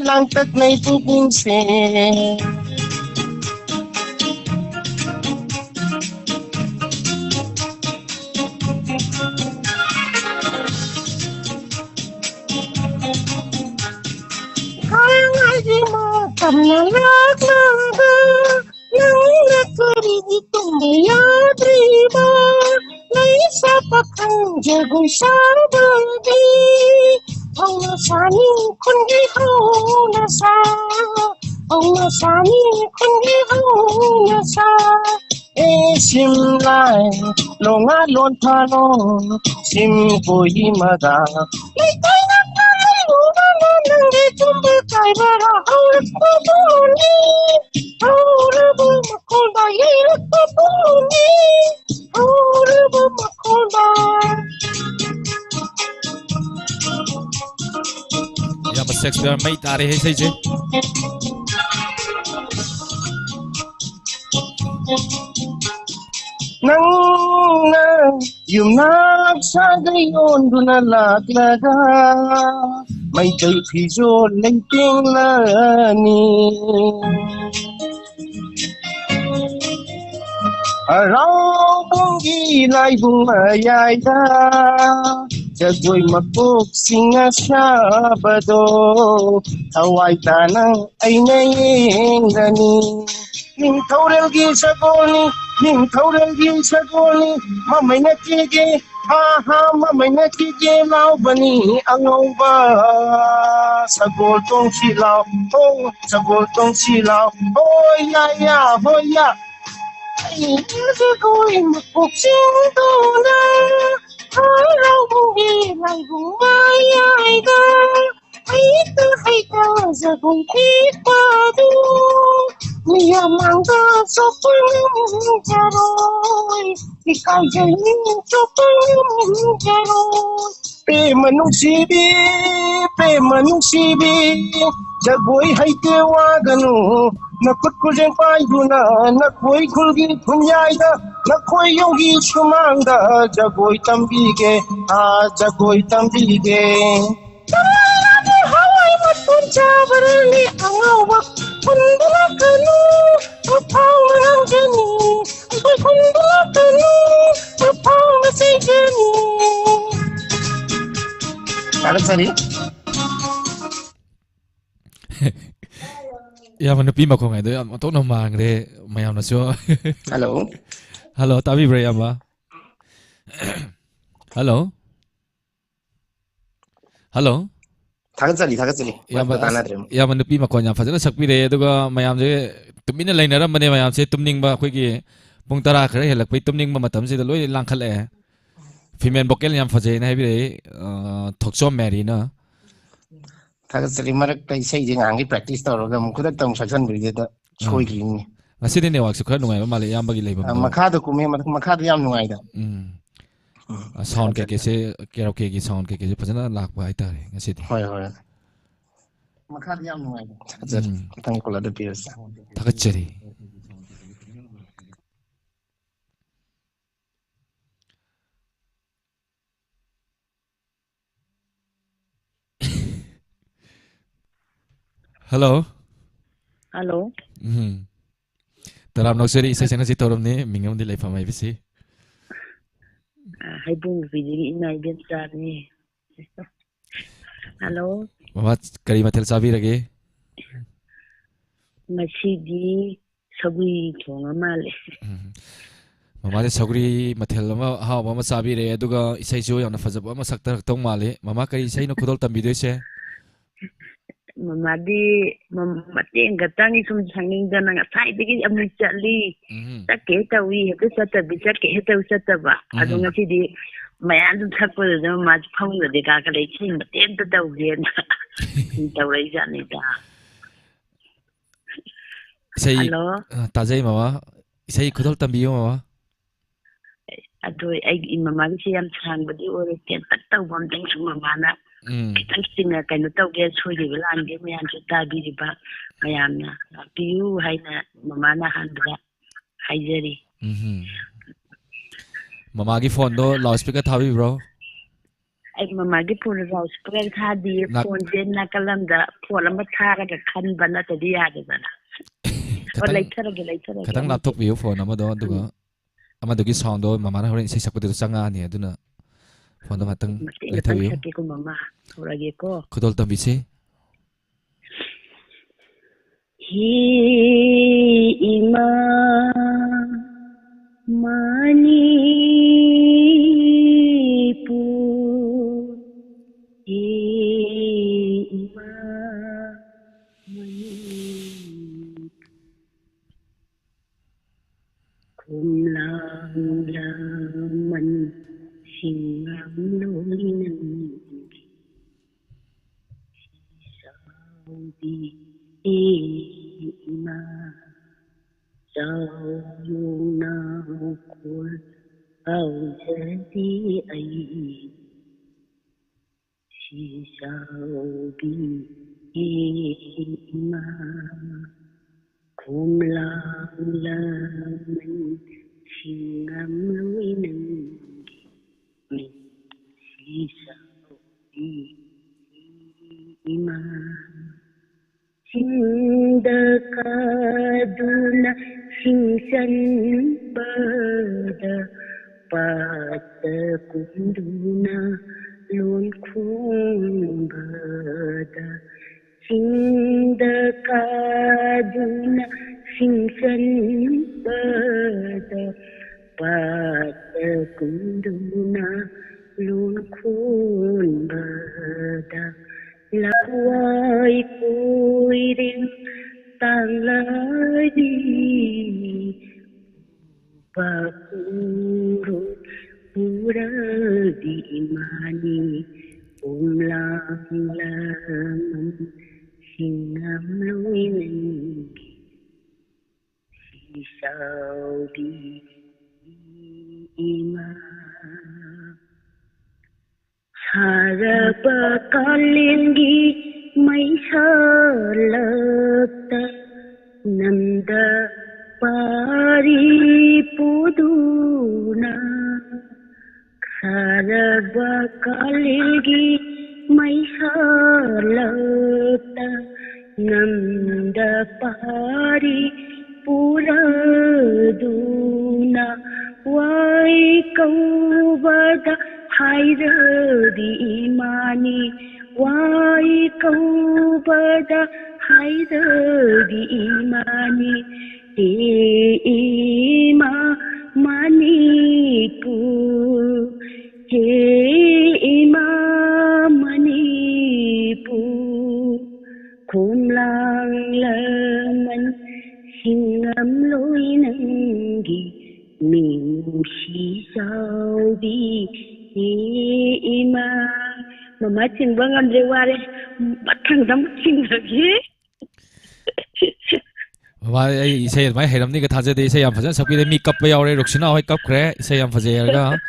ꯂꯥꯡꯇꯛꯅꯩ ꯄꯨꯛꯅꯤꯡꯁꯦ꯫ ꯉꯔꯥꯡ ꯑꯩꯒꯤ ꯃꯇꯝꯅ ꯂꯥꯛꯂꯒ ꯅꯪꯅ ꯀꯔꯤꯒꯤ ꯇꯨꯝꯕ ꯌꯥꯗ꯭ꯔꯤꯕ? ꯂꯩꯁꯥ ꯄꯥꯈꯪ ꯖꯒꯣꯏ ꯁꯥꯕꯗꯤ ꯍꯧꯅ ꯁꯥꯅꯤ ꯈꯨꯟꯒꯤ ꯍꯧꯅ ꯁꯥ, ꯍꯧꯅ ꯁꯥꯅꯤ ꯈꯨꯟꯒꯤ ꯍꯧꯅ ꯁꯥ꯫ ꯑꯦ ꯁꯤꯝꯂꯥꯏ, ꯂꯣꯉꯥ ꯂꯣꯟꯊꯥꯂꯣ, ꯁꯤꯝ ꯀꯣꯍꯤꯃꯒ꯫ ꯂꯩꯀꯥꯏ ꯅꯛꯅ ꯂꯩꯔꯨꯔꯅꯨ, ꯅꯪꯒꯤ ꯆꯨꯝꯕ ꯀꯥꯏꯕꯔ ꯍꯧꯔꯛꯄꯕꯨꯅꯤ꯫ ꯍꯧꯔꯕ ꯃꯈꯣꯜꯗ ꯌꯩꯔꯛꯄꯕꯨꯅꯤ꯫ ꯍꯧꯔꯕ ꯃꯈꯣꯜꯗ꯫ ꯏꯌꯥꯝꯕ ꯁꯦꯛꯁꯄꯤꯌꯔ ꯃꯩ ꯇꯥꯔꯦ ꯏꯁꯩꯁꯦ꯫ ꯅꯪꯅ ꯌꯨꯝꯅꯥꯛ ꯁꯥꯒꯩ ꯑꯣꯟꯗꯨꯅ ꯂꯥꯛꯂꯒ ꯃꯩꯇꯩ ꯐꯤꯖꯣꯜ ꯂꯩꯇꯦꯡꯂꯅꯤ꯫ ꯍꯔꯥꯎ ꯇꯣꯡꯒꯤ ꯂꯥꯏꯕꯨꯡ ꯃꯌꯥꯏꯗ ꯖꯒꯣꯏ ꯃꯀꯣꯛꯁꯤꯡꯅ ꯁꯥꯕꯗꯣ ꯊꯋꯥꯏ ꯇꯥꯅ ꯑꯩꯅ ꯌꯦꯡꯒꯅꯤ꯫ ꯅꯤꯡꯊꯧꯔꯦꯜꯒꯤ ꯁꯒꯣꯜꯅꯤ, ꯅꯤꯡꯊꯧꯔꯦꯜꯒꯤ ꯁꯒꯣꯜꯅꯤ, ꯃꯃꯩꯅ ꯀꯦꯒꯦ, ꯍꯥ ꯍꯥ, ꯃꯃꯩꯅ ꯀꯦꯒꯦ ꯂꯥꯎꯕꯅꯤ ꯑꯉꯧꯕ꯫ ꯁꯒꯣꯜ ꯇꯣꯡꯁꯤ ꯂꯥꯎ, ꯍꯣ, ꯁꯒꯣꯜ ꯇꯣꯡꯁꯤ ꯂꯥꯎ, ꯍꯣꯏ ꯌꯥ ꯌꯥ, ꯍꯣꯏ ꯌꯥ꯫ ꯑꯩ ꯖꯒꯣꯏ ꯃꯀꯣꯛꯁꯤꯡꯗꯨꯅ ꯍꯔꯥꯎꯕꯒꯤ ꯂꯥꯏꯕꯨꯡ ꯃꯌꯥꯏꯗ ꯍꯩꯇ ꯍꯩꯇ ꯖꯒꯣꯏ ꯊꯦꯛꯄꯗꯨ ꯃꯤꯌꯥꯝ ꯃꯥꯡꯗ ꯆꯣꯞꯄ ꯉꯝꯖꯔꯣꯏ, ꯏꯀꯥꯏꯖꯩ ꯆꯣꯞꯄ ꯉꯝꯖꯔꯣꯏ꯫ ꯄꯦꯝꯃ ꯅꯨꯡꯁꯤꯕꯤ, ꯄꯦꯝꯃ ꯅꯨꯡꯁꯤꯕꯤ, ꯖꯒꯣꯏ ꯍꯩꯇꯦ ꯋꯥꯒꯅꯨ꯫ ꯅꯈꯨꯠ ꯈꯨꯖꯦꯡ ꯄꯥꯏꯗꯨꯅ ꯅꯈꯣꯏ ꯈꯨꯜꯒꯤ ꯈꯨꯟꯌꯥꯏꯗ ꯅꯈꯣꯏ ꯌꯨꯝꯒꯤ ꯁꯨꯃꯥꯡꯗ ꯖꯒꯣꯏ ꯇꯝꯕꯤꯒꯦ, ꯑꯥ, ꯖꯒꯣꯏ ꯇꯝꯕꯤꯒꯦ꯫ ꯇꯝꯂꯕꯤ ꯍꯋꯥꯏ ꯃꯇꯣꯟ ꯆꯥꯕꯔꯅꯤ ꯑꯉꯧꯕ ꯈꯨꯟꯗ ꯂꯥꯛꯀꯅꯨ, ꯃꯐꯥꯎ ꯉꯥꯡꯒꯅꯤ꯫ ꯑꯩꯈꯣꯏ ꯈꯨꯟꯗ ꯂꯥꯛꯀꯅꯨ, ꯃꯐꯥꯎ ꯉꯁꯤꯒꯅꯤ꯫ ꯊꯥꯒꯠꯆꯔꯤ꯫ ꯏꯌꯥꯝꯕ, ꯅꯨꯄꯤ ꯃꯈꯣꯟ ꯍꯥꯏꯗꯣ ꯌꯥꯝ ꯑꯣꯟꯊꯣꯛꯅ ꯃꯥꯟꯈ꯭ꯔꯦ ꯃꯌꯥꯝꯅꯁꯨ꯫ ꯍꯜꯂꯣ꯫ ꯍꯜꯂꯣ, ꯇꯥꯕꯤꯕ꯭ꯔꯥ ꯏꯌꯥꯝꯕ? ꯍꯜꯂꯣ꯫ ꯍꯜꯂꯣ꯫ ꯊꯥꯒꯠꯆꯔꯤ, ꯊꯥꯒꯠꯆꯔꯤ꯫ ꯏꯌꯥꯝꯕ, ꯃꯔꯛꯇ ꯑꯁ, ꯇꯥꯟꯅꯗ꯭ꯔꯦ ꯑꯃꯨꯛ꯫ ꯏꯌꯥꯝꯕ ꯅꯨꯄꯤ ꯃꯈꯣꯟ ꯌꯥꯝ ꯐꯖꯅ ꯁꯛꯄꯤꯔꯛꯑꯦ, ꯑꯗꯨꯒ ꯃꯌꯥꯝꯁꯦ ꯇꯨꯃꯤꯟꯅ ꯂꯩꯅꯔꯝꯕꯅꯦ, ꯃꯌꯥꯝꯁꯦ ꯇꯨꯝꯅꯤꯡꯕ, ꯑꯩꯈꯣꯏꯒꯤ ꯄꯨꯡ ꯇꯔꯥ ꯈꯔ ꯍꯦꯜꯂꯛꯄꯩ ꯇꯨꯝꯅꯤꯡꯕ ꯃꯇꯝꯁꯤꯗ ꯂꯣꯏ ꯂꯥꯡꯈꯠꯂꯛꯑꯦ꯫ Female vocal ꯌꯥꯝ ꯐꯖꯩꯅ ꯍꯥꯏꯕꯤꯔꯛꯏ, ꯑ, ꯊꯣꯛꯆꯣꯝ ꯃꯦꯔꯤꯅ꯫ ꯊꯥꯒꯠꯆꯔꯤ꯫ ꯃꯔꯛꯇ ꯏꯁꯩꯁꯦ ꯉꯍꯥꯟꯒꯩ practice ꯇꯧꯔꯒ ꯑꯃꯨꯛ ꯈꯨꯗꯛꯇ ꯑꯃꯨꯛ ꯁꯛꯆꯟꯕꯒꯤꯗ ꯑꯥ꯫ ꯁꯣꯏꯈ꯭ꯔꯤꯅꯤꯅꯦ꯫ ꯉꯁꯤꯗꯤ networkꯁꯨ ꯈꯔ ꯅꯨꯡꯉꯥꯏꯕ ꯃꯥꯜꯂꯦ ꯏꯌꯥꯝꯕꯒꯤ ꯑ, ꯂꯩꯐꯝꯗꯣ꯫ ꯃꯈꯥꯗ ꯀꯨꯝꯃꯦ, ꯃꯊꯛ-, ꯃꯈꯥꯗ ꯌꯥꯝ ꯅꯨꯡꯉꯥꯏꯗ꯫ ꯎꯝ꯫ ꯎꯝ꯫ ꯑ, sound ꯊꯥꯒꯠꯆꯔꯤ꯫ ꯀꯩꯀꯩꯁꯦ, karaokeꯒꯤ sound ꯀꯩꯀꯩꯁꯦ ꯐꯖꯅ ꯂꯥꯛꯄ ꯍꯥꯏꯇꯥꯔꯦ ꯉꯁꯤꯗꯤ꯫ ꯍꯣꯏ, ꯍꯣꯏ꯫ ꯃꯈꯥꯗ ꯌꯥꯝ ꯅꯨꯡꯉꯥꯏꯗ꯫ ꯊꯥꯒꯠꯆꯔꯤ꯫ ꯎꯝ꯫ ꯃꯊꯪꯒꯤ call ꯑꯗꯨ ꯄꯤꯔꯁꯤ꯫ ꯊꯥꯒꯠꯆꯔꯤ꯫ ꯍꯜꯂꯣ꯫ ꯍꯜꯂꯣ꯫ ꯎꯝ꯫ ꯇꯔꯥꯝꯅ ꯑꯣꯛꯆꯔꯤ, ꯏꯁꯩ ꯁꯛꯅꯁꯤ ꯇꯧꯔꯝꯅꯤ, ꯃꯤꯡ ꯑꯃꯗꯤ ꯂꯩꯐꯝ ꯍꯥꯏꯕꯁꯤ꯫ ꯍꯩꯕꯣꯡ ꯅꯨꯄꯤꯗꯒꯤ ꯏꯃꯥ ꯏꯕꯦꯝꯆꯥꯅꯤ꯫ ꯍꯜꯂꯣ꯫ ꯃꯃꯥ, ꯀꯔꯤ ꯃꯊꯦꯜ ꯆꯥꯕꯤꯔꯒꯦ? ꯉꯁꯤꯗꯤ ꯁꯧꯒ꯭ꯔꯤ ꯊꯣꯡꯉ ꯃꯥꯜꯂꯦ꯫ ꯎꯝ꯫ ꯃꯃꯥꯁꯦ ꯁꯧꯒ꯭ꯔꯤ ꯃꯊꯦꯜ ꯑꯃ ꯑꯍꯥꯎꯕ ꯑꯃ ꯆꯥꯕꯤꯔꯦ, ꯑꯗꯨꯒ ꯏꯁꯩꯁꯨ ꯌꯥꯝꯅ ꯐꯖꯕ ꯑꯃ ꯁꯛꯊꯔꯛꯇꯧ ꯃꯥꯜꯂꯤ꯫ ꯃꯃꯥ, ꯀꯔꯤ ꯏꯁꯩꯅꯣ ꯈꯨꯗꯣꯜ ꯇꯝꯕꯤꯗꯣꯏꯁꯦ? ꯃꯃꯥꯗꯤ ꯃꯝ-, ꯃꯇꯦꯡ ꯈꯛꯇꯪ ꯁꯨꯝ ꯁꯪꯅꯤꯡꯗꯅ ꯉꯁꯥꯏꯗꯒꯤ ꯑꯃꯨꯛ ꯆꯠꯂꯤ, ꯎꯝ꯫ ꯆꯠꯀꯦ ꯇꯧꯏ, ꯍꯦꯛꯇ ꯆꯠꯇꯕꯤ, ꯆꯠꯀꯦ ꯍꯦꯛꯇ ꯆꯠꯇꯕ꯫ ꯑꯗꯣ ꯎꯝ꯫ ꯉꯁꯤꯗꯤ ꯃꯌꯥꯝ ꯁꯨꯝ ꯁꯛꯄꯗꯨꯗ ꯃꯃꯥꯁꯨ ꯐꯃꯨꯡꯗꯗꯤ ꯀꯥꯈꯠꯂꯛꯏ, ꯏꯁꯩ ꯃꯇꯦꯛ ꯑꯝꯇ ꯇꯧꯒꯦꯅ ꯁꯨꯝ ꯇꯧꯔꯛꯏꯖꯥꯠꯅꯤꯗ꯫ ꯏꯁꯩ, ꯍꯜꯂꯣ꯫ ꯑ, ꯇꯥꯖꯩ ꯃꯃꯥ꯫ ꯏꯁꯩ ꯈꯨꯗꯣꯜ ꯇꯝꯕꯤꯌꯨ ꯃꯃꯥ꯫ ꯑꯗꯣ ꯑꯩꯒꯤ ꯃꯃꯥꯒꯤꯁꯦ ꯌꯥꯝ ꯁꯥꯡꯕꯗꯤ ꯑꯣꯏꯔꯣꯏ, ꯇꯦꯟꯇꯛ ꯇꯧꯕ ꯑꯝꯇꯪ ꯁꯨꯝ ꯃꯃꯥꯅ ꯎꯝ꯫ ꯈꯤꯇꯪ ꯆꯤꯡꯅ ꯀꯩꯅꯣ ꯇꯧꯒꯦ, ꯁꯣꯏꯈꯤꯕ ꯂꯥꯟꯒꯦ ꯃꯌꯥꯝꯁꯨ ꯇꯥꯕꯤꯔꯤꯕ ꯃꯌꯥꯝꯅ ꯇꯥꯛꯄꯤꯌꯨ ꯍꯥꯏꯅ ꯃꯃꯥꯅ ꯑꯍꯥꯟꯕꯗ ꯍꯥꯏꯖꯔꯤ꯫ ꯎꯝ꯫ ꯃꯃꯥꯒꯤ ꯐꯣꯟꯗꯣ ꯂꯥꯎꯠ ꯁ꯭ꯄꯤꯀꯔ ꯊꯥꯕꯤꯕ꯭ꯔꯣ? ꯑꯩ ꯃꯃꯥꯒꯤ ꯐꯣꯟ ꯂꯥꯎꯠ ꯁ꯭ꯄꯤꯀꯔ ꯊꯥꯗꯤꯌꯦ, ꯅꯥꯛ- ꯐꯣꯟꯁꯦ ꯅꯥꯀꯜ ꯑꯃꯗ ꯐꯣꯟ ꯑꯃ ꯊꯥꯔꯒ ꯈꯟꯕ ꯅꯠꯇꯗꯤ ꯌꯥꯗꯗꯅ꯫ ꯑꯣ, ꯈꯇꯪ, ꯂꯩꯊꯔꯒꯦ, ꯂꯩꯊꯔꯒꯦ꯫ ꯈꯇꯪ ꯑꯃꯁꯦ꯫ ꯂꯥꯞꯊꯣꯛꯄꯤꯌꯨ ꯐꯣꯟ ꯑꯃꯗꯣ, ꯑꯗꯨꯒ ꯎꯝ꯫ ꯑꯃꯗꯨꯒꯤ ꯁꯥꯎꯟꯗꯣ ꯃꯃꯥꯅ ꯍꯣꯔꯦꯟ ꯏꯁꯩ ꯁꯛꯄꯗꯨꯗ ꯆꯪꯉꯛꯑꯅꯤ, ꯑꯗꯨꯅ ꯐꯣꯟꯗꯣ ꯉꯥꯛꯇꯪ ꯃꯇꯦꯛ ꯉꯥꯛꯇꯪ ꯂꯩꯊꯕꯤꯌꯨ꯫ ꯁꯛꯀꯦꯀꯣ ꯃꯃꯥ, ꯍꯧꯔꯒꯦꯀꯣ꯫ ꯈꯨꯗꯣꯜ ꯇꯝꯕꯤꯁꯤ꯫ ꯍꯦ ꯏꯃꯥ ꯃꯅꯤꯄꯨꯔ, ꯍꯦ ꯏꯃꯥ ꯃꯅꯤꯄꯨꯔ꯫ ꯈꯣꯝꯂꯥꯡ ꯂꯃꯟ ꯁꯤꯡꯉꯝꯂꯣꯏ ꯅꯪꯒꯤ ꯁꯥꯎꯕꯤ ꯏꯃꯥ꯫ ꯆꯥꯎ ꯌꯣꯡꯅꯥꯎ ꯈꯣꯜ ꯐꯥꯎꯖꯗꯦ ꯑꯩ꯫ ꯁꯤꯁꯥꯎꯕꯤ ꯏꯃꯥ, ꯈꯣꯝꯂꯥꯡ ꯂꯃꯟ ꯁꯤꯡꯉꯝꯂꯣꯏ ꯅꯪꯒꯤ ꯃꯤꯠ꯫ ꯁꯤꯁꯥꯎꯕꯤ ꯏꯃꯥ, ꯆꯤꯡꯗ ꯀꯥꯗꯨꯅ ꯁꯤꯡ ꯆꯟꯕꯗ ꯄꯥꯠꯇ ꯀꯨꯝꯗꯨꯅ ꯂꯣꯟ ꯈꯣꯡꯕꯗ, ꯆꯤꯡꯗ ꯀꯥꯗꯨꯅ ꯁꯤꯡ ꯆꯟꯕꯗ, ꯄꯥꯠꯇ ꯀꯨꯝꯗꯨꯅ ꯂꯣꯟ ꯈꯣꯟꯕꯗ, ꯂꯋꯥꯏ ꯀꯣꯏꯔꯦꯡ ꯇꯥꯡꯂꯕꯤ ꯄꯥꯈꯨꯡꯔꯣ ꯄꯨꯔꯗꯤ ꯏꯃꯥꯅꯤ, ꯄꯣꯝꯂꯥꯡ ꯂꯃꯟ ꯁꯤꯡꯉꯝꯂꯣꯏ ꯅꯪꯒꯤ ꯁꯤꯁꯥꯎꯕꯤ ꯏꯃꯥ꯫ ꯁꯥꯔꯕ ꯀꯥꯂꯦꯟꯒꯤ ꯃꯩꯁꯥꯂꯛꯇ ꯅꯝꯗ ꯄꯥꯔꯤ ꯄꯨꯗꯨꯅ, ꯁꯥꯔꯕ ꯀꯥꯂꯦꯟꯒꯤ ꯃꯩꯁꯥꯂꯛꯇ ꯅꯝꯗ ꯄꯥꯔꯤ ꯄꯨꯔꯗꯨꯅ, ꯋꯥꯏ ꯀꯧꯕꯗ ꯍꯥꯏꯔꯗꯤ ꯏꯃꯥꯅꯤ, ꯋꯥꯏ ꯀꯧꯕꯗ ꯍꯥꯏꯔꯗꯤ ꯏꯃꯥꯅꯤ, ꯍꯦ ꯏꯃꯥ ꯃꯅꯤꯄꯨꯔ, ꯍꯦ ꯏꯃꯥ ꯃꯅꯤꯄꯨꯔ, ꯈꯣꯝꯂꯥꯡ ꯂꯃꯟ ꯁꯤꯡꯉꯝꯂꯣꯏ ꯅꯪꯒꯤ ꯃꯤꯅꯨꯡꯁꯤ ꯆꯥꯎꯕꯤ ꯏꯃꯥ꯫ ꯃꯃꯥ ꯆꯤꯡꯕ ꯉꯝꯗ꯭ꯔꯦ, ꯋꯥꯔꯦ꯫ ꯃꯊꯪꯗ ꯑꯃꯨꯛ ꯆꯤꯡꯉꯒꯦ꯫ ꯃꯃꯥ, ꯑꯩ ꯏꯁꯩ ꯑꯗꯨꯃꯥꯏꯅ ꯍꯩꯔꯝꯅꯤꯒ ꯊꯥꯖꯗꯦ꯫ ꯏꯁꯩ ꯌꯥꯝ ꯐꯖꯅ ꯁꯛꯄꯤꯔꯦ꯫ ꯃꯤ ꯀꯞꯄ ꯌꯥꯎꯔꯦ꯫ ꯔꯨꯛꯁꯤꯅꯥ ꯍꯣꯏ ꯀꯞꯈ꯭ꯔꯦ꯫ ꯏꯁꯩ ꯌꯥꯝ ꯐꯖꯩ ꯍꯥꯏꯔꯒ꯫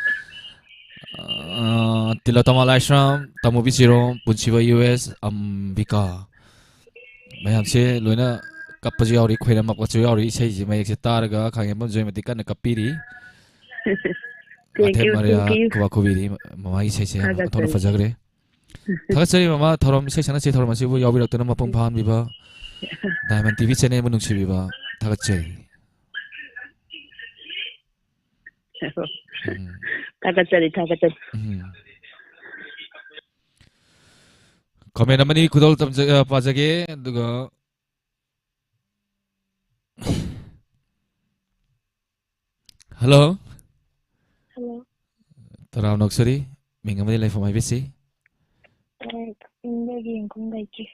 ꯑ, ꯇꯤꯂꯣꯇꯃꯥ ꯂꯥꯏꯁ꯭ꯔꯝ, ꯇꯃꯨꯕꯤ ꯁꯤꯔꯣꯝ, ꯄꯨꯟꯁꯤꯕ ꯌꯨ ꯑꯦꯁ, ꯑꯝꯕꯤꯀꯥ꯫ ꯃꯌꯥꯝꯁꯦ ꯂꯣꯏꯅ ꯀꯞꯄꯁꯨ ꯌꯥꯎꯔꯤ, ꯈꯣꯏꯔꯝꯃꯛꯄꯁꯨ ꯌꯥꯎꯔꯤ꯫ ꯏꯁꯩꯁꯤ ꯃꯌꯦꯛꯁꯦ ꯇꯥꯔꯒ ꯈꯥꯉꯦꯝꯕꯝ ꯖꯣꯏꯃꯇꯤ ꯀꯟꯅ ꯀꯞꯄꯤꯔꯤ꯫ Thank ꯑꯊꯦꯝ you, Mariya thank you. ꯈꯨꯕꯥꯛ ꯈꯨꯕꯤꯔꯤ꯫ ꯃꯃꯥꯒꯤ ꯏꯁꯩꯁꯦ ꯌꯥꯝ ꯑꯣꯟꯊꯣꯛꯅ ꯊꯥꯒꯠꯆꯔꯤ꯫ ꯐꯖꯈ꯭ꯔꯦ꯫ ꯊꯥꯒꯠꯆꯔꯤ ꯃꯃꯥ, ꯊꯧꯔꯝ, ꯏꯁꯩ ꯁꯛꯅꯁꯤ ꯊꯧꯔꯝ ꯑꯁꯤꯕꯨ ꯌꯥꯎꯕꯤꯔꯛꯇꯨꯅ ꯃꯄꯨꯡ ꯐꯥꯍꯟꯕꯤꯕ, ꯗꯥꯏꯃꯟ ꯇꯤ ꯚꯤ ꯆꯦꯅꯦꯜꯕꯨ ꯅꯨꯡꯁꯤꯕꯤꯕ꯫ ꯊꯥꯒꯠꯆꯔꯤ꯫ ꯎꯝ꯫ ꯊꯥꯒꯠꯆꯔꯤ, ꯊꯥꯒꯠꯆꯔꯤ꯫ ꯎꯝ꯫ Comment ꯑꯃꯅꯤ ꯈꯨꯗꯣꯜ ꯇꯝꯖ-, ꯑ, ꯄꯥꯖꯒꯦ, ꯑꯗꯨꯒ, hello꯫ Hello꯫ ꯇꯔꯥꯝꯅ ꯑꯣꯛꯆꯔꯤ꯫ ꯃꯤꯡ ꯑꯃꯗꯤ ꯂꯩꯐꯝ ꯍꯥꯏꯕꯤꯁꯤ꯫ ꯑ, ꯀꯛꯆꯤꯡꯗꯒꯤ ꯌꯦꯡꯈꯨꯝ ꯒꯥꯏꯇ꯭ꯔꯤ꯫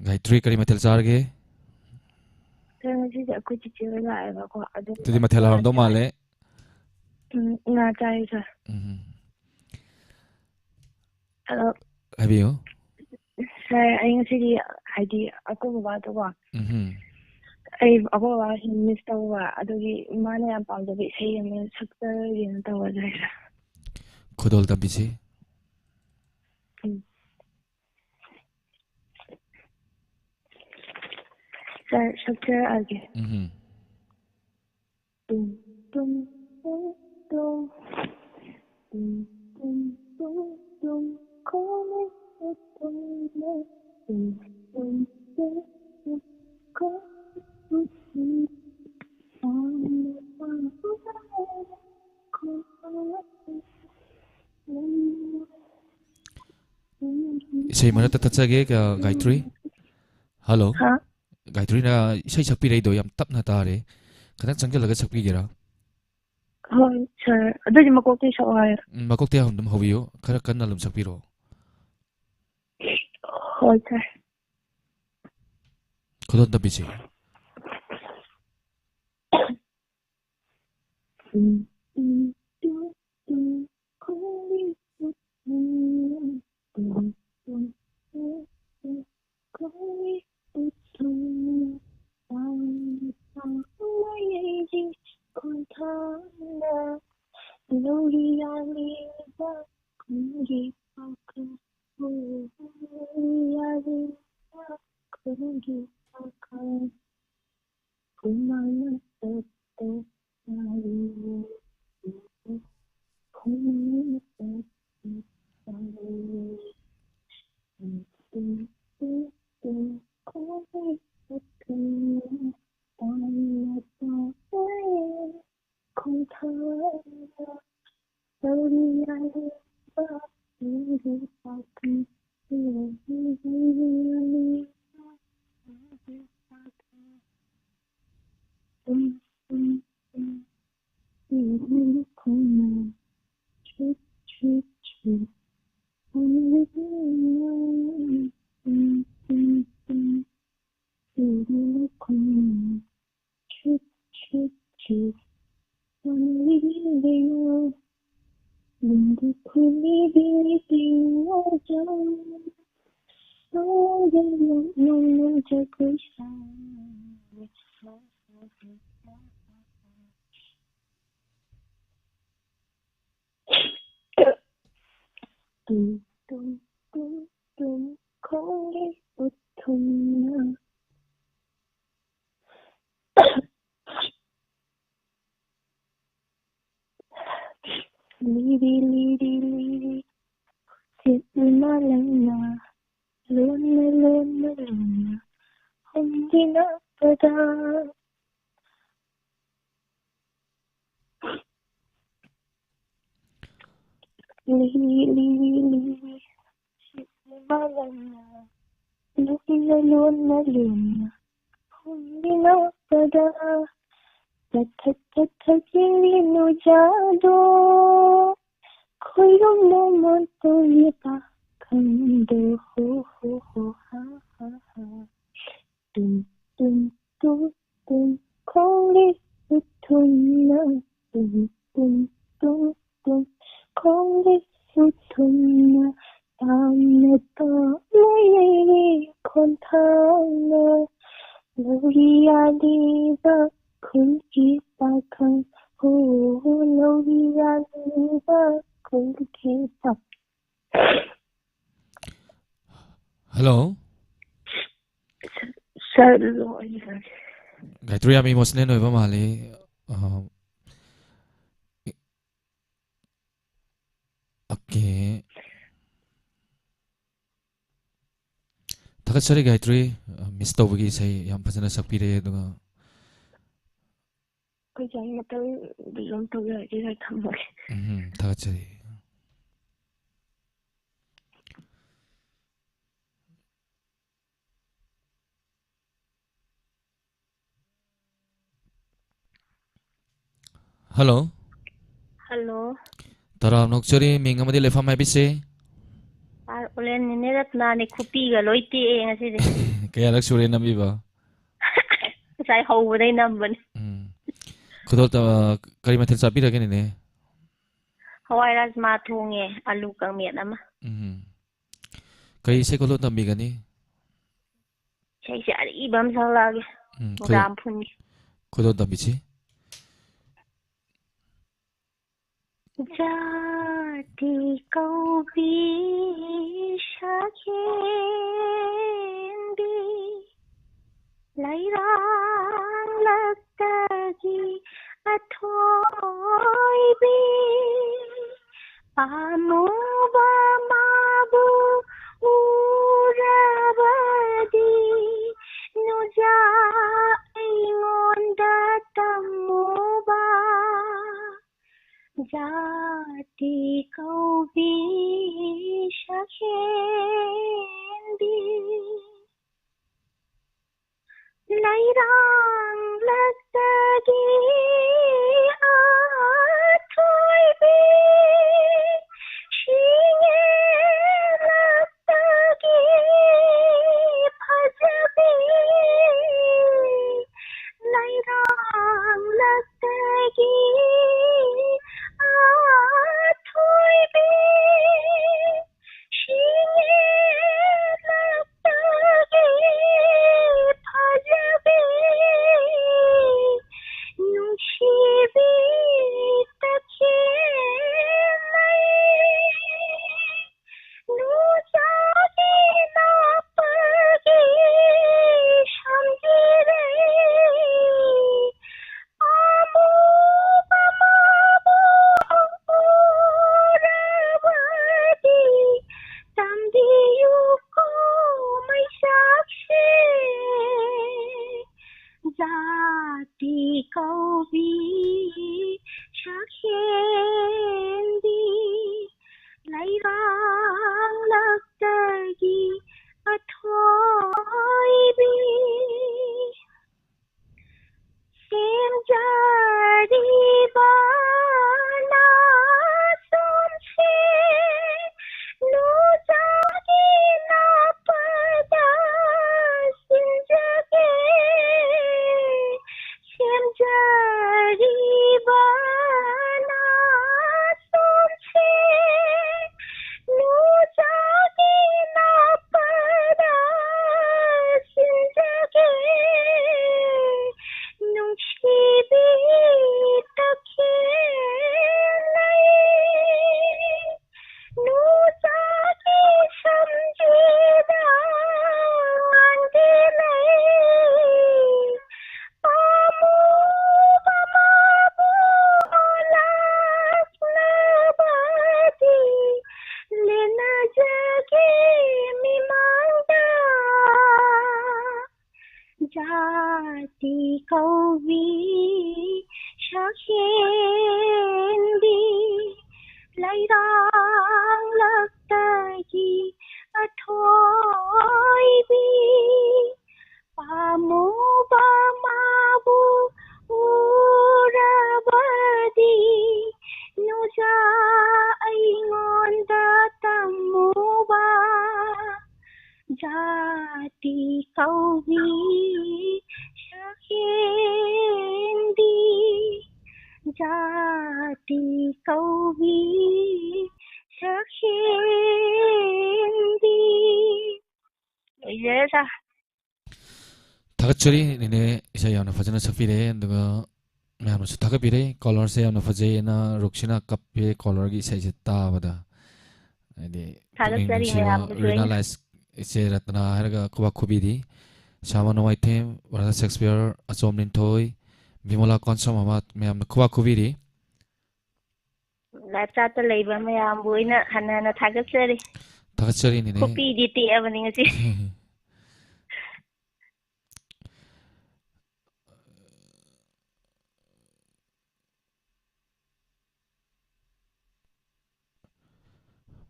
ꯒꯥꯏꯇ꯭ꯔꯤ, ꯀꯔꯤ ꯃꯊꯦꯜ ꯆꯥꯔꯒꯦ? ꯁꯥꯔ, ꯉꯁꯤꯁꯦ ꯑꯩꯈꯣꯏ ꯆꯤꯆꯦ ꯍꯣꯏ ꯂꯥꯛꯑꯦꯕꯀꯣ, ꯑꯗꯨ ꯑꯗꯨꯗꯤ ꯃꯊꯦꯜ ꯍꯥꯎꯔꯝꯗꯧ ꯃꯥꯜꯂꯦ꯫ ꯎꯝ, ꯉꯥ ꯆꯥꯏ, ꯁꯥꯔ꯫ ꯎꯝ꯫ ꯑꯗꯣ, ꯍꯥꯏꯕꯤꯌꯨ꯫ ꯁꯥꯔ, ꯑꯩ ꯉꯁꯤꯗꯤ, ꯍꯥꯏꯗꯤ, ꯑꯩꯈꯣꯏ ꯕꯕꯥꯗꯣꯀꯣ, ꯎꯝ꯫ ꯑꯩ, ꯑꯩꯈꯣꯏ ꯕꯕꯥ ꯁꯨꯝ miss ꯇꯧꯕ, ꯑꯗꯨꯒꯤ ꯃꯥꯅ ꯌꯥꯝ ꯄꯥꯝꯖꯕ ꯏꯁꯩ ꯑꯃ ꯁꯛꯆꯔꯒꯦꯅ ꯇꯧꯕꯅꯦ, ꯁꯥꯔ꯫ ꯈꯨꯗꯣꯜ ꯇꯝꯕꯤꯁꯤ꯫ ꯎꯝ꯫ ꯁꯥꯔ, ꯁꯛꯆꯔꯛꯑꯒꯦ꯫ ꯎꯝ꯫ ꯇꯨꯝ, ꯇꯨꯝ, ꯇꯨꯝ, ꯇꯨꯝ꯫ ꯇꯨꯝ, ꯇꯨꯝ, ꯇꯨꯝ, ꯇꯨꯝ, ꯈꯣꯡꯂꯩ ꯇꯨꯝꯃꯦ꯫ ꯇꯨꯝ, ꯇꯨꯝ, ꯇꯨꯝ, ꯇꯨꯝ, ꯈꯣꯡꯂꯩ ꯇꯨꯝꯃꯦ꯫ ꯏꯁꯩ ꯃꯔꯛꯇ ꯇꯠꯆꯒꯦ, ꯑ, ꯒꯥꯌꯇ꯭ꯔꯤ꯫ Hello꯫ ꯍꯥ? ꯒꯥꯌꯇ꯭ꯔꯤꯅ ꯏꯁꯩ ꯁꯛꯄꯤꯔꯛꯏꯗꯣ ꯌꯥꯝ ꯇꯞꯅ ꯇꯥꯔꯦ꯫ ꯈꯤꯇꯪ ꯆꯪꯁꯤꯜꯂꯒ ꯁꯛꯄꯤꯒꯦꯔꯥ? ꯍꯣꯏ, ꯁꯥꯔ꯫ ꯑꯗꯨꯗꯤ ꯃꯀꯣꯛꯇꯩ ꯁꯛꯑꯣ ꯍꯥꯏꯔꯣ? ꯎꯝ, ꯃꯀꯣꯛꯇꯩ ꯑꯗꯨꯝ ꯍꯧꯕꯤꯌꯨ꯫ ꯈꯔ ꯀꯟꯅ ꯑꯗꯨꯝ ꯁꯛꯄꯤꯔꯛꯑꯣ꯫ ꯍꯣꯏ, ꯁꯥꯔ꯫ ꯈꯨꯗꯣꯜ ꯇꯝꯕꯤꯁꯤ꯫ Chut, chut, chut. I'm living in a, in, in, in, in a cocoon. Chut, chut, chut. I'm living in a, in the cool living, living in a jar. So you don't know what you're going to say. Tum, tum, tum, tum, ꯈꯣꯡꯂꯩ ꯎꯊꯨꯝꯅ꯫ ꯂꯤꯔꯤ, ꯂꯤꯔꯤ, ꯂꯤꯔꯤ, ꯁꯤꯠꯂꯤ ꯃꯥꯂꯪꯅ, ꯂꯣꯟꯅ, ꯂꯣꯟꯅ, ꯂꯣꯟꯅ, ꯍꯨꯝꯗꯤꯅ ꯄꯗ꯫ ꯂꯤꯔꯤ, ꯂꯤꯔꯤ, ꯂꯤꯔꯤ, ꯁꯤꯠꯂꯤ ꯃꯥꯂꯪꯅ, ꯂꯣꯟꯅ, ꯂꯣꯟꯅ, ꯂꯣꯟꯅ, ꯍꯨꯝꯗꯤꯅ ꯄꯗ꯫ ꯆꯠꯊꯠ, ꯆꯠꯊꯠ, ꯌꯦꯡꯂꯤ ꯅꯨꯡꯖꯥꯗꯣ, ꯈꯣꯏꯔꯨꯝ ꯃꯣꯃꯣꯟ ꯇꯧꯔꯤ ꯄꯥꯈꯪꯗꯣ, ꯍꯣ, ꯍꯣ, ꯍꯣ, ꯍꯥ, ꯍꯥ, ꯍꯥ꯫ ꯇꯨꯝ, ꯇꯨꯝ, ꯇꯨꯝ, ꯇꯨꯝ, ꯈꯣꯡꯂꯩ ꯎꯊꯨꯝꯅ꯫ ꯇꯨꯝ, ꯇꯨꯝ, ꯇꯨꯝ, ꯇꯨꯝ, ꯈꯣꯡꯂꯩ ꯎꯊꯨꯝꯅ꯫ ꯇꯥꯝꯅ, ꯇꯥꯝꯅ ꯌꯩꯔꯤ ꯈꯣꯟꯊꯥꯡꯅ꯫ ꯂꯧꯔꯤ ꯌꯥꯜꯂꯤꯕ ꯈꯨꯜꯒꯤ ꯄꯥꯈꯪ꯫ ꯍꯣ, ꯂꯧꯔꯤ ꯌꯥꯜꯂꯤꯕ ꯈꯨꯜꯒꯤ ꯄꯥꯈꯪ꯫ Hello? Sir, ꯂꯣꯏꯔꯦ꯫ ꯒꯥꯌꯇ꯭ꯔꯤ ꯌꯥꯝ emotional ꯑꯣꯏꯕ ꯃꯥꯜꯂꯤ꯫ ꯑ, okay꯫ ꯊꯥꯒꯠꯆꯔꯤ ꯒꯥꯌꯇ꯭ꯔꯤ, ꯑ, miss ꯇꯧꯕꯒꯤ ꯏꯁꯩ ꯌꯥꯝ ꯐꯖꯅ ꯁꯛꯄꯤꯔꯦ, ꯑꯗꯨꯒ ꯑꯩꯈꯣꯏ ꯆꯥꯛ ꯃꯇꯝ resume ꯇꯧꯖꯔꯒꯦ, ꯊꯝꯃꯒꯦ꯫ ꯎꯝ, ꯊꯥꯒꯠꯆꯔꯤ꯫ Hello? Hello? ꯇꯔꯥꯝꯅ ꯑꯣꯛꯆꯔꯤ꯫ ꯃꯤꯡ ꯑꯃꯗꯤ ꯂꯩꯐꯝ ꯍꯥꯏꯕꯤꯁꯦ? ꯑꯥꯔ ꯑꯣꯂꯦꯟ ꯅꯤꯅꯦ ꯔꯠꯅꯥꯅꯤ꯫ ꯈꯨꯄꯤꯒ ꯂꯣꯏ ꯇꯦꯛꯑꯦ ꯉꯁꯤꯗꯤ꯫ ꯀꯌꯥꯔꯛ ꯁꯨꯔꯦ ꯅꯝꯕꯤꯕ? ꯉꯁꯥꯏ ꯍꯧꯕꯗꯩ ꯅꯝꯕꯅꯤ꯫ ꯎꯝ꯫ ꯈꯨꯗꯣꯜ ꯇ-, ꯀꯔꯤ ꯃꯊꯦꯜ ꯆꯥꯕꯤꯔꯒꯦ, ꯅꯦꯅꯦ? ꯍꯋꯥꯏ ꯔꯥꯖꯃꯥ ꯊꯣꯡꯉꯦ, ꯑꯂꯨ ꯀꯥꯡꯃꯦꯠ ꯑꯃ꯫ ꯎꯝ꯫ ꯀꯔꯤ ꯏꯁꯩ ꯈꯨꯗꯣꯜ ꯇꯝꯕꯤꯒꯅꯤ? ꯏꯁꯩꯁꯦ ꯑꯔꯤꯕ ꯑꯃ ꯁꯛꯂꯛꯑꯒꯦ꯫ ꯎꯝ, ꯈꯨꯗꯣꯜ-, ꯃꯣꯖꯥꯝ ꯐꯨꯟꯒꯤ꯫ ꯈꯨꯗꯣꯜ ꯇꯝꯕꯤꯁꯤ꯫ ꯖꯥꯇꯤ ꯀꯧꯕꯤ ꯁꯛꯍꯦꯟꯕꯤ, ꯂꯩꯔꯥꯡꯂꯛꯇꯒꯤ ꯑꯊꯣꯏꯕꯤ, ꯄꯥꯝꯃꯨꯕ ꯃꯥꯕꯨ ꯎꯔꯕꯗꯤ, ꯅꯨꯖꯥ ꯑꯩꯉꯣꯟꯗ ꯇꯝꯃꯨꯕ꯫ ꯖꯥꯇꯤ ꯀꯧꯕꯤ ꯁꯛꯍꯦꯟꯕꯤ, ꯂꯩꯔꯥꯡꯂꯛꯇꯒꯤ ꯑꯊꯣꯏꯕꯤ, ꯁꯤꯡꯉꯦꯜꯂꯛꯇꯒꯤ ꯐꯖꯕꯤ, ꯂꯩꯔꯥꯡꯂꯛꯇꯒꯤ ꯑꯊꯣꯏꯕꯤ, ꯁꯤꯡꯉꯦꯜꯂꯛꯇꯒꯤ ꯐꯖꯕꯤ, ꯅꯨꯡꯁꯤ ꯖꯥꯇꯤ ꯀꯧꯕꯤ ꯁꯛꯍꯦꯟꯕꯤ, ꯂꯩꯔꯥꯡꯂꯛꯇꯒꯤ ꯑꯊꯣꯏꯕꯤ, ꯄꯥꯝꯃꯨꯕ ꯃꯥꯕꯨ ꯎꯔꯕꯗꯤ, ꯅꯨꯖꯥ ꯑꯩꯉꯣꯟꯗ ꯇꯝꯃꯨꯕ꯫ ꯖꯥꯇꯤ ꯀꯧꯕꯤ ꯁꯛꯍꯦꯟꯕꯤ, ꯖꯥꯇꯤ ꯀꯧꯕꯤ ꯁꯛꯍꯦꯟꯕꯤ꯫ ꯂꯣꯏꯖꯔꯦ, ꯁꯥꯔ꯫ ꯊꯥꯒꯠꯆꯔꯤ, ꯅꯦꯅꯦ, ꯏꯁꯩ ꯌꯥꯝꯅ ꯐꯖꯅ ꯁꯛꯄꯤꯔꯦ, ꯑꯗꯨꯒ ꯃꯌꯥꯝꯅꯁꯨ ꯊꯥꯒꯠꯄꯤꯔꯦ꯫ ꯀꯣꯂꯔꯁꯦ ꯌꯥꯝꯅ ꯐꯖꯩꯌꯦꯅ ꯔꯨꯛꯁꯤꯅ ꯀꯞꯄꯦ, ꯀꯣꯂꯔꯒꯤ ꯏꯁꯩꯁꯦ ꯇꯥꯕꯗ꯫ ꯍꯥꯏꯗꯤ, ꯄꯨꯛꯅꯤꯡ ꯊꯥꯒꯠꯆꯔꯤ ꯅꯨꯡꯁꯤꯕ ꯃꯌꯥꯝꯕꯨꯁꯨ ꯔꯤꯅꯥ ꯑꯩꯅ꯫ ꯂꯥꯏꯁ, ꯏꯆꯦ ꯔꯇꯅꯥ ꯍꯥꯏꯔꯒ ꯈꯨꯕꯥꯛ ꯈꯨꯕꯤꯔꯤ꯫ ꯁꯥꯃ ꯅꯣꯡꯃꯥꯏꯊꯦꯝ, ꯔꯥꯙꯥ ꯁꯦꯛꯁꯄꯤꯌꯔ, ꯑꯆꯣꯝ ꯂꯤꯟꯊꯣꯏ, ꯕꯤꯃꯣꯂꯥ ꯀꯣꯟꯁꯝ ꯑꯃ ꯃꯌꯥꯝꯅ ꯈꯨꯕꯥꯛ ꯈꯨꯕꯤꯔꯤ꯫ ꯂꯥꯏꯞ ꯆꯥꯠꯇ ꯂꯩꯕ ꯃꯌꯥꯝꯕꯨ ꯑꯩꯅ ꯍꯟꯅ ꯍꯟꯅ ꯊꯥꯒꯠꯆꯔꯤ꯫ ꯊꯥꯒꯠꯆꯔꯤ, ꯅꯦꯅꯦ꯫ ꯈꯨꯄꯤꯗꯤ ꯇꯦꯛꯑꯕꯅꯤ ꯉꯁꯤ꯫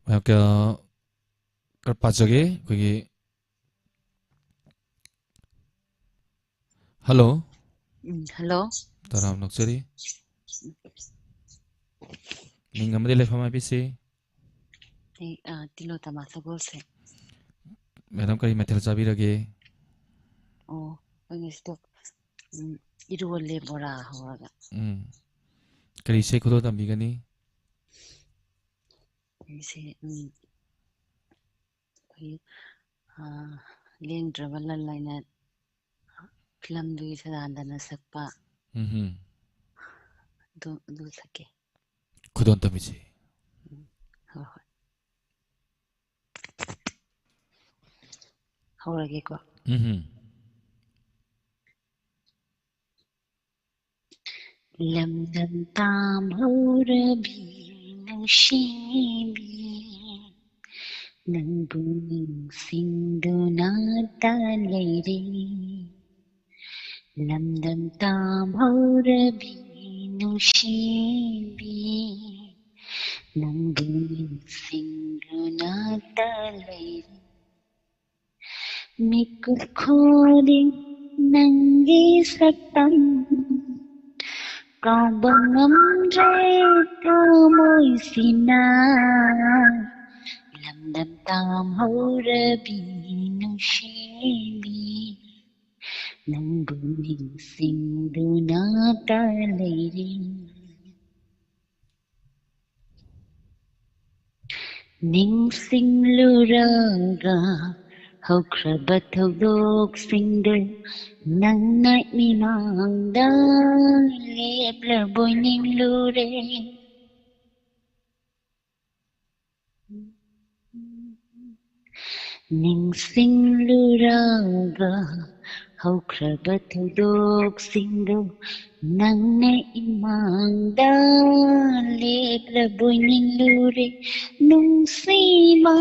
ꯃꯌꯥꯝ ꯀꯌꯥ ꯈꯔ ꯄꯥꯖꯒꯦ꯫ ꯑꯩꯈꯣꯏꯒꯤ, ꯍꯜꯂꯣ꯫ ꯎꯝ, ꯍꯜꯂꯣ꯫ ꯇꯔꯥꯝꯅ ꯑꯣꯛꯆꯔꯤ꯫ ꯃꯤꯡ ꯑꯃꯗꯤ ꯂꯩꯐꯝ ꯍꯥꯏꯕꯤꯁꯤ꯫ ꯑꯩ, ꯑ, ꯇꯤꯂꯣꯇꯃꯥ ꯁꯒꯣꯜꯁꯦ꯫ ꯃꯦꯗꯥꯝ, ꯀꯔꯤ ꯃꯊꯦꯜ ꯆꯥꯕꯤꯔꯒꯦ? ꯑꯣ, ꯑꯩꯈꯣꯏ ꯉꯁꯤꯗꯣ, ꯎꯝ, ꯏꯔꯣꯜꯂꯦ ꯕꯣꯔꯥ ꯍꯧꯔꯒ꯫ ꯎꯝ꯫ ꯀꯔꯤ ꯏꯁꯩ ꯈꯨꯗꯣꯜ ꯇꯝꯕꯤꯒꯅꯤ? ꯑꯩꯁꯦ, ꯎꯝ, ꯑꯩꯈꯣꯏ, ꯑ, ꯂꯦꯡꯗ꯭ꯔꯕ ꯂꯟ ꯂꯥꯏꯅ ꯐꯤꯂꯝꯗꯨꯒꯤ ꯁꯗꯥꯅꯟꯗꯅ ꯁꯛꯄ ꯎꯝꯍꯨꯝ꯫ ꯑꯗꯨ, ꯑꯗꯨ ꯁꯛꯀꯦ꯫ ꯈꯨꯗꯣꯜ ꯇꯝꯕꯤꯁꯤ꯫ ꯎꯝ, ꯍꯣꯏ, ꯍꯣꯏ꯫ ꯍꯧꯔꯒꯦꯀꯣ꯫ ꯎꯝꯍꯨꯝ꯫ ꯂꯝꯗꯝ ꯇꯥꯝꯍꯧꯔꯕꯤ ꯅꯨꯡꯁꯤꯕꯤ, ꯅꯪꯕꯨ ꯅꯤꯡꯁꯤꯡꯗꯨꯅ ꯇ ꯂꯩꯔꯦ꯫ ꯂꯝꯗꯝ ꯇꯥꯝꯍꯧꯔꯕꯤ ꯅꯨꯡꯁꯤꯕꯤ, ꯅꯪꯕꯨ ꯅꯤꯡꯁꯤꯡꯗꯨꯅꯇ ꯂꯩꯔꯤ꯫ ꯃꯤꯀꯨꯞ ꯈꯨꯗꯤꯡ ꯅꯪꯒꯤ ꯁꯛꯇꯝ ꯀꯥꯎꯕ ꯉꯝꯗ꯭ꯔꯦ ꯊꯃꯣꯏꯁꯤꯅ꯫ ꯂꯝꯗꯝ ꯇꯥꯝꯍꯧꯔꯕꯤ ꯅꯨꯡꯁꯤꯕꯤ, ꯅꯪꯕꯨ ꯅꯤꯡꯁꯤꯡꯗꯨꯅꯇ ꯂꯩꯔꯤ꯫ ꯅꯤꯡꯁꯤꯡꯂꯨꯔꯒ ꯍꯧꯈ꯭ꯔꯕ ꯊꯧꯗꯣꯛꯁꯤꯡꯗꯨ ꯅꯪꯅ ꯏꯃꯥꯡꯗ ꯂꯦꯞꯂꯕꯣꯏ ꯅꯤꯡꯂꯨꯔꯦ꯫ ꯅꯤꯡꯁꯤꯡꯂꯨꯔꯒ ꯍꯧꯈ꯭ꯔꯕ ꯊꯧꯗꯣꯛꯁꯤꯡꯗꯨ ꯅꯪꯅ ꯏꯃꯥꯡꯗ ꯂꯦꯞꯂꯕꯣꯏ ꯅꯤꯡꯂꯨꯔꯦ꯫ ꯅꯨꯡꯁꯤꯕ,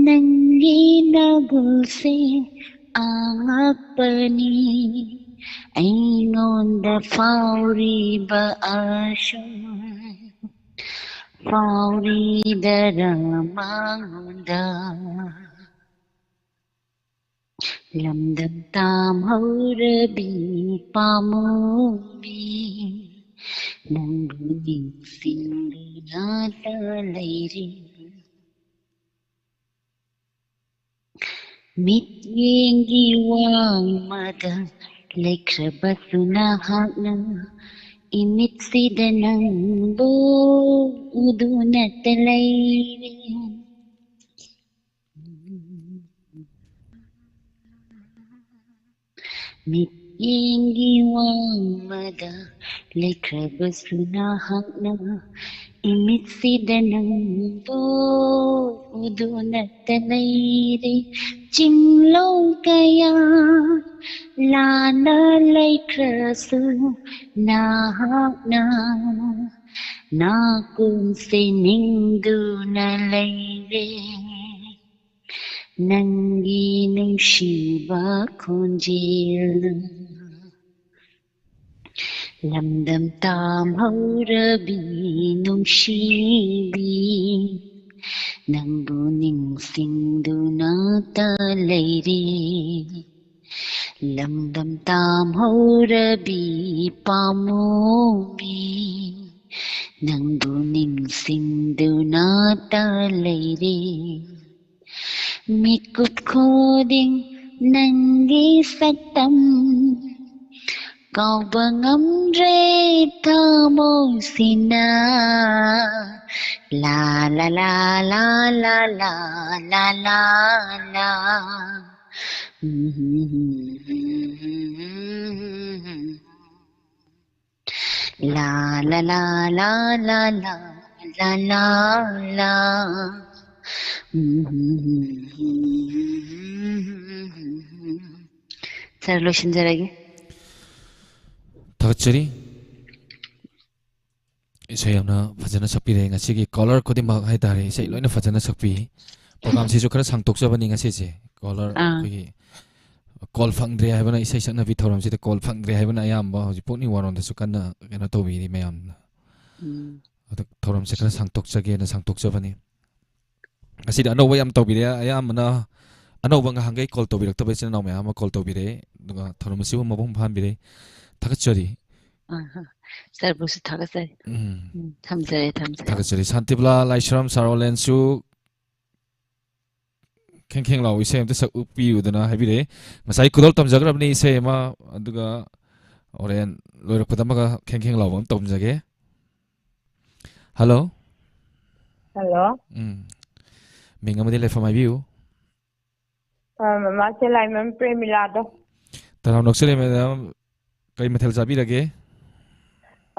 ꯅꯪꯒꯤ ꯅꯒꯨꯜꯁꯦ ꯑꯉꯛꯄꯅꯤ꯫ ꯑꯩꯉꯣꯟꯗ ꯐꯥꯎꯔꯤꯕ ꯑꯁꯨꯝ ꯐꯥꯎꯔꯤꯗꯔ ꯃꯉꯣꯟꯗ? ꯂꯝꯗꯝ ꯇꯥꯝꯍꯧꯔꯕꯤ ꯄꯥꯃꯨꯕꯤ, ꯅꯪꯕꯨ ꯅꯤꯡꯁꯤꯡꯗꯨꯅꯇ ꯂꯩꯔꯤ꯫ ꯃꯤꯠꯌꯦꯡꯒꯤ ꯋꯥꯡꯃꯗ ꯂꯩꯈ꯭ꯔꯕꯁꯨ ꯅꯍꯥꯛꯅ, ꯏꯃꯤꯠꯁꯤꯗ ꯅꯪꯕꯨ ꯎꯗꯨꯅꯇ ꯂꯩꯔꯦ꯫ ꯃꯤꯠꯌꯦꯡꯒꯤ ꯋꯥꯡꯃꯗ ꯂꯩꯈ꯭ꯔꯕꯁꯨ ꯅꯍꯥꯛꯅ, ꯏꯃꯤꯠꯁꯤꯗ ꯅꯪꯕꯨ ꯎꯗꯨꯅꯇ ꯂꯩꯔꯦ꯫ ꯆꯤꯡꯂꯧ ꯀꯌꯥ ꯂꯥꯟꯅ ꯂꯩꯈ꯭ꯔꯁꯨ ꯅꯍꯥꯛꯅ ꯅꯥꯀꯣꯡꯁꯦ ꯅꯤꯡꯗꯨꯅ ꯂꯩꯔꯦ꯫ ꯅꯪꯒꯤ ꯅꯨꯡꯁꯤꯕ ꯈꯣꯟꯖꯦꯜ ꯂꯝꯗꯝ ꯇꯥꯝꯍꯧꯔꯕꯤ ꯅꯨꯡꯁꯤꯕꯤ, ꯅꯪꯕꯨ ꯅꯤꯡꯁꯤꯡꯗꯨꯅꯇ ꯂꯩꯔꯦ꯫ ꯂꯝꯗꯝ ꯇꯥꯝꯍꯧꯔꯕꯤ ꯄꯥꯝꯃꯨꯕꯤ, ꯅꯪꯕꯨ ꯅꯤꯡꯁꯤꯡꯗꯨꯅꯇ ꯂꯩꯔꯦ꯫ ꯃꯤꯀꯨꯞ ꯈꯨꯗꯤꯡ ꯅꯪꯒꯤ ꯁꯛꯇꯝ ꯀꯥꯎꯕ ꯉꯝꯗ꯭ꯔꯦ ꯊꯃꯣꯏꯁꯤꯅ꯫ ꯂꯥ ꯂꯥ ꯂꯥ ꯂꯥ ꯂꯥ ꯂꯥ ꯂꯥ ꯂꯥ꯫ ꯂꯥ ꯂꯥ ꯂꯥ ꯂꯥ ꯂꯥ ꯂꯥ ꯂꯥ ꯂꯥ꯫ ꯁꯥꯔ, ꯂꯣꯏꯁꯤꯟꯖꯔꯒꯦ꯫ ꯊꯥꯒꯠꯆꯔꯤ꯫ ꯏꯁꯩ ꯌꯥꯝꯅ ꯐꯖꯅ ꯁꯛꯄꯤꯔꯦ꯫ ꯉꯁꯤꯒꯤ ꯀꯣꯂꯔ ꯈꯨꯗꯤꯡꯃꯛ ꯍꯥꯏꯇꯥꯔꯦ, ꯏꯁꯩ ꯂꯣꯏꯅ ꯐꯖꯅ ꯁꯛꯄꯤ꯫ ꯄ꯭ꯔꯣꯒꯥꯝꯁꯤꯁꯨ ꯈꯔ ꯁꯥꯡꯇꯣꯛꯆꯕꯅꯤ ꯉꯁꯤꯁꯦ꯫ ꯀꯣꯂꯔ ꯑꯥ꯫ ꯑꯩꯈꯣꯏꯒꯤ ꯀꯣꯜ ꯐꯪꯗ꯭ꯔꯦ ꯍꯥꯏꯕꯅ, ꯏꯁꯩ ꯁꯛꯅꯕꯤ ꯊꯧꯔꯝꯁꯤꯗ ꯀꯣꯜ ꯐꯪꯗ꯭ꯔꯦ ꯍꯥꯏꯕꯅ ꯑꯌꯥꯝꯕ ꯍꯧꯖꯤꯛ ꯄꯨꯛꯅꯤꯡ ꯋꯥꯔꯣꯝꯗꯁꯨ ꯀꯟꯅ ꯀꯩꯅꯣ ꯇꯧꯕꯤꯔꯤ ꯃꯌꯥꯝꯅ꯫ ꯎꯝ꯫ ꯑꯗꯣ ꯊꯧꯔꯝꯁꯦ ꯈꯔ ꯁꯥꯡꯇꯣꯛꯆꯒꯦꯅ ꯁꯥꯡꯇꯣꯛꯆꯕꯅꯤ꯫ ꯉꯁꯤꯗꯤ ꯑꯅꯧꯕ ꯌꯥꯝ ꯇꯧꯕꯤꯔꯦ꯫ ꯑꯌꯥꯝꯕꯅ ꯑꯅꯧꯕ, ꯉꯍꯥꯟꯈꯩ ꯀꯣꯜ ꯇꯧꯕꯤꯔꯛꯇꯕ ꯏꯆꯤꯟ ꯏꯅꯥꯎ ꯃꯌꯥꯝ ꯑꯃ ꯀꯣꯜ ꯇꯧꯕꯤꯔꯛꯑꯦ꯫ ꯑꯗꯨꯒ ꯊꯧꯔꯝ ꯑꯁꯤꯕꯨ ꯃꯄꯨꯡ ꯐꯥꯍꯟꯕꯤꯔꯦ꯫ ꯊꯥꯒꯠꯆꯔꯤ꯫ ꯑꯥ, ꯁꯥꯔꯕꯨꯁꯨ ꯊꯥꯒꯠꯆꯔꯤ꯫ ꯎꯝ꯫ ꯎꯝ, ꯊꯝꯖꯔꯦ, ꯊꯝꯖꯔꯦ꯫ ꯊꯥꯒꯠꯆꯔꯤ꯫ ꯁꯥꯟꯇꯤꯕꯂꯥ ꯂꯥꯏꯁ꯭ꯔꯝ, ꯁꯥꯔ ꯑꯣꯂꯦꯟꯁꯨ ꯈꯦꯡ ꯈꯦꯡ ꯂꯥꯎ ꯏꯁꯩ ꯑꯝꯇ ꯁꯛꯎ ꯄꯤꯌꯨꯗꯅ ꯍꯥꯏꯕꯤꯔꯛꯑꯦ꯫ ꯉꯁꯥꯏ ꯈꯨꯗꯣꯜ ꯇꯝꯖꯈ꯭ꯔꯕꯅꯤ ꯏꯁꯩ ꯑꯃ, ꯑꯗꯨꯒ ꯍꯣꯔꯦꯟ ꯂꯣꯏꯔꯛꯄꯗ ꯑꯃꯒ ꯈꯦꯡ ꯈꯦꯡ ꯂꯥꯎꯕ ꯑꯃ ꯇꯧꯖꯒꯦ꯫ ꯍꯜꯂꯣ꯫ ꯍꯜꯂꯣ꯫ ꯎꯝ꯫ ꯃꯤꯡ ꯑꯃꯗꯤ ꯂꯩꯐꯝ ꯍꯥꯏꯕꯤꯌꯨ꯫ ꯑ, ꯃꯃꯥꯁꯦ ꯂꯥꯏꯃꯝ ꯄ꯭ꯔꯦꯃꯤꯂꯥꯗꯣ꯫ ꯇꯔꯥꯝ ꯅꯣꯛꯆꯔꯤ ꯃꯦꯗꯥꯝ, ꯀꯔꯤ ꯃꯊꯦꯜ ꯆꯥꯕꯤꯔꯒꯦ?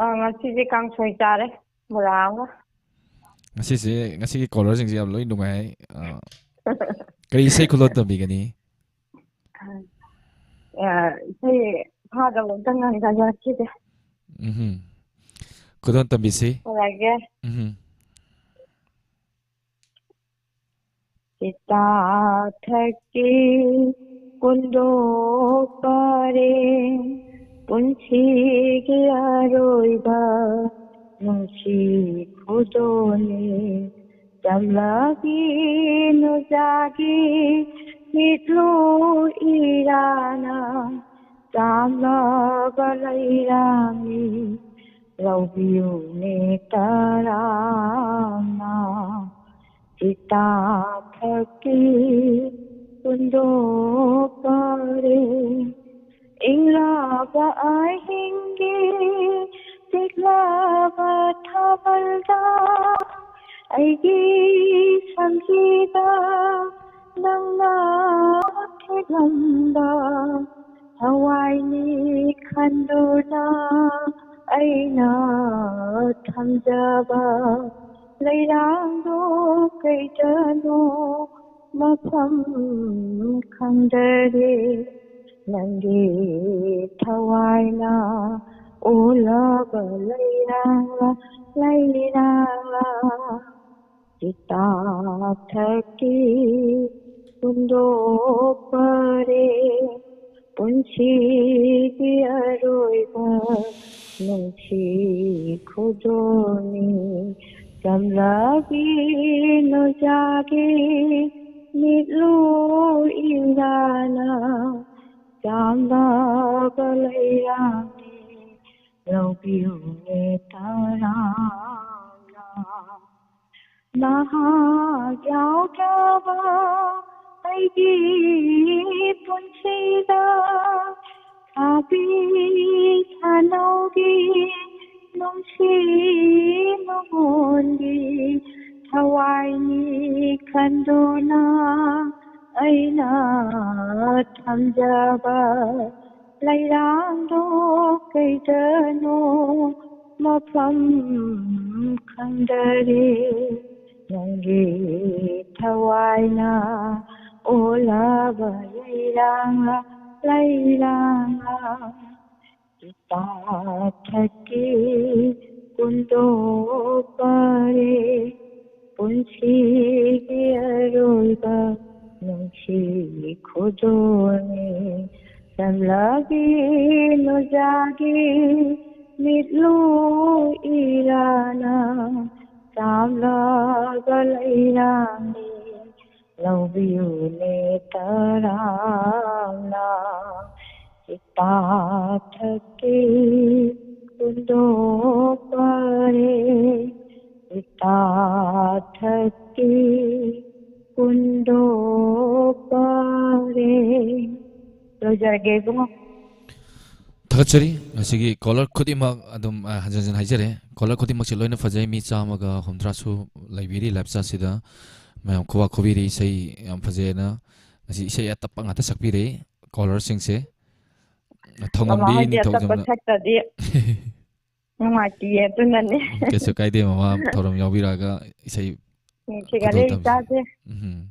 ꯑ, ꯉꯁꯤꯁꯦ ꯀꯥꯡꯁꯣꯏ ꯆꯥꯔꯦ, ꯕꯣꯔꯥ ꯑꯃꯒ꯫ ꯉꯁꯤꯁꯦ, ꯉꯁꯤꯒꯤ ꯀꯣꯂꯔꯁꯤꯡꯁꯦ ꯌꯥꯝ ꯂꯣꯏ ꯅꯨꯡꯉꯥꯏ꯫ ꯑ, ꯀꯔꯤ ꯏꯁꯩ ꯈꯨꯗꯣꯜ ꯇꯝꯕꯤꯒꯅꯤ? ꯑ, ꯏꯁꯩ ꯐꯥꯗꯕ ꯑꯝꯇ ꯉꯪꯖꯔꯛꯈꯤꯗꯦ꯫ ꯎꯝꯍꯨꯝ꯫ ꯈꯨꯗꯣꯜ ꯇꯝꯕꯤꯁꯤ꯫ ꯀꯔꯥꯏꯒꯦ? ꯎꯝꯍꯨꯝ꯫ ꯆꯤꯇꯥ ꯊꯛꯀꯤ ꯀꯨꯟꯗꯣꯛꯄꯔꯦ, ꯄꯨꯟꯁꯤꯒꯤ ꯑꯔꯣꯏꯕ ꯅꯨꯡꯁꯤ ꯈꯨꯗꯣꯜꯅꯤ꯫ ꯆꯝꯂꯕꯤ ꯅꯨꯡꯖꯥꯒꯤ ꯃꯤꯠꯂꯨ ꯏꯔꯥꯅ ꯆꯥꯝꯂꯕ ꯂꯩꯔꯥꯡꯅꯤ, ꯂꯧꯕꯤꯌꯨꯅꯦ ꯇꯔꯥꯝꯅ꯫ ꯆꯤꯇꯥ ꯊꯛꯀꯤ ꯀꯨꯟꯗꯣꯛꯄꯔꯦ, ꯏꯪꯂꯕ ꯑꯍꯤꯡꯒꯤ ꯆꯤꯛꯂꯕ ꯊꯥꯕꯜꯗ ꯑꯩꯒꯤ ꯁꯝꯖꯤꯗ ꯅꯪꯅ ꯊꯦꯠꯂꯝꯕ ꯊꯋꯥꯏꯅꯤ ꯈꯟꯗꯨꯅ ꯑꯩꯅ ꯊꯝꯖꯕ ꯂꯩꯔꯥꯡꯗꯣ ꯀꯩꯗꯅꯣ ꯃꯐꯝ ꯈꯪꯗꯔꯦ꯫ ꯅꯪꯒꯤ ꯊꯋꯥꯏꯅ ꯑꯣꯜꯂꯕ ꯂꯩꯔꯥꯡꯂ, ꯂꯩꯔꯥꯡꯂ꯫ ꯆꯤꯇꯥ ꯊꯛꯀꯤ ꯀꯨꯟꯗꯣꯛꯄꯔꯦ, ꯄꯨꯟꯁꯤꯒꯤ ꯑꯔꯣꯏꯕ ꯅꯨꯡꯁꯤ ꯈꯨꯗꯣꯜꯅꯤ꯫ ꯆꯝꯂꯕꯤ ꯅꯨꯡꯖꯥꯒꯤ ꯃꯤꯠꯂꯨ ꯏꯔꯥꯅ ꯆꯥꯝꯂꯕ ꯂꯩꯔꯥꯡꯅꯤ, ꯂꯧꯕꯤꯌꯨꯅꯦ ꯇꯔꯥꯝꯅ꯫ ꯅꯍꯥꯛ ꯌꯥꯎꯗ꯭ꯔꯕ ꯑꯩꯒꯤ ꯄꯨꯟꯁꯤꯗ ꯁꯥꯕꯤ ꯁꯥꯅꯧꯒꯤ ꯅꯨꯡꯁꯤ ꯅꯨꯡꯉꯣꯟꯒꯤ ꯊꯋꯥꯏꯅꯤ ꯈꯟꯗꯨꯅ ꯑꯩꯅ ꯊꯝꯖꯕ ꯂꯩꯔꯥꯡꯗꯣ ꯀꯩꯗꯅꯣ ꯃꯐꯝ ꯈꯪꯗꯔꯦ꯫ ꯅꯪꯒꯤ ꯊꯋꯥꯏꯅ ꯑꯣꯜꯂꯕ ꯂꯩꯔꯥꯡꯂ, ꯂꯩꯔꯥꯡꯂ꯫ ꯆꯤꯇꯥ ꯊꯛꯀꯤ ꯀꯨꯟꯗꯣꯛꯄꯔꯦ, ꯄꯨꯟꯁꯤꯒꯤ ꯑꯔꯣꯏꯕ ꯅꯨꯡꯁꯤ ꯈꯨꯗꯣꯜꯅꯤ꯫ ꯆꯝꯂꯕꯤ ꯅꯨꯡꯖꯥꯒꯤ ꯃꯤꯠꯂꯨ ꯏꯔꯥꯅ ꯆꯥꯝꯂꯕ ꯂꯩꯔꯥꯡꯅꯤ꯫ ꯂꯧꯕꯤꯌꯨꯅꯦ ꯇꯔꯥꯝꯅ ꯏꯄꯥꯊꯛꯀꯤ ꯀꯨꯟꯗꯣꯛꯄꯔꯦ, ꯏꯄꯥꯊꯛꯀꯤ ꯀꯨꯟꯗꯣꯛꯄꯔꯦ꯫ ꯂꯣꯏꯖꯔꯒꯦ ꯏꯕꯨꯡꯉꯣ꯫ ꯊꯥꯒꯠꯆꯔꯤ꯫ ꯉꯁꯤꯒꯤ ꯀꯣꯂꯔ ꯈꯨꯗꯤꯡꯃꯛ ꯑꯗꯨꯝ, ꯑ, ꯍꯟꯖꯤꯟ ꯍꯟꯖꯤꯟ ꯍꯥꯏꯖꯔꯦ, ꯀꯣꯂꯔ ꯈꯨꯗꯤꯡꯃꯛꯁꯦ ꯂꯣꯏꯅ ꯐꯖꯩ꯫ ꯃꯤ ꯆꯥꯝꯃꯒ ꯍꯨꯝꯗ꯭ꯔꯥꯁꯨ ꯂꯩꯕꯤꯔꯤ ꯂꯥꯏꯞ ꯆꯥꯠꯁꯤꯗ꯫ ꯃꯌꯥꯝ ꯈꯨꯕꯥꯛ ꯈꯨꯕꯤꯔꯤ, ꯏꯁꯩ ꯌꯥꯝ ꯐꯖꯩꯑꯅ꯫ ꯉꯁꯤ ꯏꯁꯩ ꯑꯇꯞꯄ ꯉꯥꯛꯇ ꯁꯛꯄꯤꯔꯛꯏ ꯀꯣꯂꯔꯁꯤꯡꯁꯦ꯫ ꯊꯧꯉꯝꯕꯤ ꯃꯃꯥ ꯍꯣꯏꯗꯤ ꯑꯇꯞꯄ ꯅꯤꯡꯊꯧꯖꯝꯅ ꯁꯛꯇ꯭ꯔꯗꯤ ꯅꯨꯡꯉꯥꯏꯇꯤꯌꯦ, ꯑꯗꯨꯅꯅꯦ꯫ ꯀꯩꯁꯨ ꯀꯥꯏꯗꯦ ꯃꯃꯥ, ꯊꯧꯔꯝ ꯌꯥꯎꯕꯤꯔꯛꯑꯒ ꯏꯁꯩ ꯎꯝ, ꯁꯤꯒ ꯈꯨꯗꯣꯜ ꯂꯩ ꯇꯝꯖꯩ꯫ ꯏꯆꯥꯁꯦ꯫ ꯎꯝ꯫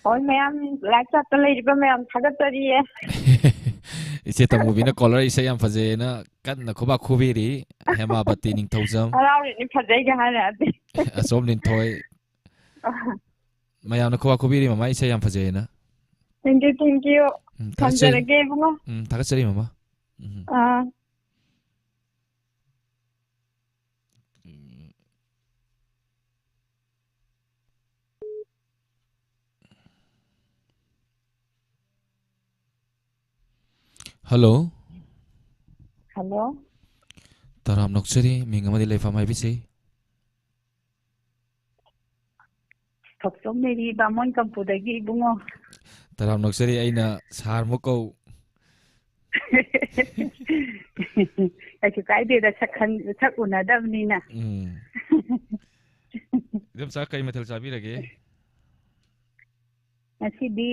ꯍꯣꯏ, ꯃꯌꯥꯝ ꯂꯥꯏꯞ ꯆꯥꯠꯇ ꯂꯩꯔꯤꯕ ꯃꯌꯥꯝ ꯊꯥꯒꯠꯆꯔꯤꯌꯦ꯫ ꯏꯆꯦ ꯇꯃꯨꯕꯤꯅ ꯀꯣꯂꯔ ꯏꯁꯩ ꯌꯥꯝ ꯐꯖꯩꯌꯦꯅ ꯀꯟꯅ ꯈꯨꯕꯥꯛ ꯈꯨꯕꯤꯔꯤ꯫ ꯍꯦꯃꯥꯕꯇꯤ ꯅꯤꯡꯊꯧꯖꯝ꯫ ꯍꯔꯥꯎꯔꯤꯅꯤ, ꯐꯖꯩꯒ ꯍꯥꯏꯔꯛꯑꯗꯤ꯫ ꯑꯆꯣꯝ ꯂꯤꯟꯊꯣꯏ꯫ ꯃꯌꯥꯝꯅ ꯈꯨꯕꯥꯛ ꯈꯨꯕꯤꯔꯤ ꯃꯃꯥ ꯏꯁꯩ ꯌꯥꯝ ꯐꯖꯩꯌꯦꯅ꯫ Thank you, thank you꯫ ꯎꯝ, ꯊꯥꯒꯠꯆꯔꯤ꯫ ꯊꯝꯖꯔꯒꯦ ꯏꯕꯨꯡꯉꯣ꯫ ꯎꯝ, ꯊꯥꯒꯠꯆꯔꯤ ꯃꯃꯥ꯫ ꯎꯝ꯫ ꯑꯥ꯫ ꯍꯜꯂꯣ꯫ ꯍꯜꯂꯣ꯫ ꯇꯔꯥꯝꯅ ꯑꯣꯛꯆꯔꯤ, ꯃꯤꯡ ꯑꯃꯗꯤ ꯂꯩꯐꯝ ꯍꯥꯏꯕꯤꯁꯤ꯫ ꯊꯣꯛꯆꯣꯝ ꯃꯦꯔꯤ ꯕꯥꯃꯣꯟ ꯀꯝꯄꯨꯗꯒꯤ ꯏꯕꯨꯡꯉꯣ꯫ ꯇꯔꯥꯝꯅ ꯑꯣꯛꯆꯔꯤ, ꯑꯩꯅ ꯁꯥꯔ ꯃꯨꯛ ꯀꯧ꯫ ꯀꯩꯁꯨ ꯀꯥꯏꯗꯦꯗ, ꯁꯛ ꯈꯪ-, ꯁꯛ ꯎꯅꯗꯕꯅꯤꯅ꯫ ꯎꯝ꯫ ꯏꯗꯣꯝꯆꯥ, ꯀꯩ ꯃꯊꯦꯜ ꯆꯥꯕꯤꯔꯒꯦ? ꯉꯁꯤꯗꯤ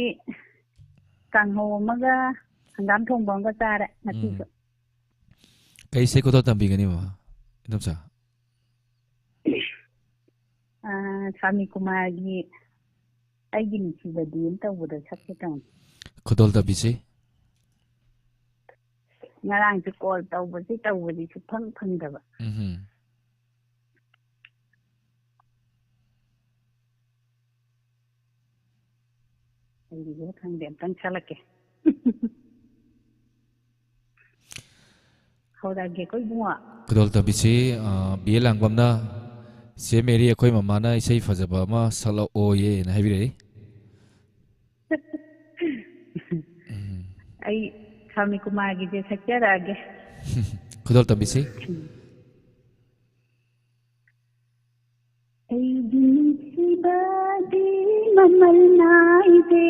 ꯀꯥꯡꯍꯧ ꯑꯃꯒ ꯍꯪꯒꯥꯝ ꯊꯣꯡꯕ ꯑꯃꯒ ꯆꯥꯔꯦ ꯉꯁꯤꯁꯨ꯫ ꯎꯝ꯫ ꯀꯩ ꯏꯁꯩ ꯈꯨꯗꯣꯜ ꯇꯝꯕꯤꯒꯅꯤ ꯃꯃꯥ, ꯏꯗꯣꯝꯆꯥ? ꯑꯥ, ꯁ꯭ꯋꯥꯃꯤ ꯀꯨꯃꯥꯔꯒꯤ ꯑꯩꯒꯤ ꯅꯨꯡꯁꯤꯕꯗꯤ ꯑꯃ ꯇꯧꯕꯗꯣ ꯁꯛꯀꯦ ꯇꯧꯅꯤ꯫ ꯈꯨꯗꯣꯜ ꯇꯝꯕꯤꯁꯤ꯫ ꯉꯔꯥꯡꯁꯨ ꯀꯣꯜ ꯇꯧꯕꯁꯤ ꯇꯧꯕꯁꯤ ꯁꯨꯐꯪ ꯐꯪꯗꯕ꯫ ꯎꯝꯍꯨꯝ꯫ ꯑꯩꯒꯤꯁꯦ ꯈꯪꯗꯦ, ꯑꯝꯇꯪ ꯁꯥꯠꯂꯛꯀꯦ꯫ ꯍꯧꯔꯛꯑꯒꯦꯀꯣ ꯏꯕꯨꯡꯉꯣ꯫ ꯈꯨꯗꯣꯜ ꯇꯝꯕꯤꯁꯤ, ꯑ, ꯕꯤ ꯑꯦ ꯂꯥꯡꯕꯝꯅ "ꯆꯦ ꯃꯦꯔꯤ, ꯑꯩꯈꯣꯏ ꯃꯃꯥꯅ ꯏꯁꯩ ꯐꯖꯕ ꯑꯃ ꯁꯛꯂꯛꯑꯣꯌꯦꯅ" ꯍꯥꯏꯕꯤꯔꯛꯏ꯫ ꯑꯩ ꯁ꯭ꯋꯥꯃꯤ ꯀꯨꯃꯥꯔꯒꯤꯁꯦ ꯁꯛꯆꯔꯛꯑꯒꯦ꯫ ꯈꯨꯗꯣꯜ ꯇꯝꯕꯤꯁꯤ꯫ ꯑꯩꯒꯤ ꯅꯨꯡꯁꯤꯕꯗꯤ ꯃꯃꯜ ꯅꯥꯏꯗꯦ,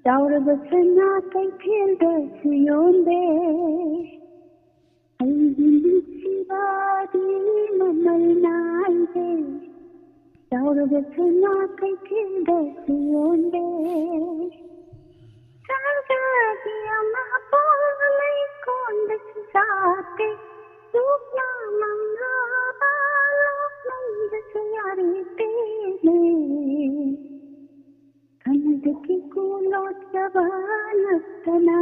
ꯆꯥꯎꯔꯕ ꯁꯅꯥ ꯀꯩꯊꯦꯜꯗꯁꯨ ꯌꯣꯟꯗꯦ꯫ ꯑꯩꯒꯤ ꯅꯨꯡꯁꯤꯕꯗꯤ ꯃꯃꯜ ꯅꯥꯏꯗꯦ, ꯆꯥꯎꯔꯕ ꯁꯅꯥ ꯀꯩꯊꯦꯜꯗꯁꯨ ꯌꯣꯟꯗꯦ꯫ ꯁꯔꯒꯒꯤ ꯑꯃꯄꯣ ꯂꯩꯀꯣꯟꯗꯁꯨ ꯁꯥꯠꯇꯦ, ꯁꯨꯞꯅ ꯃꯪꯂꯕ ꯂꯣꯛꯅꯨꯡꯗꯁꯨ ꯌꯥꯔꯦ ꯄꯦꯜꯂꯦ꯫ ꯈꯪꯗꯦ ꯀꯤꯀꯨ ꯂꯣꯠꯆꯕ ꯅꯠꯇꯅ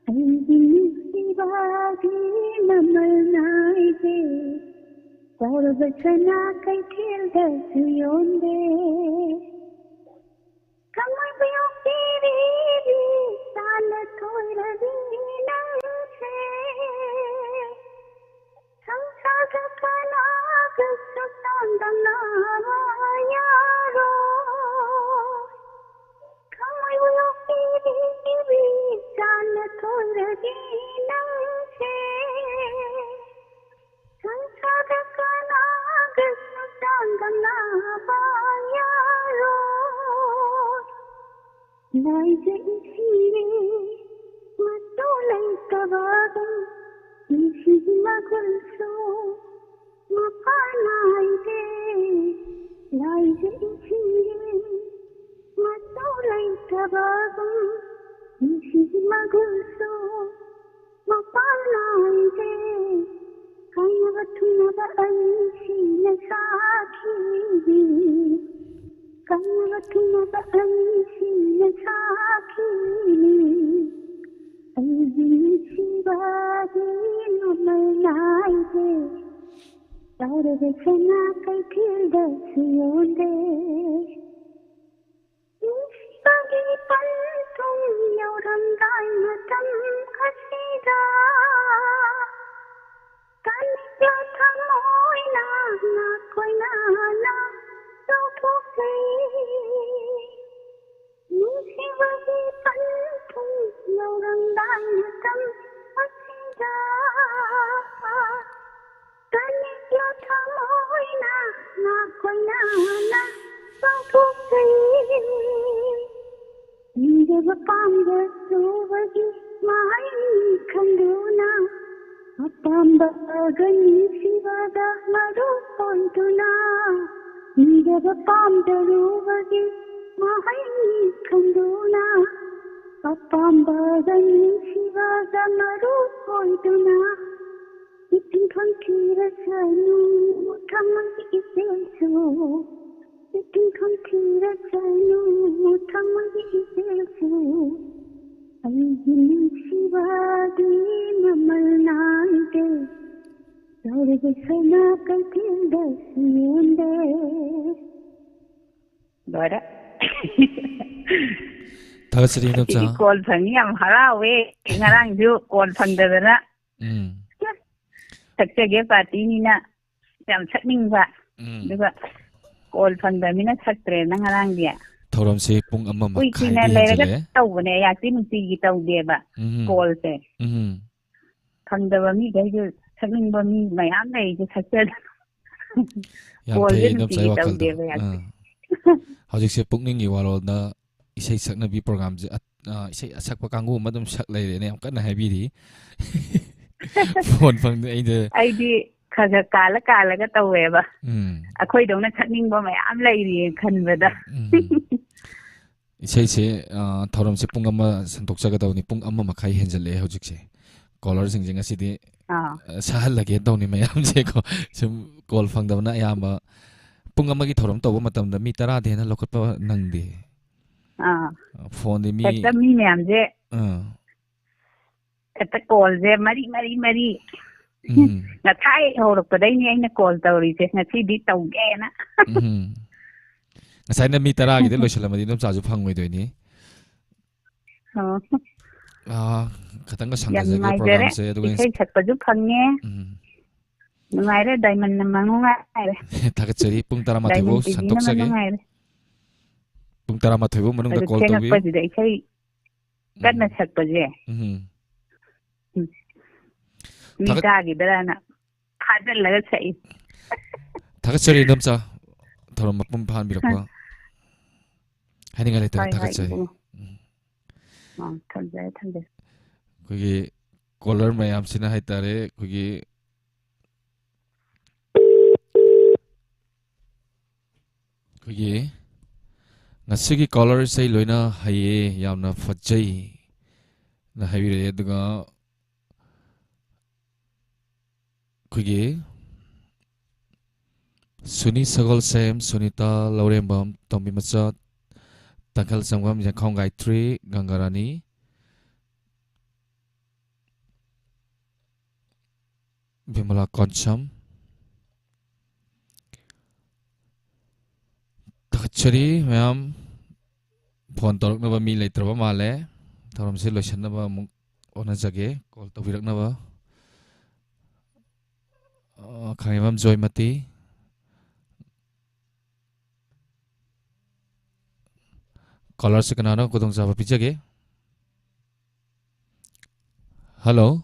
ꯑꯩꯒꯤ ꯅꯨꯡꯁꯤꯕꯒꯤ ꯃꯃꯜ ꯅꯥꯏꯗꯦ, ꯆꯥꯎꯔꯕ ꯁꯅꯥ ꯀꯩꯊꯦꯜꯗꯁꯨ ꯌꯣꯟꯗꯦ꯫ ꯀꯃꯥꯏꯕ ꯌꯣꯛꯄꯤꯔꯤꯕꯤ ꯆꯥꯅ ꯊꯣꯏꯔꯕꯤ ꯅꯪꯁꯦ꯫ ꯁꯪꯁꯥꯔꯗ ꯀꯅꯥꯒꯁꯨ ꯆꯥꯡꯗꯝꯅꯕ ꯌꯥꯔꯣꯏ꯫ ꯀꯃꯥꯏꯕ ꯌꯣꯛꯄꯤꯔꯤꯕꯤ ꯆꯥꯅ ꯊꯣꯏꯔꯕꯤ ꯅꯪꯁꯦ꯫ ꯁꯪꯁꯥꯔꯗ ꯀꯅꯥꯒꯁꯨ ꯆꯥꯡꯗꯝꯅꯕ ꯌꯥꯔꯣꯏ꯫ ꯂꯥꯏꯖ ꯏꯁꯤꯡꯒꯤ ꯃꯆꯨ ꯂꯩꯇꯕꯒꯨꯝ, ꯅꯨꯡꯁꯤꯒꯤ ꯃꯒꯨꯟꯁꯨ ꯃꯄꯥ ꯅꯥꯏꯗꯦ꯫ ꯂꯥꯏꯖ ꯏꯁꯤꯡꯒꯤ ꯃꯆꯨ ꯂꯩꯇꯕꯒꯨꯝ, ꯅꯨꯡꯁꯤꯒꯤ ꯃꯒꯨꯟꯁꯨ ꯃꯄꯥ ꯅꯥꯏꯗꯦ꯫ ꯀꯥꯏꯅꯕ ꯊꯨꯡꯅꯕ ꯑꯅꯤꯁꯤꯅ ꯁꯥꯈꯤꯅꯤ꯫ ꯀꯥꯏꯅꯕ ꯊꯨꯡꯅꯕ ꯑꯅꯤꯁꯤꯅ ꯁꯥꯈꯤꯅꯤ꯫ ꯑꯩꯒꯤ ꯅꯨꯡꯁꯤꯕꯒꯤ ꯃꯃꯜ ꯅꯥꯏꯗꯦ꯫ ꯆꯥꯎꯔꯕ ꯁꯅꯥ ꯀꯩꯊꯦꯜꯗꯁꯨ ꯌꯣꯟꯗꯦ꯫ ꯄꯟꯊꯨꯡ ꯌꯧꯔꯝꯗꯥꯏ ꯃꯇꯝ ꯑꯁꯤꯗ ꯀꯅꯤꯛꯂ ꯊꯃꯣꯏꯅ ꯅꯥꯀꯣꯏꯅꯅ ꯆꯥꯎꯊꯣꯛꯆꯩ꯫ ꯅꯨꯡꯁꯤꯕꯒꯤ ꯄꯟꯊꯨꯡ ꯌꯧꯔꯝꯗꯥꯏ ꯃꯇꯝ ꯑꯁꯤꯗ ꯀꯅꯤꯛꯂ ꯊꯃꯣꯏꯅ ꯅꯥꯀꯣꯏꯅꯅ ꯆꯥꯎꯊꯣꯛꯆꯩ꯫ ꯅꯤꯡꯖꯕ ꯄꯥꯝꯖꯔꯨꯕꯒꯤ ꯃꯍꯩꯅꯤ ꯈꯟꯗꯨꯅ, ꯑꯄꯥꯝꯕꯒ ꯅꯤꯡꯁꯤꯕꯒ ꯃꯔꯨ ꯑꯣꯏꯗꯨꯅ, ꯅꯤꯡꯖꯕ ꯄꯥꯝꯖꯔꯨꯕꯒꯤ ꯃꯍꯩꯅꯤ ꯈꯟꯗꯨꯅ, ꯑꯄꯥꯝꯕꯒ ꯅꯤꯡꯁꯤꯕꯒ ꯃꯔꯨ ꯑꯣꯏꯗꯨꯅ, ꯏꯇꯤꯡꯐꯝ ꯊꯤꯔꯁꯅꯨ ꯊꯃꯣꯏꯒꯤ ꯏꯆꯦꯜꯁꯨ, ꯏꯇꯤꯡꯐꯝ ꯊꯤꯔꯁꯅꯨ ꯊꯃꯣꯏꯒꯤ ꯏꯆꯦꯜꯁꯨ꯫ ꯑꯩꯒꯤ ꯅꯨꯡꯁꯤꯕꯗꯤ ꯃꯃꯜ ꯅꯥꯏꯗꯦ, ꯆꯥꯎꯔꯕ ꯁꯅꯥ ꯀꯩꯊꯦꯜꯗꯁꯨ ꯌꯣꯟꯗꯦ꯫ ꯂꯣꯏꯔꯦ꯫ ꯊꯥꯒꯠꯆꯔꯤ, ꯏꯅꯣꯝꯆꯥ꯫ ꯉꯁꯤꯗꯤ ꯀꯣꯜ ꯐꯪꯉꯤ, ꯌꯥꯝ ꯍꯔꯥꯎꯋꯦ꯫ ꯉꯔꯥꯡꯁꯨ ꯀꯣꯜ ꯐꯪꯗꯗꯅ ꯎꯝ꯫ ꯁꯛꯆꯒꯦ ꯄꯥꯔꯇꯤꯅꯤꯅ ꯌꯥꯝ ꯁꯛꯅꯤꯡꯕ꯫ ꯎꯝ꯫ ꯑꯗꯨꯒ ꯀꯣꯜ ꯐꯪꯗꯕꯅꯤꯅ ꯁꯛꯇ꯭ꯔꯦꯅ ꯉꯔꯥꯡꯗꯤ꯫ ꯊꯧꯔꯝꯁꯦ ꯄꯨꯡ ꯑꯃ ꯀꯨꯏ ꯀꯨꯏꯅ ꯃꯈꯥꯏꯗꯤ ꯂꯩꯔꯒ ꯍꯦꯟꯖꯜꯂꯛꯑꯦ꯫ ꯇꯧꯕꯅꯦ, ꯑꯩꯍꯥꯛꯇꯤ ꯅꯨꯡꯇꯤꯒꯤ ꯇꯧꯗꯦꯕ ꯎꯝ꯫ ꯀꯣꯜꯁꯦ꯫ ꯎꯝ꯫ ꯐꯪꯗꯕ ꯃꯤꯈꯩꯁꯨ, ꯁꯛꯅꯤꯡꯕ ꯃꯤ ꯃꯌꯥꯝ ꯂꯩꯔꯤꯁꯦ ꯁꯛꯆꯗ-, ꯌꯥꯝ ꯐꯩ, ꯀꯣꯜꯁꯦ ꯏꯅꯣꯝꯆꯥꯒꯤ ꯅꯨꯡꯇꯤꯒꯤ ꯋꯥꯈꯜꯗꯣ꯫ ꯇꯧꯗꯦꯕ ꯑꯩꯍꯥꯛꯇꯤ꯫ ꯑꯥ꯫ ꯍꯧꯖꯤꯛꯁꯦ ꯄꯨꯛꯅꯤꯡꯒꯤ ꯋꯥꯔꯣꯜꯗ ꯏꯁꯩ ꯁꯛꯅꯕꯤ ꯄ꯭ꯔꯣꯒ꯭ꯔꯥꯝꯁꯦ ꯑꯠ-, ꯑ, ꯏꯁꯩ ꯑꯁꯛꯄ ꯀꯥꯡꯕꯨ ꯑꯃ ꯑꯗꯨꯝ ꯁꯛ ꯂꯩꯔꯦꯅꯦ, ꯌꯥꯝ ꯀꯟꯅ ꯍꯥꯏꯕꯤꯔꯤ꯫ ꯐꯣꯟ ꯐꯪꯗꯦ ꯑꯩꯗ꯫ ꯑꯩꯗꯤ ꯈꯔ ꯈꯔ ꯀꯥꯜꯂ ꯀꯥꯜꯂꯒ ꯇꯧꯋꯦꯕ꯫ ꯎꯝ꯫ ꯑꯩꯈꯣꯏꯗꯧꯅ ꯁꯛꯅꯤꯡꯕ ꯃꯌꯥꯝ ꯂꯩꯔꯤꯌꯦ ꯈꯟꯕꯗ꯫ ꯎꯝ꯫ ꯏꯁꯩꯁꯦ, ꯑ, ꯊꯧꯔꯝꯁꯦ ꯄꯨꯡ ꯑꯃ ꯁꯟꯗꯣꯛꯆꯒꯗꯕꯅꯤ, ꯄꯨꯡ ꯑꯃ ꯃꯈꯥꯏ ꯍꯦꯟꯖꯜꯂꯛꯑꯦ ꯍꯧꯖꯤꯛꯁꯦ꯫ ꯀꯣꯂꯔꯁꯤꯡꯁꯦ ꯉꯁꯤꯗꯤ, ꯑꯥ꯫ ꯑ, ꯁꯥꯍꯜꯂꯒꯦ ꯇꯧꯅꯤ ꯃꯌꯥꯝꯁꯦꯀꯣ꯫ ꯁꯨꯝ ꯀꯣꯜ ꯐꯪꯗꯕꯅ ꯑꯌꯥꯝꯕ꯫ ꯄꯨꯡ ꯑꯃꯒꯤ ꯊꯧꯔꯝ ꯇꯧꯕ ꯃꯇꯝꯗ ꯃꯤ ꯇꯔꯥꯗꯩ ꯍꯦꯟꯅ ꯂꯧꯈꯠꯄ ꯅꯪꯗꯦ꯫ ꯑꯥ꯫ ꯐꯣꯟꯗꯤ ꯃꯤ ꯍꯦꯛꯇ ꯃꯤ ꯃꯌꯥꯝꯁꯦ ꯑꯥ꯫ ꯍꯦꯛꯇ ꯀꯣꯜꯁꯦ ꯃꯔꯤ, ꯃꯔꯤ, ꯃꯔꯤ꯫ ꯎꯝ꯫ ꯉꯁꯥꯏ ꯍꯧꯔꯛꯄꯗꯩꯅꯦ ꯑꯩꯅ ꯀꯣꯜ ꯇꯧꯔꯤꯁꯦ, ꯉꯁꯤꯗꯤ ꯇꯧꯒꯦꯅ꯫ ꯎꯝ꯫ ꯉꯁꯥꯏꯅ ꯃꯤ ꯇꯔꯥꯒꯤꯗ ꯂꯣꯏꯁꯤꯜꯂꯝꯃꯗꯤ ꯏꯗꯣꯝꯆꯥꯁꯨ ꯐꯪꯉꯣꯏꯗꯣꯏꯅꯤ꯫ ꯑꯣ꯫ ꯑꯥ, ꯈꯇꯪꯒ ꯌꯥꯝ ꯁꯥꯡꯊꯖꯒꯦ ꯅꯨꯡꯉꯥꯏꯖꯔꯦ꯫ ꯄ꯭ꯔꯣꯒ꯭ꯔꯥꯝꯁꯦ, ꯑꯗꯨꯒ ꯏꯁꯩ ꯁꯛꯄꯁꯨ ꯐꯪꯉꯦ꯫ ꯎꯝ꯫ ꯅꯨꯡꯉꯥꯏꯔꯦ, ꯗꯥꯏꯃꯟꯅ ꯃꯉꯥꯏꯔꯦ꯫ ꯊꯥꯒꯠꯆꯔꯤ꯫ ꯄꯨꯡ ꯇꯔꯥꯃꯥꯊꯣꯏ ꯐꯥꯎ ꯗꯥꯏꯃꯟ ꯇꯤꯚꯤꯅ ꯁꯟꯗꯣꯛꯆꯒꯦ꯫ ꯃꯉꯥꯏꯔꯦ꯫ ꯄꯨꯡ ꯇꯔꯥꯃꯥꯊꯣꯏ ꯐꯥꯎ ꯃꯅꯨꯡꯗ ꯑꯗꯨ ꯀꯣꯜ ꯇꯧꯕꯤꯌꯨ꯫ ꯊꯦꯡꯉꯛꯄꯁꯤꯗ ꯏꯁꯩ ꯀꯟꯅ ꯎꯝ꯫ ꯁꯛꯄꯁꯦ꯫ ꯎꯝ꯫ ꯎꯝ꯫ ꯃꯤ ꯊꯥꯒꯠ-, ꯇꯥꯈꯤꯗ꯭ꯔꯅ ꯐꯥꯖꯤꯜꯂꯒ ꯁꯛꯏ꯫ ꯊꯥꯒꯠꯆꯔꯤ, ꯏꯟꯗꯣꯝꯆꯥ꯫ ꯊꯧꯔꯝ ꯃꯄꯨꯡ ꯐꯥꯍꯟꯕꯤꯔꯛꯄ꯫ ꯍꯥꯏꯅꯤꯡꯉꯥꯏ ꯂꯩꯇꯅ ꯍꯣꯏ, ꯍꯣꯏ, ꯊꯥꯒꯠꯆꯔꯤ꯫ ꯏꯕꯨꯡꯉꯣ꯫ ꯎꯝ꯫ ꯑꯥ, ꯊꯝꯖꯔꯦ, ꯊꯝꯖꯔꯦ꯫ ꯑꯩꯈꯣꯏꯒꯤ ꯀꯣꯂꯔ ꯃꯌꯥꯝꯁꯤꯅ ꯍꯥꯏꯇꯥꯔꯦ, ꯑꯩꯈꯣꯏꯒꯤ ꯑꯩꯈꯣꯏꯒꯤ ꯉꯁꯤꯒꯤ ꯀꯣꯂꯔ ꯏꯁꯩ ꯂꯣꯏꯅ ꯍꯩꯌꯦ, ꯌꯥꯝꯅ ꯐꯖꯩꯅ ꯍꯥꯏꯕꯤꯔꯛꯑꯦ꯫ ꯑꯗꯨꯒ ꯑꯩꯈꯣꯏꯒꯤ ꯁꯨꯅꯤ ꯁꯒꯣꯜꯁꯦꯝ, ꯁꯨꯅꯤꯇꯥ ꯂꯧꯔꯦꯝꯕꯝ, ꯇꯣꯝꯕꯤ ꯃꯆꯥ, ꯇꯥꯡꯈꯜ ꯁꯪꯕꯝ, ꯌꯥꯈꯣꯡ ꯒꯥꯌꯇ꯭ꯔꯤ, ꯒꯪꯒꯥꯔꯥꯅꯤ, ꯕꯤꯃꯂꯥ ꯀꯣꯟꯁꯝ꯫ ꯊꯥꯒꯠꯆꯔꯤ ꯃꯌꯥꯝ꯫ ꯐꯣꯟ ꯇꯧꯔꯛꯅꯕ ꯃꯤ ꯂꯩꯇ꯭ꯔꯕ ꯃꯥꯜꯂꯦ꯫ ꯊꯧꯔꯝꯁꯤ ꯂꯣꯏꯁꯤꯟꯅꯕ ꯑꯃꯨꯛ ꯍꯣꯠꯅꯖꯒꯦ꯫ ꯀꯣꯜ ꯇꯧꯕꯤꯔꯛꯅꯕ꯫ ꯑ, ꯈꯥꯉꯦꯝꯕꯝ ꯖꯣꯏꯃꯇꯤ꯫ ꯀꯣꯂꯔꯁꯦ ꯀꯅꯥꯅꯣ? ꯈꯨꯗꯣꯡꯆꯥꯕ ꯄꯤꯖꯒꯦ꯫ ꯍꯜꯂꯣ꯫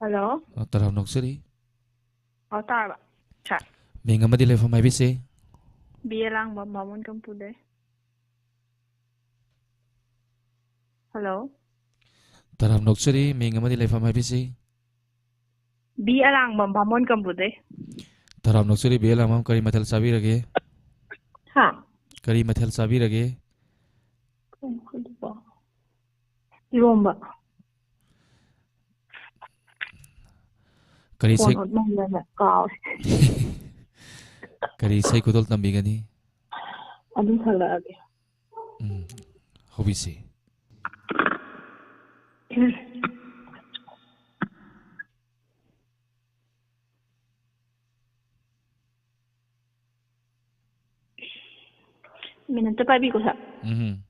ꯍꯜꯂꯣ꯫ ꯑ, ꯇꯔꯥꯝꯅ ꯑꯣꯛꯆꯔꯤ꯫ ꯑꯣ, ꯇꯥꯔꯕ? ꯁꯥꯔ꯫ ꯃꯤꯡ ꯑꯃꯗꯤ ꯂꯩꯐꯝ ꯍꯥꯏꯕꯤꯁꯤ꯫ ꯕꯤ ꯑꯦ ꯂꯥꯡꯕꯝ, ꯕꯥꯃꯣꯟ ꯀꯝꯄꯨꯗꯩ꯫ ꯍꯜꯂꯣ꯫ ꯇꯔꯥꯝꯅ ꯑꯣꯛꯆꯔꯤ, ꯃꯤꯡ ꯑꯃꯗꯤ ꯂꯩꯐꯝ ꯍꯥꯏꯕꯤꯁꯤ꯫ ꯕꯤ ꯑꯔꯥꯡꯕꯝ, ꯕꯥꯃꯣꯟ ꯀꯝꯄꯨꯗꯩ꯫ ꯇꯔꯥꯝꯅ ꯑꯣꯛꯆꯔꯤ, ꯕꯤ ꯑꯔꯥꯡꯕꯝ, ꯀꯔꯤ ꯃꯊꯦꯜ ꯆꯥꯕꯤꯔꯒꯦ? ꯍꯥ? ꯀꯔꯤ ꯃꯊꯦꯜ ꯆꯥꯕꯤꯔꯒꯦ? ꯀꯩꯅꯣ ꯑꯗꯨꯕꯣ? ꯏꯔꯣꯝꯕ꯫ ꯀꯔꯤ ꯐꯣꯟ ꯏꯁꯩ, ꯑꯣꯠꯃꯟꯗꯅ ꯀꯥꯎꯔꯦ꯫ ꯀꯔꯤ ꯏꯁꯩ ꯈꯨꯗꯣꯜ ꯇꯝꯕꯤꯒꯅꯤ? ꯑꯗꯨꯝ ꯁꯛꯂꯛꯑꯒꯦ꯫ ꯎꯝ, ꯍꯧꯕꯤꯁꯤ꯫ ꯃꯤꯅꯠꯇ ꯄꯥꯏꯕꯤꯀꯣ, ꯁꯥꯔ꯫ ꯎꯝ꯫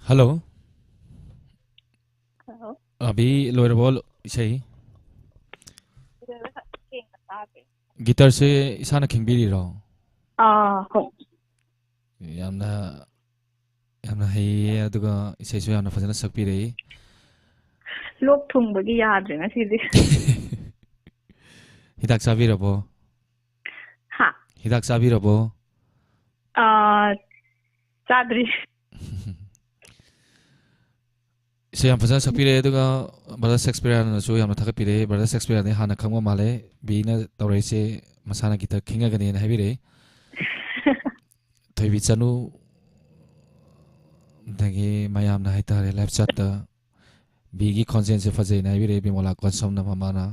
ꯍꯜꯂꯣ꯫ ꯍꯜꯂꯣ꯫ ꯑꯕꯤ, ꯂꯣꯏꯔꯕꯣ ꯏꯁꯩ? ꯂꯣꯏꯔꯦ, ꯁꯦꯡꯅ ꯇꯥꯗꯦ꯫ ꯒꯤꯇꯔꯁꯦ ꯏꯁꯥꯅ ꯈꯤꯡꯕꯤꯔꯤꯔꯣ? ꯑꯥ, ꯍꯣꯏ꯫ ꯌꯥꯝꯅ, ꯌꯥꯝꯅ ꯍꯩꯌꯦ, ꯑꯗꯨꯒ ꯏꯁꯩꯁꯨ ꯌꯥꯝꯅ ꯐꯖꯅ ꯁꯛꯄꯤꯔꯛꯏ꯫ ꯂꯣꯛ ꯊꯨꯡꯕꯒꯤ ꯌꯥꯗ꯭ꯔꯦ ꯉꯁꯤꯗꯤ꯫ ꯍꯤꯗꯥꯛ ꯆꯥꯕꯤꯔꯕꯣ? ꯍꯥ? ꯍꯤꯗꯥꯛ ꯆꯥꯕꯤꯔꯕꯣ? ꯑꯥ, ꯆꯥꯗ꯭ꯔꯤ꯫ ꯏꯁꯩ ꯌꯥꯝ ꯐꯖꯅ ꯁꯛꯄꯤꯔꯛꯑꯦ, ꯑꯗꯨꯒ ꯕ꯭ꯔꯗꯔ ꯁꯦꯛꯁꯄꯤꯌꯔꯅꯁꯨ ꯌꯥꯝꯅ ꯊꯥꯒꯠꯄꯤꯔꯛꯑꯦ꯫ ꯕ꯭ꯔꯗꯔ ꯁꯦꯛꯁꯄꯤꯌꯔꯗꯤ ꯍꯥꯟꯅ ꯈꯪꯕ ꯃꯥꯜꯂꯦ, ꯕꯤꯅ ꯇꯧꯔꯛꯏꯁꯦ ꯃꯁꯥꯅ ꯒꯤꯇꯔ ꯈꯤꯡꯉꯒꯅꯦꯅ ꯍꯥꯏꯕꯤꯔꯛꯑꯦ꯫ ꯊꯣꯏꯕꯤ ꯆꯅꯨ, ꯑꯗꯒꯤ ꯃꯌꯥꯝꯅ ꯍꯥꯏꯇꯥꯔꯦ, ꯂꯥꯏꯐ ꯆꯥꯠꯇ ꯕꯤꯒꯤ ꯈꯣꯟꯖꯦꯜꯁꯦ ꯐꯖꯩꯅ ꯍꯥꯏꯕꯤꯔꯛꯑꯦ, ꯕꯤꯃꯣꯂꯥ ꯀꯣꯟꯁꯝꯅ ꯃꯃꯥꯅ꯫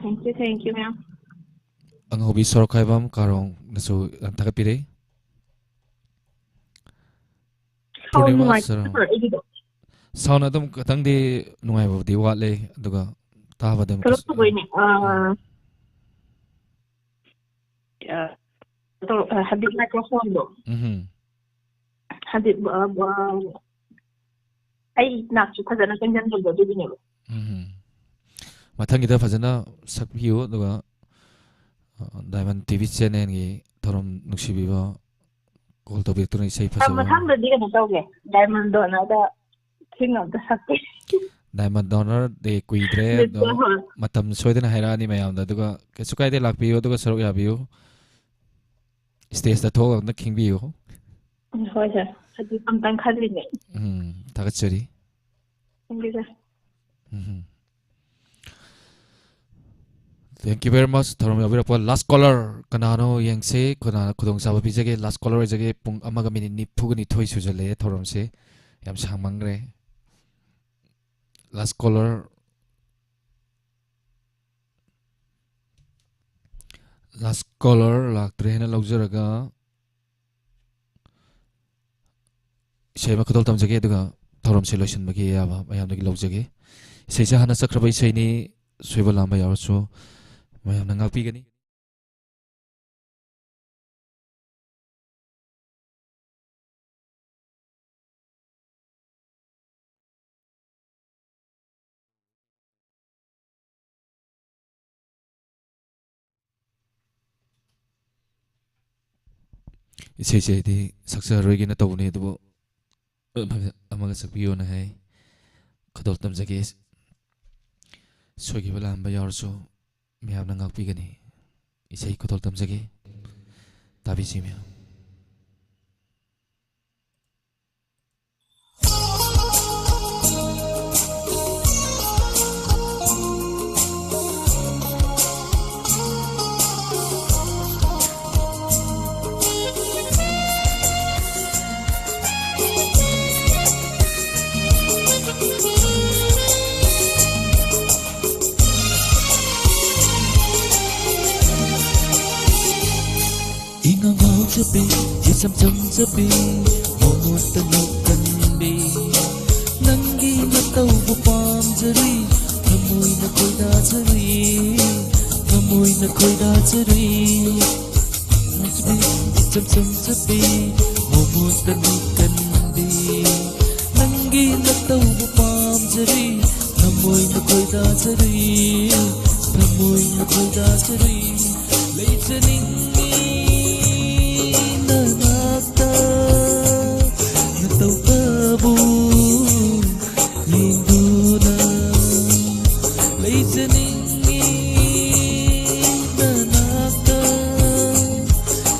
Thank you, thank you, ma'am꯫ ꯑꯉꯧꯕꯤ ꯁꯣꯔꯣꯛꯈꯥꯏꯕꯝ ꯀꯥꯔꯣꯡꯅꯁꯨ ꯌꯥꯝ ꯊꯥꯒꯠꯄꯤꯔꯛꯏ꯫ Sound ꯄꯨꯔꯅꯤꯃꯥ ꯅꯨꯡꯉꯥꯏꯇꯕ ꯁꯔꯥꯎ꯫ ꯅꯠꯇ꯭ꯔꯣ ꯑꯩꯒꯤꯗꯣ? Sound ꯑꯗꯨꯝ ꯈꯤꯇꯪꯗꯤ ꯅꯨꯡꯉꯥꯏꯕꯕꯨꯗꯤ ꯋꯥꯠꯂꯦ, ꯑꯗꯨꯒ ꯇꯥꯕꯗ ꯑꯃꯨꯛꯀ ꯀꯩꯅꯣ ꯇꯧꯕꯩꯅꯦ, ꯑ, ꯎꯝ꯫ ꯑ, ꯇꯧ-, ꯑ, ꯍꯥꯏꯗꯤ microphoneꯗꯣ꯫ ꯎꯝꯍꯨꯝ꯫ ꯍꯥꯏꯗꯤ, ꯑ, ꯑ, ꯑꯩ ꯅꯥꯛꯁꯨ ꯐꯖꯅ ꯆꯪꯁꯤꯟꯕꯗꯣ ꯑꯗꯨꯒꯤꯅꯦꯕ꯫ ꯎꯝꯍꯨꯝ꯫ ꯃꯊꯪꯒꯤꯗ ꯐꯖꯅ ꯁꯛꯄꯤꯌꯨ, ꯑꯗꯨꯒ, ꯑ, Diamond TV channelꯒꯤ ꯊꯧꯔꯝ ꯅꯨꯡꯁꯤꯕꯤꯕ call ꯇꯧꯕꯤꯔꯛꯇꯨꯅ ꯏꯁꯩ ꯑ, ꯐꯖꯕ꯫ ꯃꯊꯪꯗꯗꯤ ꯀꯩꯅꯣ ꯇꯧꯒꯦ, Diamond Donorꯗ ꯈꯤꯡ ꯑꯝꯇ ꯁꯛꯀꯦ꯫ Diamond Donorꯗꯤ ꯀꯨꯏꯗ꯭ꯔꯦ, ꯑꯗꯣ ꯍꯣꯏ꯫ ꯃꯇꯝ ꯁꯣꯏꯗꯅ ꯍꯥꯏꯔꯛꯑꯅꯤ ꯃꯌꯥꯝꯗ, ꯑꯗꯨꯒ ꯀꯩꯁꯨ ꯀꯥꯏꯗꯦ, ꯂꯥꯛꯄꯤꯌꯨ, ꯑꯗꯨꯒ ꯁꯔꯨꯛ ꯌꯥꯕꯤꯌꯨ, stageꯇ ꯊꯣꯛꯑꯒ ꯑꯝꯇ ꯈꯤꯡꯕꯤꯌꯨ꯫ ꯎꯝ, ꯍꯣꯏ, sir꯫ ꯍꯧꯖꯤꯛ ꯑꯝꯇꯪ ꯈꯜꯂꯤꯅꯦ꯫ ꯎꯝ, ꯊꯥꯒꯠꯆꯔꯤ꯫ Thank you, sir꯫ Um. Thank you very much, ꯊꯧꯔꯝ ꯌꯥꯎꯕꯤꯔꯛꯄ꯫ Last caller ꯀꯅꯥꯅꯣ ꯌꯦꯡꯁꯦ, ꯀꯅꯥꯅ ꯈꯨꯗꯣꯡꯆꯥꯕ ꯄꯤꯖꯒꯦ? Last caller ꯑꯣꯏꯖꯒꯦ꯫ ꯄꯨꯡ ꯑꯃꯒ minute ꯅꯤꯐꯨꯒ ꯅꯤꯊꯣꯏ ꯁꯨꯖꯜꯂꯛꯑꯦ ꯊꯧꯔꯝꯁꯦ, ꯌꯥꯝ ꯁꯥꯡꯃꯟꯈ꯭ꯔꯦ꯫ Last caller, last caller ꯂꯥꯛꯇ꯭ꯔꯦ ꯍꯥꯏꯅ ꯂꯧꯖꯔꯒ, ꯏꯁꯩ ꯑꯃ ꯈꯨꯗꯣꯜ ꯇꯝꯖꯒꯦ, ꯑꯗꯨꯒ ꯊꯧꯔꯝꯁꯦ ꯂꯣꯏꯁꯤꯟꯕꯒꯤ ꯑꯌꯥꯕ ꯃꯌꯥꯝꯗꯒꯤ ꯂꯧꯖꯒꯦ꯫ ꯏꯁꯩꯁꯦ ꯍꯥꯟꯅ ꯆꯠꯈ꯭ꯔꯕ ꯏꯁꯩꯅꯤ, ꯁꯣꯏꯕ ꯂꯥꯟꯕ ꯌꯥꯎꯔꯁꯨ ꯃꯌꯥꯝꯅ ꯉꯥꯛꯄꯤꯒꯅꯤ꯫ ꯏꯁꯩꯁꯦ ꯑꯩꯗꯤ ꯁꯛꯆꯔꯔꯣꯏꯒꯦꯅ ꯇꯧꯕꯅꯦ, ꯑꯗꯨꯕꯨ ꯑꯃꯒ, ꯑꯃꯒ ꯁꯛꯄꯤꯌꯣꯅ ꯍꯥꯏ꯫ ꯈꯨꯗꯣꯜ ꯇꯝꯖꯒꯦ꯫ ꯁꯣꯏꯈꯤꯕ ꯂꯥꯟꯕ ꯌꯥꯎꯔꯁꯨ ꯃꯌꯥꯝꯅ ꯉꯥꯛꯄꯤꯒꯅꯤ꯫ ꯏꯁꯩ ꯈꯨꯗꯣꯜ ꯇꯝꯖꯒꯦ꯫ ꯇꯥꯕꯤꯁꯤ ꯃꯌꯥꯝ꯫ ꯏꯉꯥꯎ ꯉꯥꯎꯖꯕꯤ, ꯏꯆꯝ ꯆꯝꯖꯕꯤ, ꯃꯣꯃꯣꯟꯇ ꯅꯣꯛꯀꯟꯕꯤ, ꯅꯪꯒꯤ ꯅꯇꯧꯕꯨ ꯄꯥꯝꯖꯔꯤ, ꯊꯃꯣꯏꯅ ꯈꯣꯏꯗꯥꯖꯔꯤ, ꯊꯃꯣꯏꯅ ꯈꯣꯏꯗꯥꯖꯔꯤ꯫ ꯉꯥꯎꯖꯕꯤ, ꯏꯆꯝ ꯆꯝꯖꯕꯤ, ꯃꯣꯃꯣꯟꯇ ꯅꯣꯛꯀꯟꯕꯤ, ꯅꯪꯒꯤ ꯅꯇꯧꯕꯨ ꯄꯥꯝꯖꯔꯤ, ꯊꯃꯣꯏꯅ ꯈꯣꯏꯗꯥꯖꯔꯤ, ꯊꯃꯣꯏꯅ ꯈꯣꯏꯗꯥꯖꯔꯤ꯫ ꯂꯩꯖꯅꯤꯡꯉꯤ ꯅꯅꯥꯛꯇ, ꯅꯇꯧꯇꯕꯨ ꯌꯦꯡꯗꯨꯅ꯫ ꯂꯩꯖꯅꯤꯡꯉꯤ ꯅꯅꯥꯛꯇ,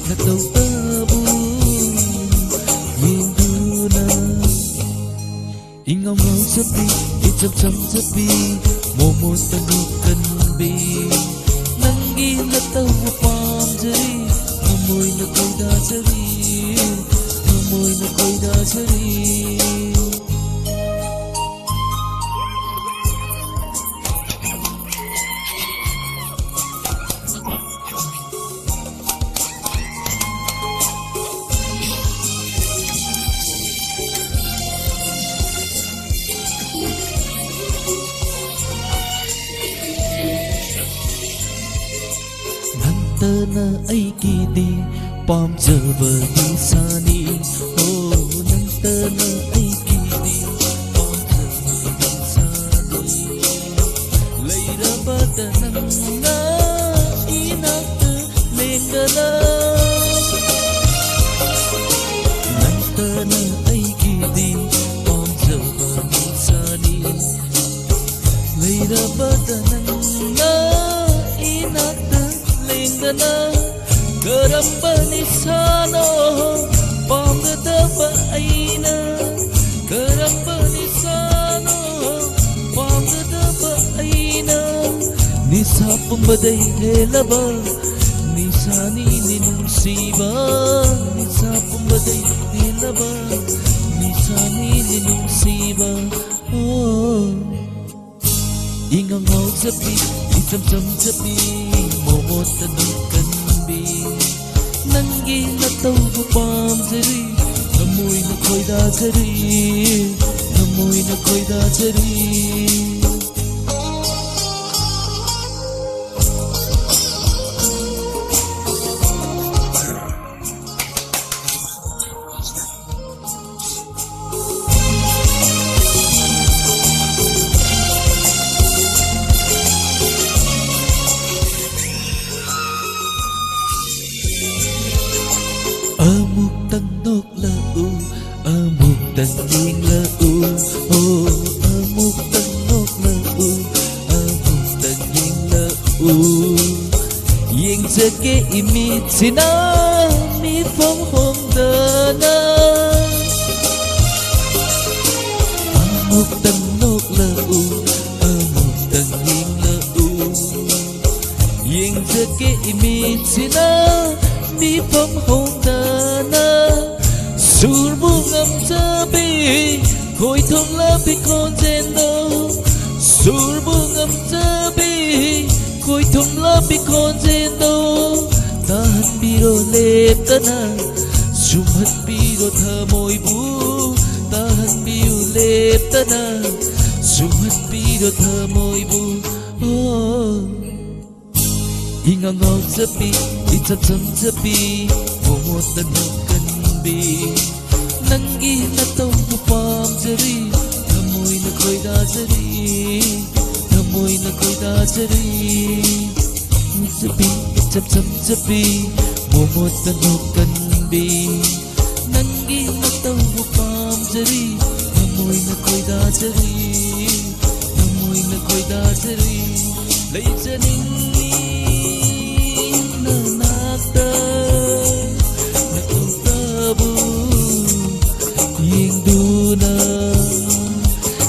ꯅꯇꯧꯇꯕꯨ ꯌꯦꯡꯗꯨꯅ꯫ ꯏꯉꯥꯎ ꯉꯥꯎꯖꯕꯤ, ꯏꯆꯝ ꯆꯝꯖꯕꯤ, ꯃꯣꯃꯣꯟꯇ ꯅꯣꯛꯀꯟꯕꯤ, ꯅꯪꯒꯤ ꯅꯇꯧꯕꯨ ꯄꯥꯝꯖꯔꯤ, ꯊꯃꯣꯏꯅ ꯈꯣꯏꯗꯥꯖꯔꯤ, ꯊꯃꯣꯏꯅ ꯈꯣꯏꯗꯥꯖꯔꯤ꯫ ꯅꯪꯇꯅ ꯑꯩꯒꯤꯗꯤ ꯄꯥꯝꯖꯕ ꯅꯤꯁꯥꯅꯤ꯫ ꯑꯣ, ꯅꯪꯇꯅ ꯑꯩꯒꯤꯗꯤ ꯄꯥꯝꯖꯕ ꯅꯤꯁꯥꯅꯤ꯫ ꯂꯩꯔꯕꯗ ꯅꯪꯅ ꯏꯅꯥꯛꯇ ꯂꯦꯡꯗꯅ꯫ ꯅꯪꯅ ꯏꯅꯥꯛꯇ ꯂꯦꯡꯗꯅ ꯀꯔꯝꯕ ꯅꯤꯁꯥꯅꯣ ꯄꯥꯝꯒꯗꯕ ꯑꯩꯅ? ꯀꯔꯝꯕ ꯅꯤꯁꯥꯅꯣ ꯄꯥꯝꯒꯗꯕ ꯑꯩꯅ? ꯅꯤꯁꯥ ꯄꯨꯝꯕꯗꯩ ꯍꯦꯜꯂꯕ ꯅꯤꯁꯥꯅꯤꯅꯦ ꯅꯨꯡꯁꯤꯕ, ꯅꯤꯁꯥ ꯄꯨꯝꯕꯗꯩ ꯍꯦꯜꯂꯕ ꯅꯤꯁꯥꯅꯤꯅꯦ ꯅꯨꯡꯁꯤꯕ꯫ ꯑꯣ꯫ ꯏꯉꯥꯎ ꯉꯥꯎꯖꯕꯤ, ꯏꯆꯝ ꯆꯝꯖꯕꯤ, ꯃꯣꯃꯣꯇ ꯅꯣꯛꯀꯟꯕꯤ꯫ ꯅꯪꯒꯤ ꯅꯇꯧꯕꯨ ꯄꯥꯝꯖꯔꯤ, ꯊꯃꯣꯏꯅ ꯈꯣꯏꯗꯥꯖꯔꯤ, ꯊꯃꯣꯏꯅ ꯈꯣꯏꯗꯥꯖꯔꯤ꯫ ꯑꯃꯨꯛꯇꯪ ꯅꯣꯛꯂꯛꯎ, ꯑꯃꯨꯛꯇꯪ ꯌꯦꯡꯂꯛꯎ, ꯑꯣ, ꯑꯃꯨꯛꯇꯪ ꯅꯣꯛꯂꯛꯎ, ꯑꯃꯨꯛꯇꯪ ꯌꯦꯡꯂꯛꯎ꯫ ꯌꯦꯡꯖꯒꯦ ꯏꯃꯤꯠꯁꯤꯅ ꯃꯤꯐꯝ ꯍꯣꯡꯗꯅ꯫ ꯑꯃꯨꯛꯇꯪ ꯅꯣꯛꯂꯛꯎ, ꯑꯃꯨꯛꯇꯪ ꯌꯦꯡꯂꯛꯎ꯫ ꯌꯦꯡꯖꯒꯦ ꯏꯃꯤꯠꯁꯤꯅ ꯃꯤꯐꯝ ꯍꯣꯡꯗꯅ꯫ ꯁꯨꯔꯕꯨ ꯉꯝꯖꯕꯤ ꯈꯣꯏꯊꯨꯝꯂꯕꯤ ꯈꯣꯟꯖꯦꯜꯗꯣ, ꯁꯨꯔꯕꯨ ꯉꯝꯖꯕꯤ ꯈꯣꯏꯊꯨꯝꯂꯕꯤ ꯈꯣꯟꯖꯦꯜꯗꯣ, ꯇꯥꯍꯟꯕꯤꯔꯣ ꯂꯦꯞꯇꯅ, ꯁꯨꯝꯍꯠꯄꯤꯔꯣ ꯊꯃꯣꯏꯕꯨ, ꯇꯥꯍꯟꯕꯤꯌꯨ ꯂꯦꯞꯇꯅ, ꯁꯨꯝꯍꯠꯄꯤꯔꯣ ꯊꯃꯣꯏꯕꯨ꯫ ꯑꯣ꯫ ꯏꯉꯥꯎ ꯉꯥꯎꯖꯕꯤ, ꯏꯆꯝ ꯆꯝꯖꯕꯤ, ꯃꯣꯃꯣꯇ ꯅꯣꯛꯀꯟꯕꯤ꯫ ꯅꯪꯒꯤ ꯅꯇꯧꯕꯨ ꯄꯥꯝꯖꯔꯤ, ꯊꯃꯣꯏꯅ ꯈꯣꯏꯗꯥꯖꯔꯤ, ꯊꯃꯣꯏꯅ ꯈꯣꯏꯗꯥꯖꯔꯤ꯫ ꯉꯥꯎꯖꯕꯤ, ꯏꯆꯝ ꯆꯝꯖꯕꯤ, ꯃꯣꯃꯣꯇ ꯅꯣꯛꯀꯟꯕꯤ꯫ ꯅꯪꯒꯤ ꯅꯇꯧꯕꯨ ꯄꯥꯝꯖꯔꯤ, ꯊꯃꯣꯏꯅ ꯈꯣꯏꯗꯥꯖꯔꯤ, ꯊꯃꯣꯏ ꯅꯈꯣꯏꯗꯥꯖꯔꯤ, ꯂꯩꯖꯅꯤꯡꯉꯤ ꯅꯅꯥꯛꯇ, ꯅꯇꯧꯇꯕꯨ ꯌꯦꯡꯗꯨꯅ꯫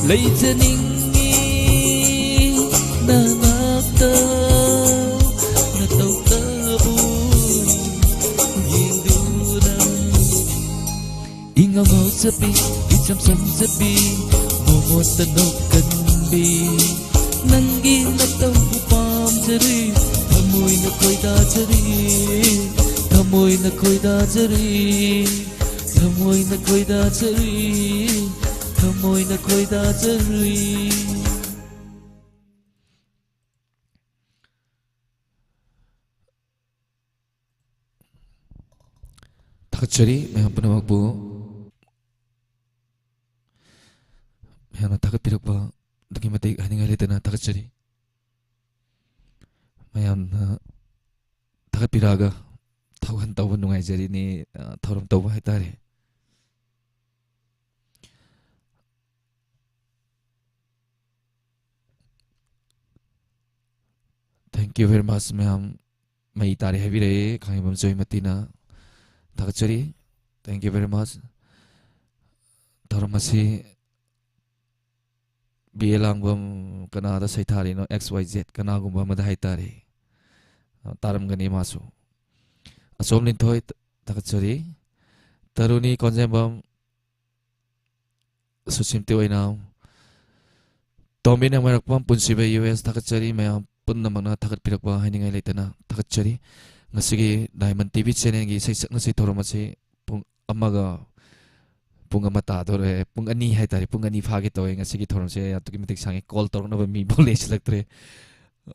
ꯂꯩꯖꯅꯤꯡꯉꯤ ꯅꯅꯥꯛꯇ, ꯅꯇꯧꯇꯕꯨ ꯌꯦꯡꯗꯨꯅ꯫ ꯏꯉꯥꯎ ꯉꯥꯎꯖꯕꯤ, ꯏꯆꯝ ꯆꯝꯖꯕꯤ, ꯃꯣꯃꯣꯟꯇ ꯅꯣꯛꯀꯟꯕꯤ꯫ ꯅꯪꯒꯤ ꯅꯇꯧꯕꯨ ꯄꯥꯝꯖꯔꯤ, ꯊꯃꯣꯏꯅ ꯈꯣꯏꯗꯥꯖꯔꯤ, ꯊꯃꯣꯏꯅ ꯈꯣꯏꯗꯥꯖꯔꯤ, ꯊꯃꯣꯏꯅ ꯈꯣꯏꯗꯥꯖꯔꯤ, ꯊꯃꯣꯏꯅ ꯈꯣꯏꯗꯥꯖꯔꯤ꯫ ꯊꯥꯒꯠꯆꯔꯤ ꯃꯌꯥꯝ ꯄꯨꯝꯅꯃꯛꯄꯨ꯫ ꯃꯌꯥꯝꯅ ꯊꯥꯒꯠꯄꯤꯔꯛꯄ ꯑꯗꯨꯛꯀꯤ ꯃꯇꯤꯛ ꯍꯥꯏꯅꯤꯡꯉꯥꯏ ꯂꯩꯇꯅ ꯊꯥꯒꯠꯆꯔꯤ꯫ ꯃꯌꯥꯝꯅ ꯊꯥꯒꯠꯄꯤꯔꯛꯑꯒ ꯊꯧꯒꯜ ꯇꯧꯕ ꯅꯨꯡꯉꯥꯏꯖꯔꯤꯅꯤ, ꯑ, ꯊꯧꯔꯝ ꯇꯧꯕ ꯍꯥꯏꯇꯥꯔꯦ꯫ Thank you very much, ꯃꯌꯥꯝ꯫ ꯃꯩ ꯇꯥꯔꯦ ꯍꯥꯏꯕꯤꯔꯛꯑꯦ ꯈꯥꯡꯉꯩꯕꯝ ꯖꯣꯏꯃꯇꯤꯅ꯫ ꯊꯥꯒꯠꯆꯔꯤ꯫ Thank you very much꯫ ꯊꯧꯔꯝ ꯑꯁꯤ ꯕꯤ ꯑꯦ ꯂꯥꯡꯕꯝ ꯀꯅꯥꯗ ꯁꯩꯊꯥꯔꯤꯅꯣ, ꯑꯦꯛꯁ ꯋꯥꯏ ꯖꯦꯠ ꯀꯅꯥꯒꯨꯝꯕ ꯑꯃꯗ ꯍꯥꯏꯇꯥꯔꯦ꯫ ꯑ, ꯇꯥꯔꯝꯒꯅꯤ ꯃꯥꯁꯨ꯫ ꯑꯆꯣꯝ ꯂꯤꯟꯊꯣꯏ, ꯊꯥꯒꯠꯆꯔꯤ꯫ ꯇꯔꯨꯅꯤ ꯀꯣꯟꯖꯦꯝꯕꯝ, ꯁꯨꯁꯤꯝꯇꯤ ꯑꯣꯏꯅꯥꯝ, ꯇꯣꯝꯕꯤꯅ ꯃꯥꯏꯔꯛꯄꯝ, ꯄꯨꯟꯁꯤꯕ ꯌꯨ ꯑꯦꯁ, ꯊꯥꯒꯠꯆꯔꯤ꯫ ꯃꯌꯥꯝ ꯄꯨꯝꯅꯃꯛꯅ ꯊꯥꯒꯠꯄꯤꯔꯛꯄ ꯍꯥꯏꯅꯤꯡꯉꯥꯏ ꯂꯩꯇꯅ ꯊꯥꯒꯠꯆꯔꯤ꯫ ꯉꯁꯤꯒꯤ ꯗꯥꯏꯃꯟ ꯇꯤ ꯚꯤ ꯆꯦꯅꯦꯜꯒꯤ ꯏꯁꯩ ꯁꯛꯅꯁꯤ ꯊꯧꯔꯝ ꯑꯁꯤ ꯄꯨꯡ ꯑꯃꯒ, ꯄꯨꯡ ꯑꯃ ꯇꯥꯗꯣꯔꯦ, ꯄꯨꯡ ꯑꯅꯤ ꯍꯥꯏꯇꯥꯔꯦ, ꯄꯨꯡ ꯑꯅꯤ ꯐꯥꯒꯦ ꯇꯧꯋꯦ꯫ ꯉꯁꯤꯒꯤ ꯊꯧꯔꯝꯁꯦ ꯑꯗꯨꯛꯀꯤ ꯃꯇꯤꯛ ꯁꯥꯡꯉꯦ꯫ ꯀꯣꯜ ꯇꯧꯔꯛꯅꯕ ꯃꯤꯐꯥꯎ ꯂꯩꯁꯤꯜꯂꯛꯇ꯭ꯔꯦ꯫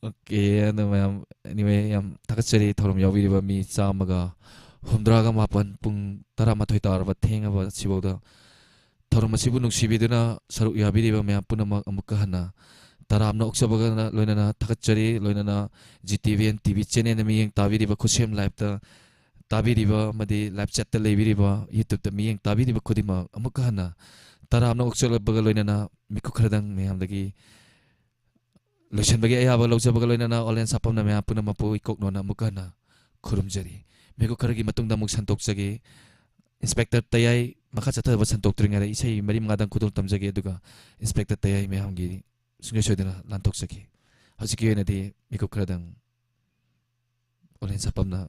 ꯑꯣꯀꯦ, ꯑꯗꯣ ꯃꯌꯥꯝ, anyway, ꯌꯥꯝ ꯊꯥꯒꯠꯆꯔꯤ ꯊꯧꯔꯝ ꯌꯥꯎꯕꯤꯔꯤꯕ ꯃꯤ ꯆꯥꯝꯃꯒ ꯍꯨꯝꯗ꯭ꯔꯥꯒ ꯃꯥꯄꯟ, ꯄꯨꯡ ꯇꯔꯥꯃꯥꯊꯣꯏ ꯇꯥꯔꯕ ꯊꯦꯡꯉꯕ ꯁꯤꯐꯥꯎꯗ ꯊꯧꯔꯝ ꯑꯁꯤꯕꯨ ꯅꯨꯡꯁꯤꯕꯤꯗꯨꯅ ꯁꯔꯨꯛ ꯌꯥꯕꯤꯔꯤꯕ ꯃꯌꯥꯝ ꯄꯨꯝꯅꯃꯛ ꯑꯃꯨꯛꯀ ꯍꯟꯅ ꯇꯔꯥꯝꯅ ꯑꯣꯛꯆꯕꯒ ꯂꯣꯏꯅꯅ ꯊꯥꯒꯠꯆꯔꯤ꯫ ꯂꯣꯏꯅꯅ G T V N T V ꯆꯦꯅꯦꯜꯅ ꯃꯤꯠꯌꯦꯡ ꯇꯥꯕꯤꯔꯤꯕ, ꯈꯨꯠꯁꯦꯝ ꯂꯥꯏꯞꯇ ꯇꯥꯕꯤꯔꯤꯕ ꯑꯃꯗꯤ ꯂꯥꯏꯞ ꯆꯦꯠꯇ ꯂꯩꯕꯤꯔꯤꯕ, ꯌꯨꯇ꯭ꯌꯨꯕꯇ ꯃꯤꯠꯌꯦꯡ ꯇꯥꯕꯤꯔꯤꯕ ꯈꯨꯗꯤꯡꯃꯛ ꯑꯃꯨꯛꯀ ꯍꯟꯅ ꯇꯔꯥꯝꯅ ꯑꯣꯛꯆꯕꯒ ꯂꯣꯏꯅꯅ ꯃꯤꯀꯨꯞ ꯈꯔꯗꯪ ꯃꯌꯥꯝꯗꯒꯤ ꯂꯣꯏꯁꯤꯟꯕꯒꯤ ꯑꯌꯥꯕ ꯂꯧꯖꯕꯒ ꯂꯣꯏꯅꯅ ꯑꯣꯂꯦꯟ ꯁꯥꯄꯝꯅ ꯃꯌꯥꯝ ꯄꯨꯝꯅꯃꯛꯄꯨ ꯏꯀꯣꯛꯅꯣꯅ ꯑꯃꯨꯛꯀ ꯍꯟꯅ ꯈꯨꯔꯨꯝꯖꯔꯤ꯫ ꯃꯤꯀꯨꯞ ꯈꯔꯒꯤ ꯃꯇꯨꯡꯗ ꯑꯃꯨꯛ ꯁꯟꯗꯣꯛꯆꯒꯦ꯫ ꯏꯟꯁꯄꯦꯛꯇꯔ ꯇꯌꯥꯏ, ꯃꯈꯥ ꯆꯠꯊꯕ ꯁꯟꯗꯣꯛꯇ꯭ꯔꯤꯉꯩꯗ ꯏꯁꯩ ꯃꯔꯤ ꯃꯉꯥꯗꯪ ꯈꯨꯗꯣꯜ ꯇꯝꯖꯒꯦ, ꯑꯗꯨꯒ ꯏꯟꯁꯄꯦꯛꯇꯔ ꯇꯌꯥꯏ ꯃꯌꯥꯝꯒꯤ ꯁꯨꯡꯁꯣꯏ ꯁꯣꯏꯗꯅ ꯂꯥꯟꯊꯣꯛꯆꯒꯦ꯫ ꯍꯧꯖꯤꯛꯀꯤ ꯑꯣꯏꯅꯗꯤ ꯃꯤꯀꯨꯞ ꯈꯔꯗꯪ ꯑꯣꯂꯦꯟ ꯁꯥꯄꯝꯅ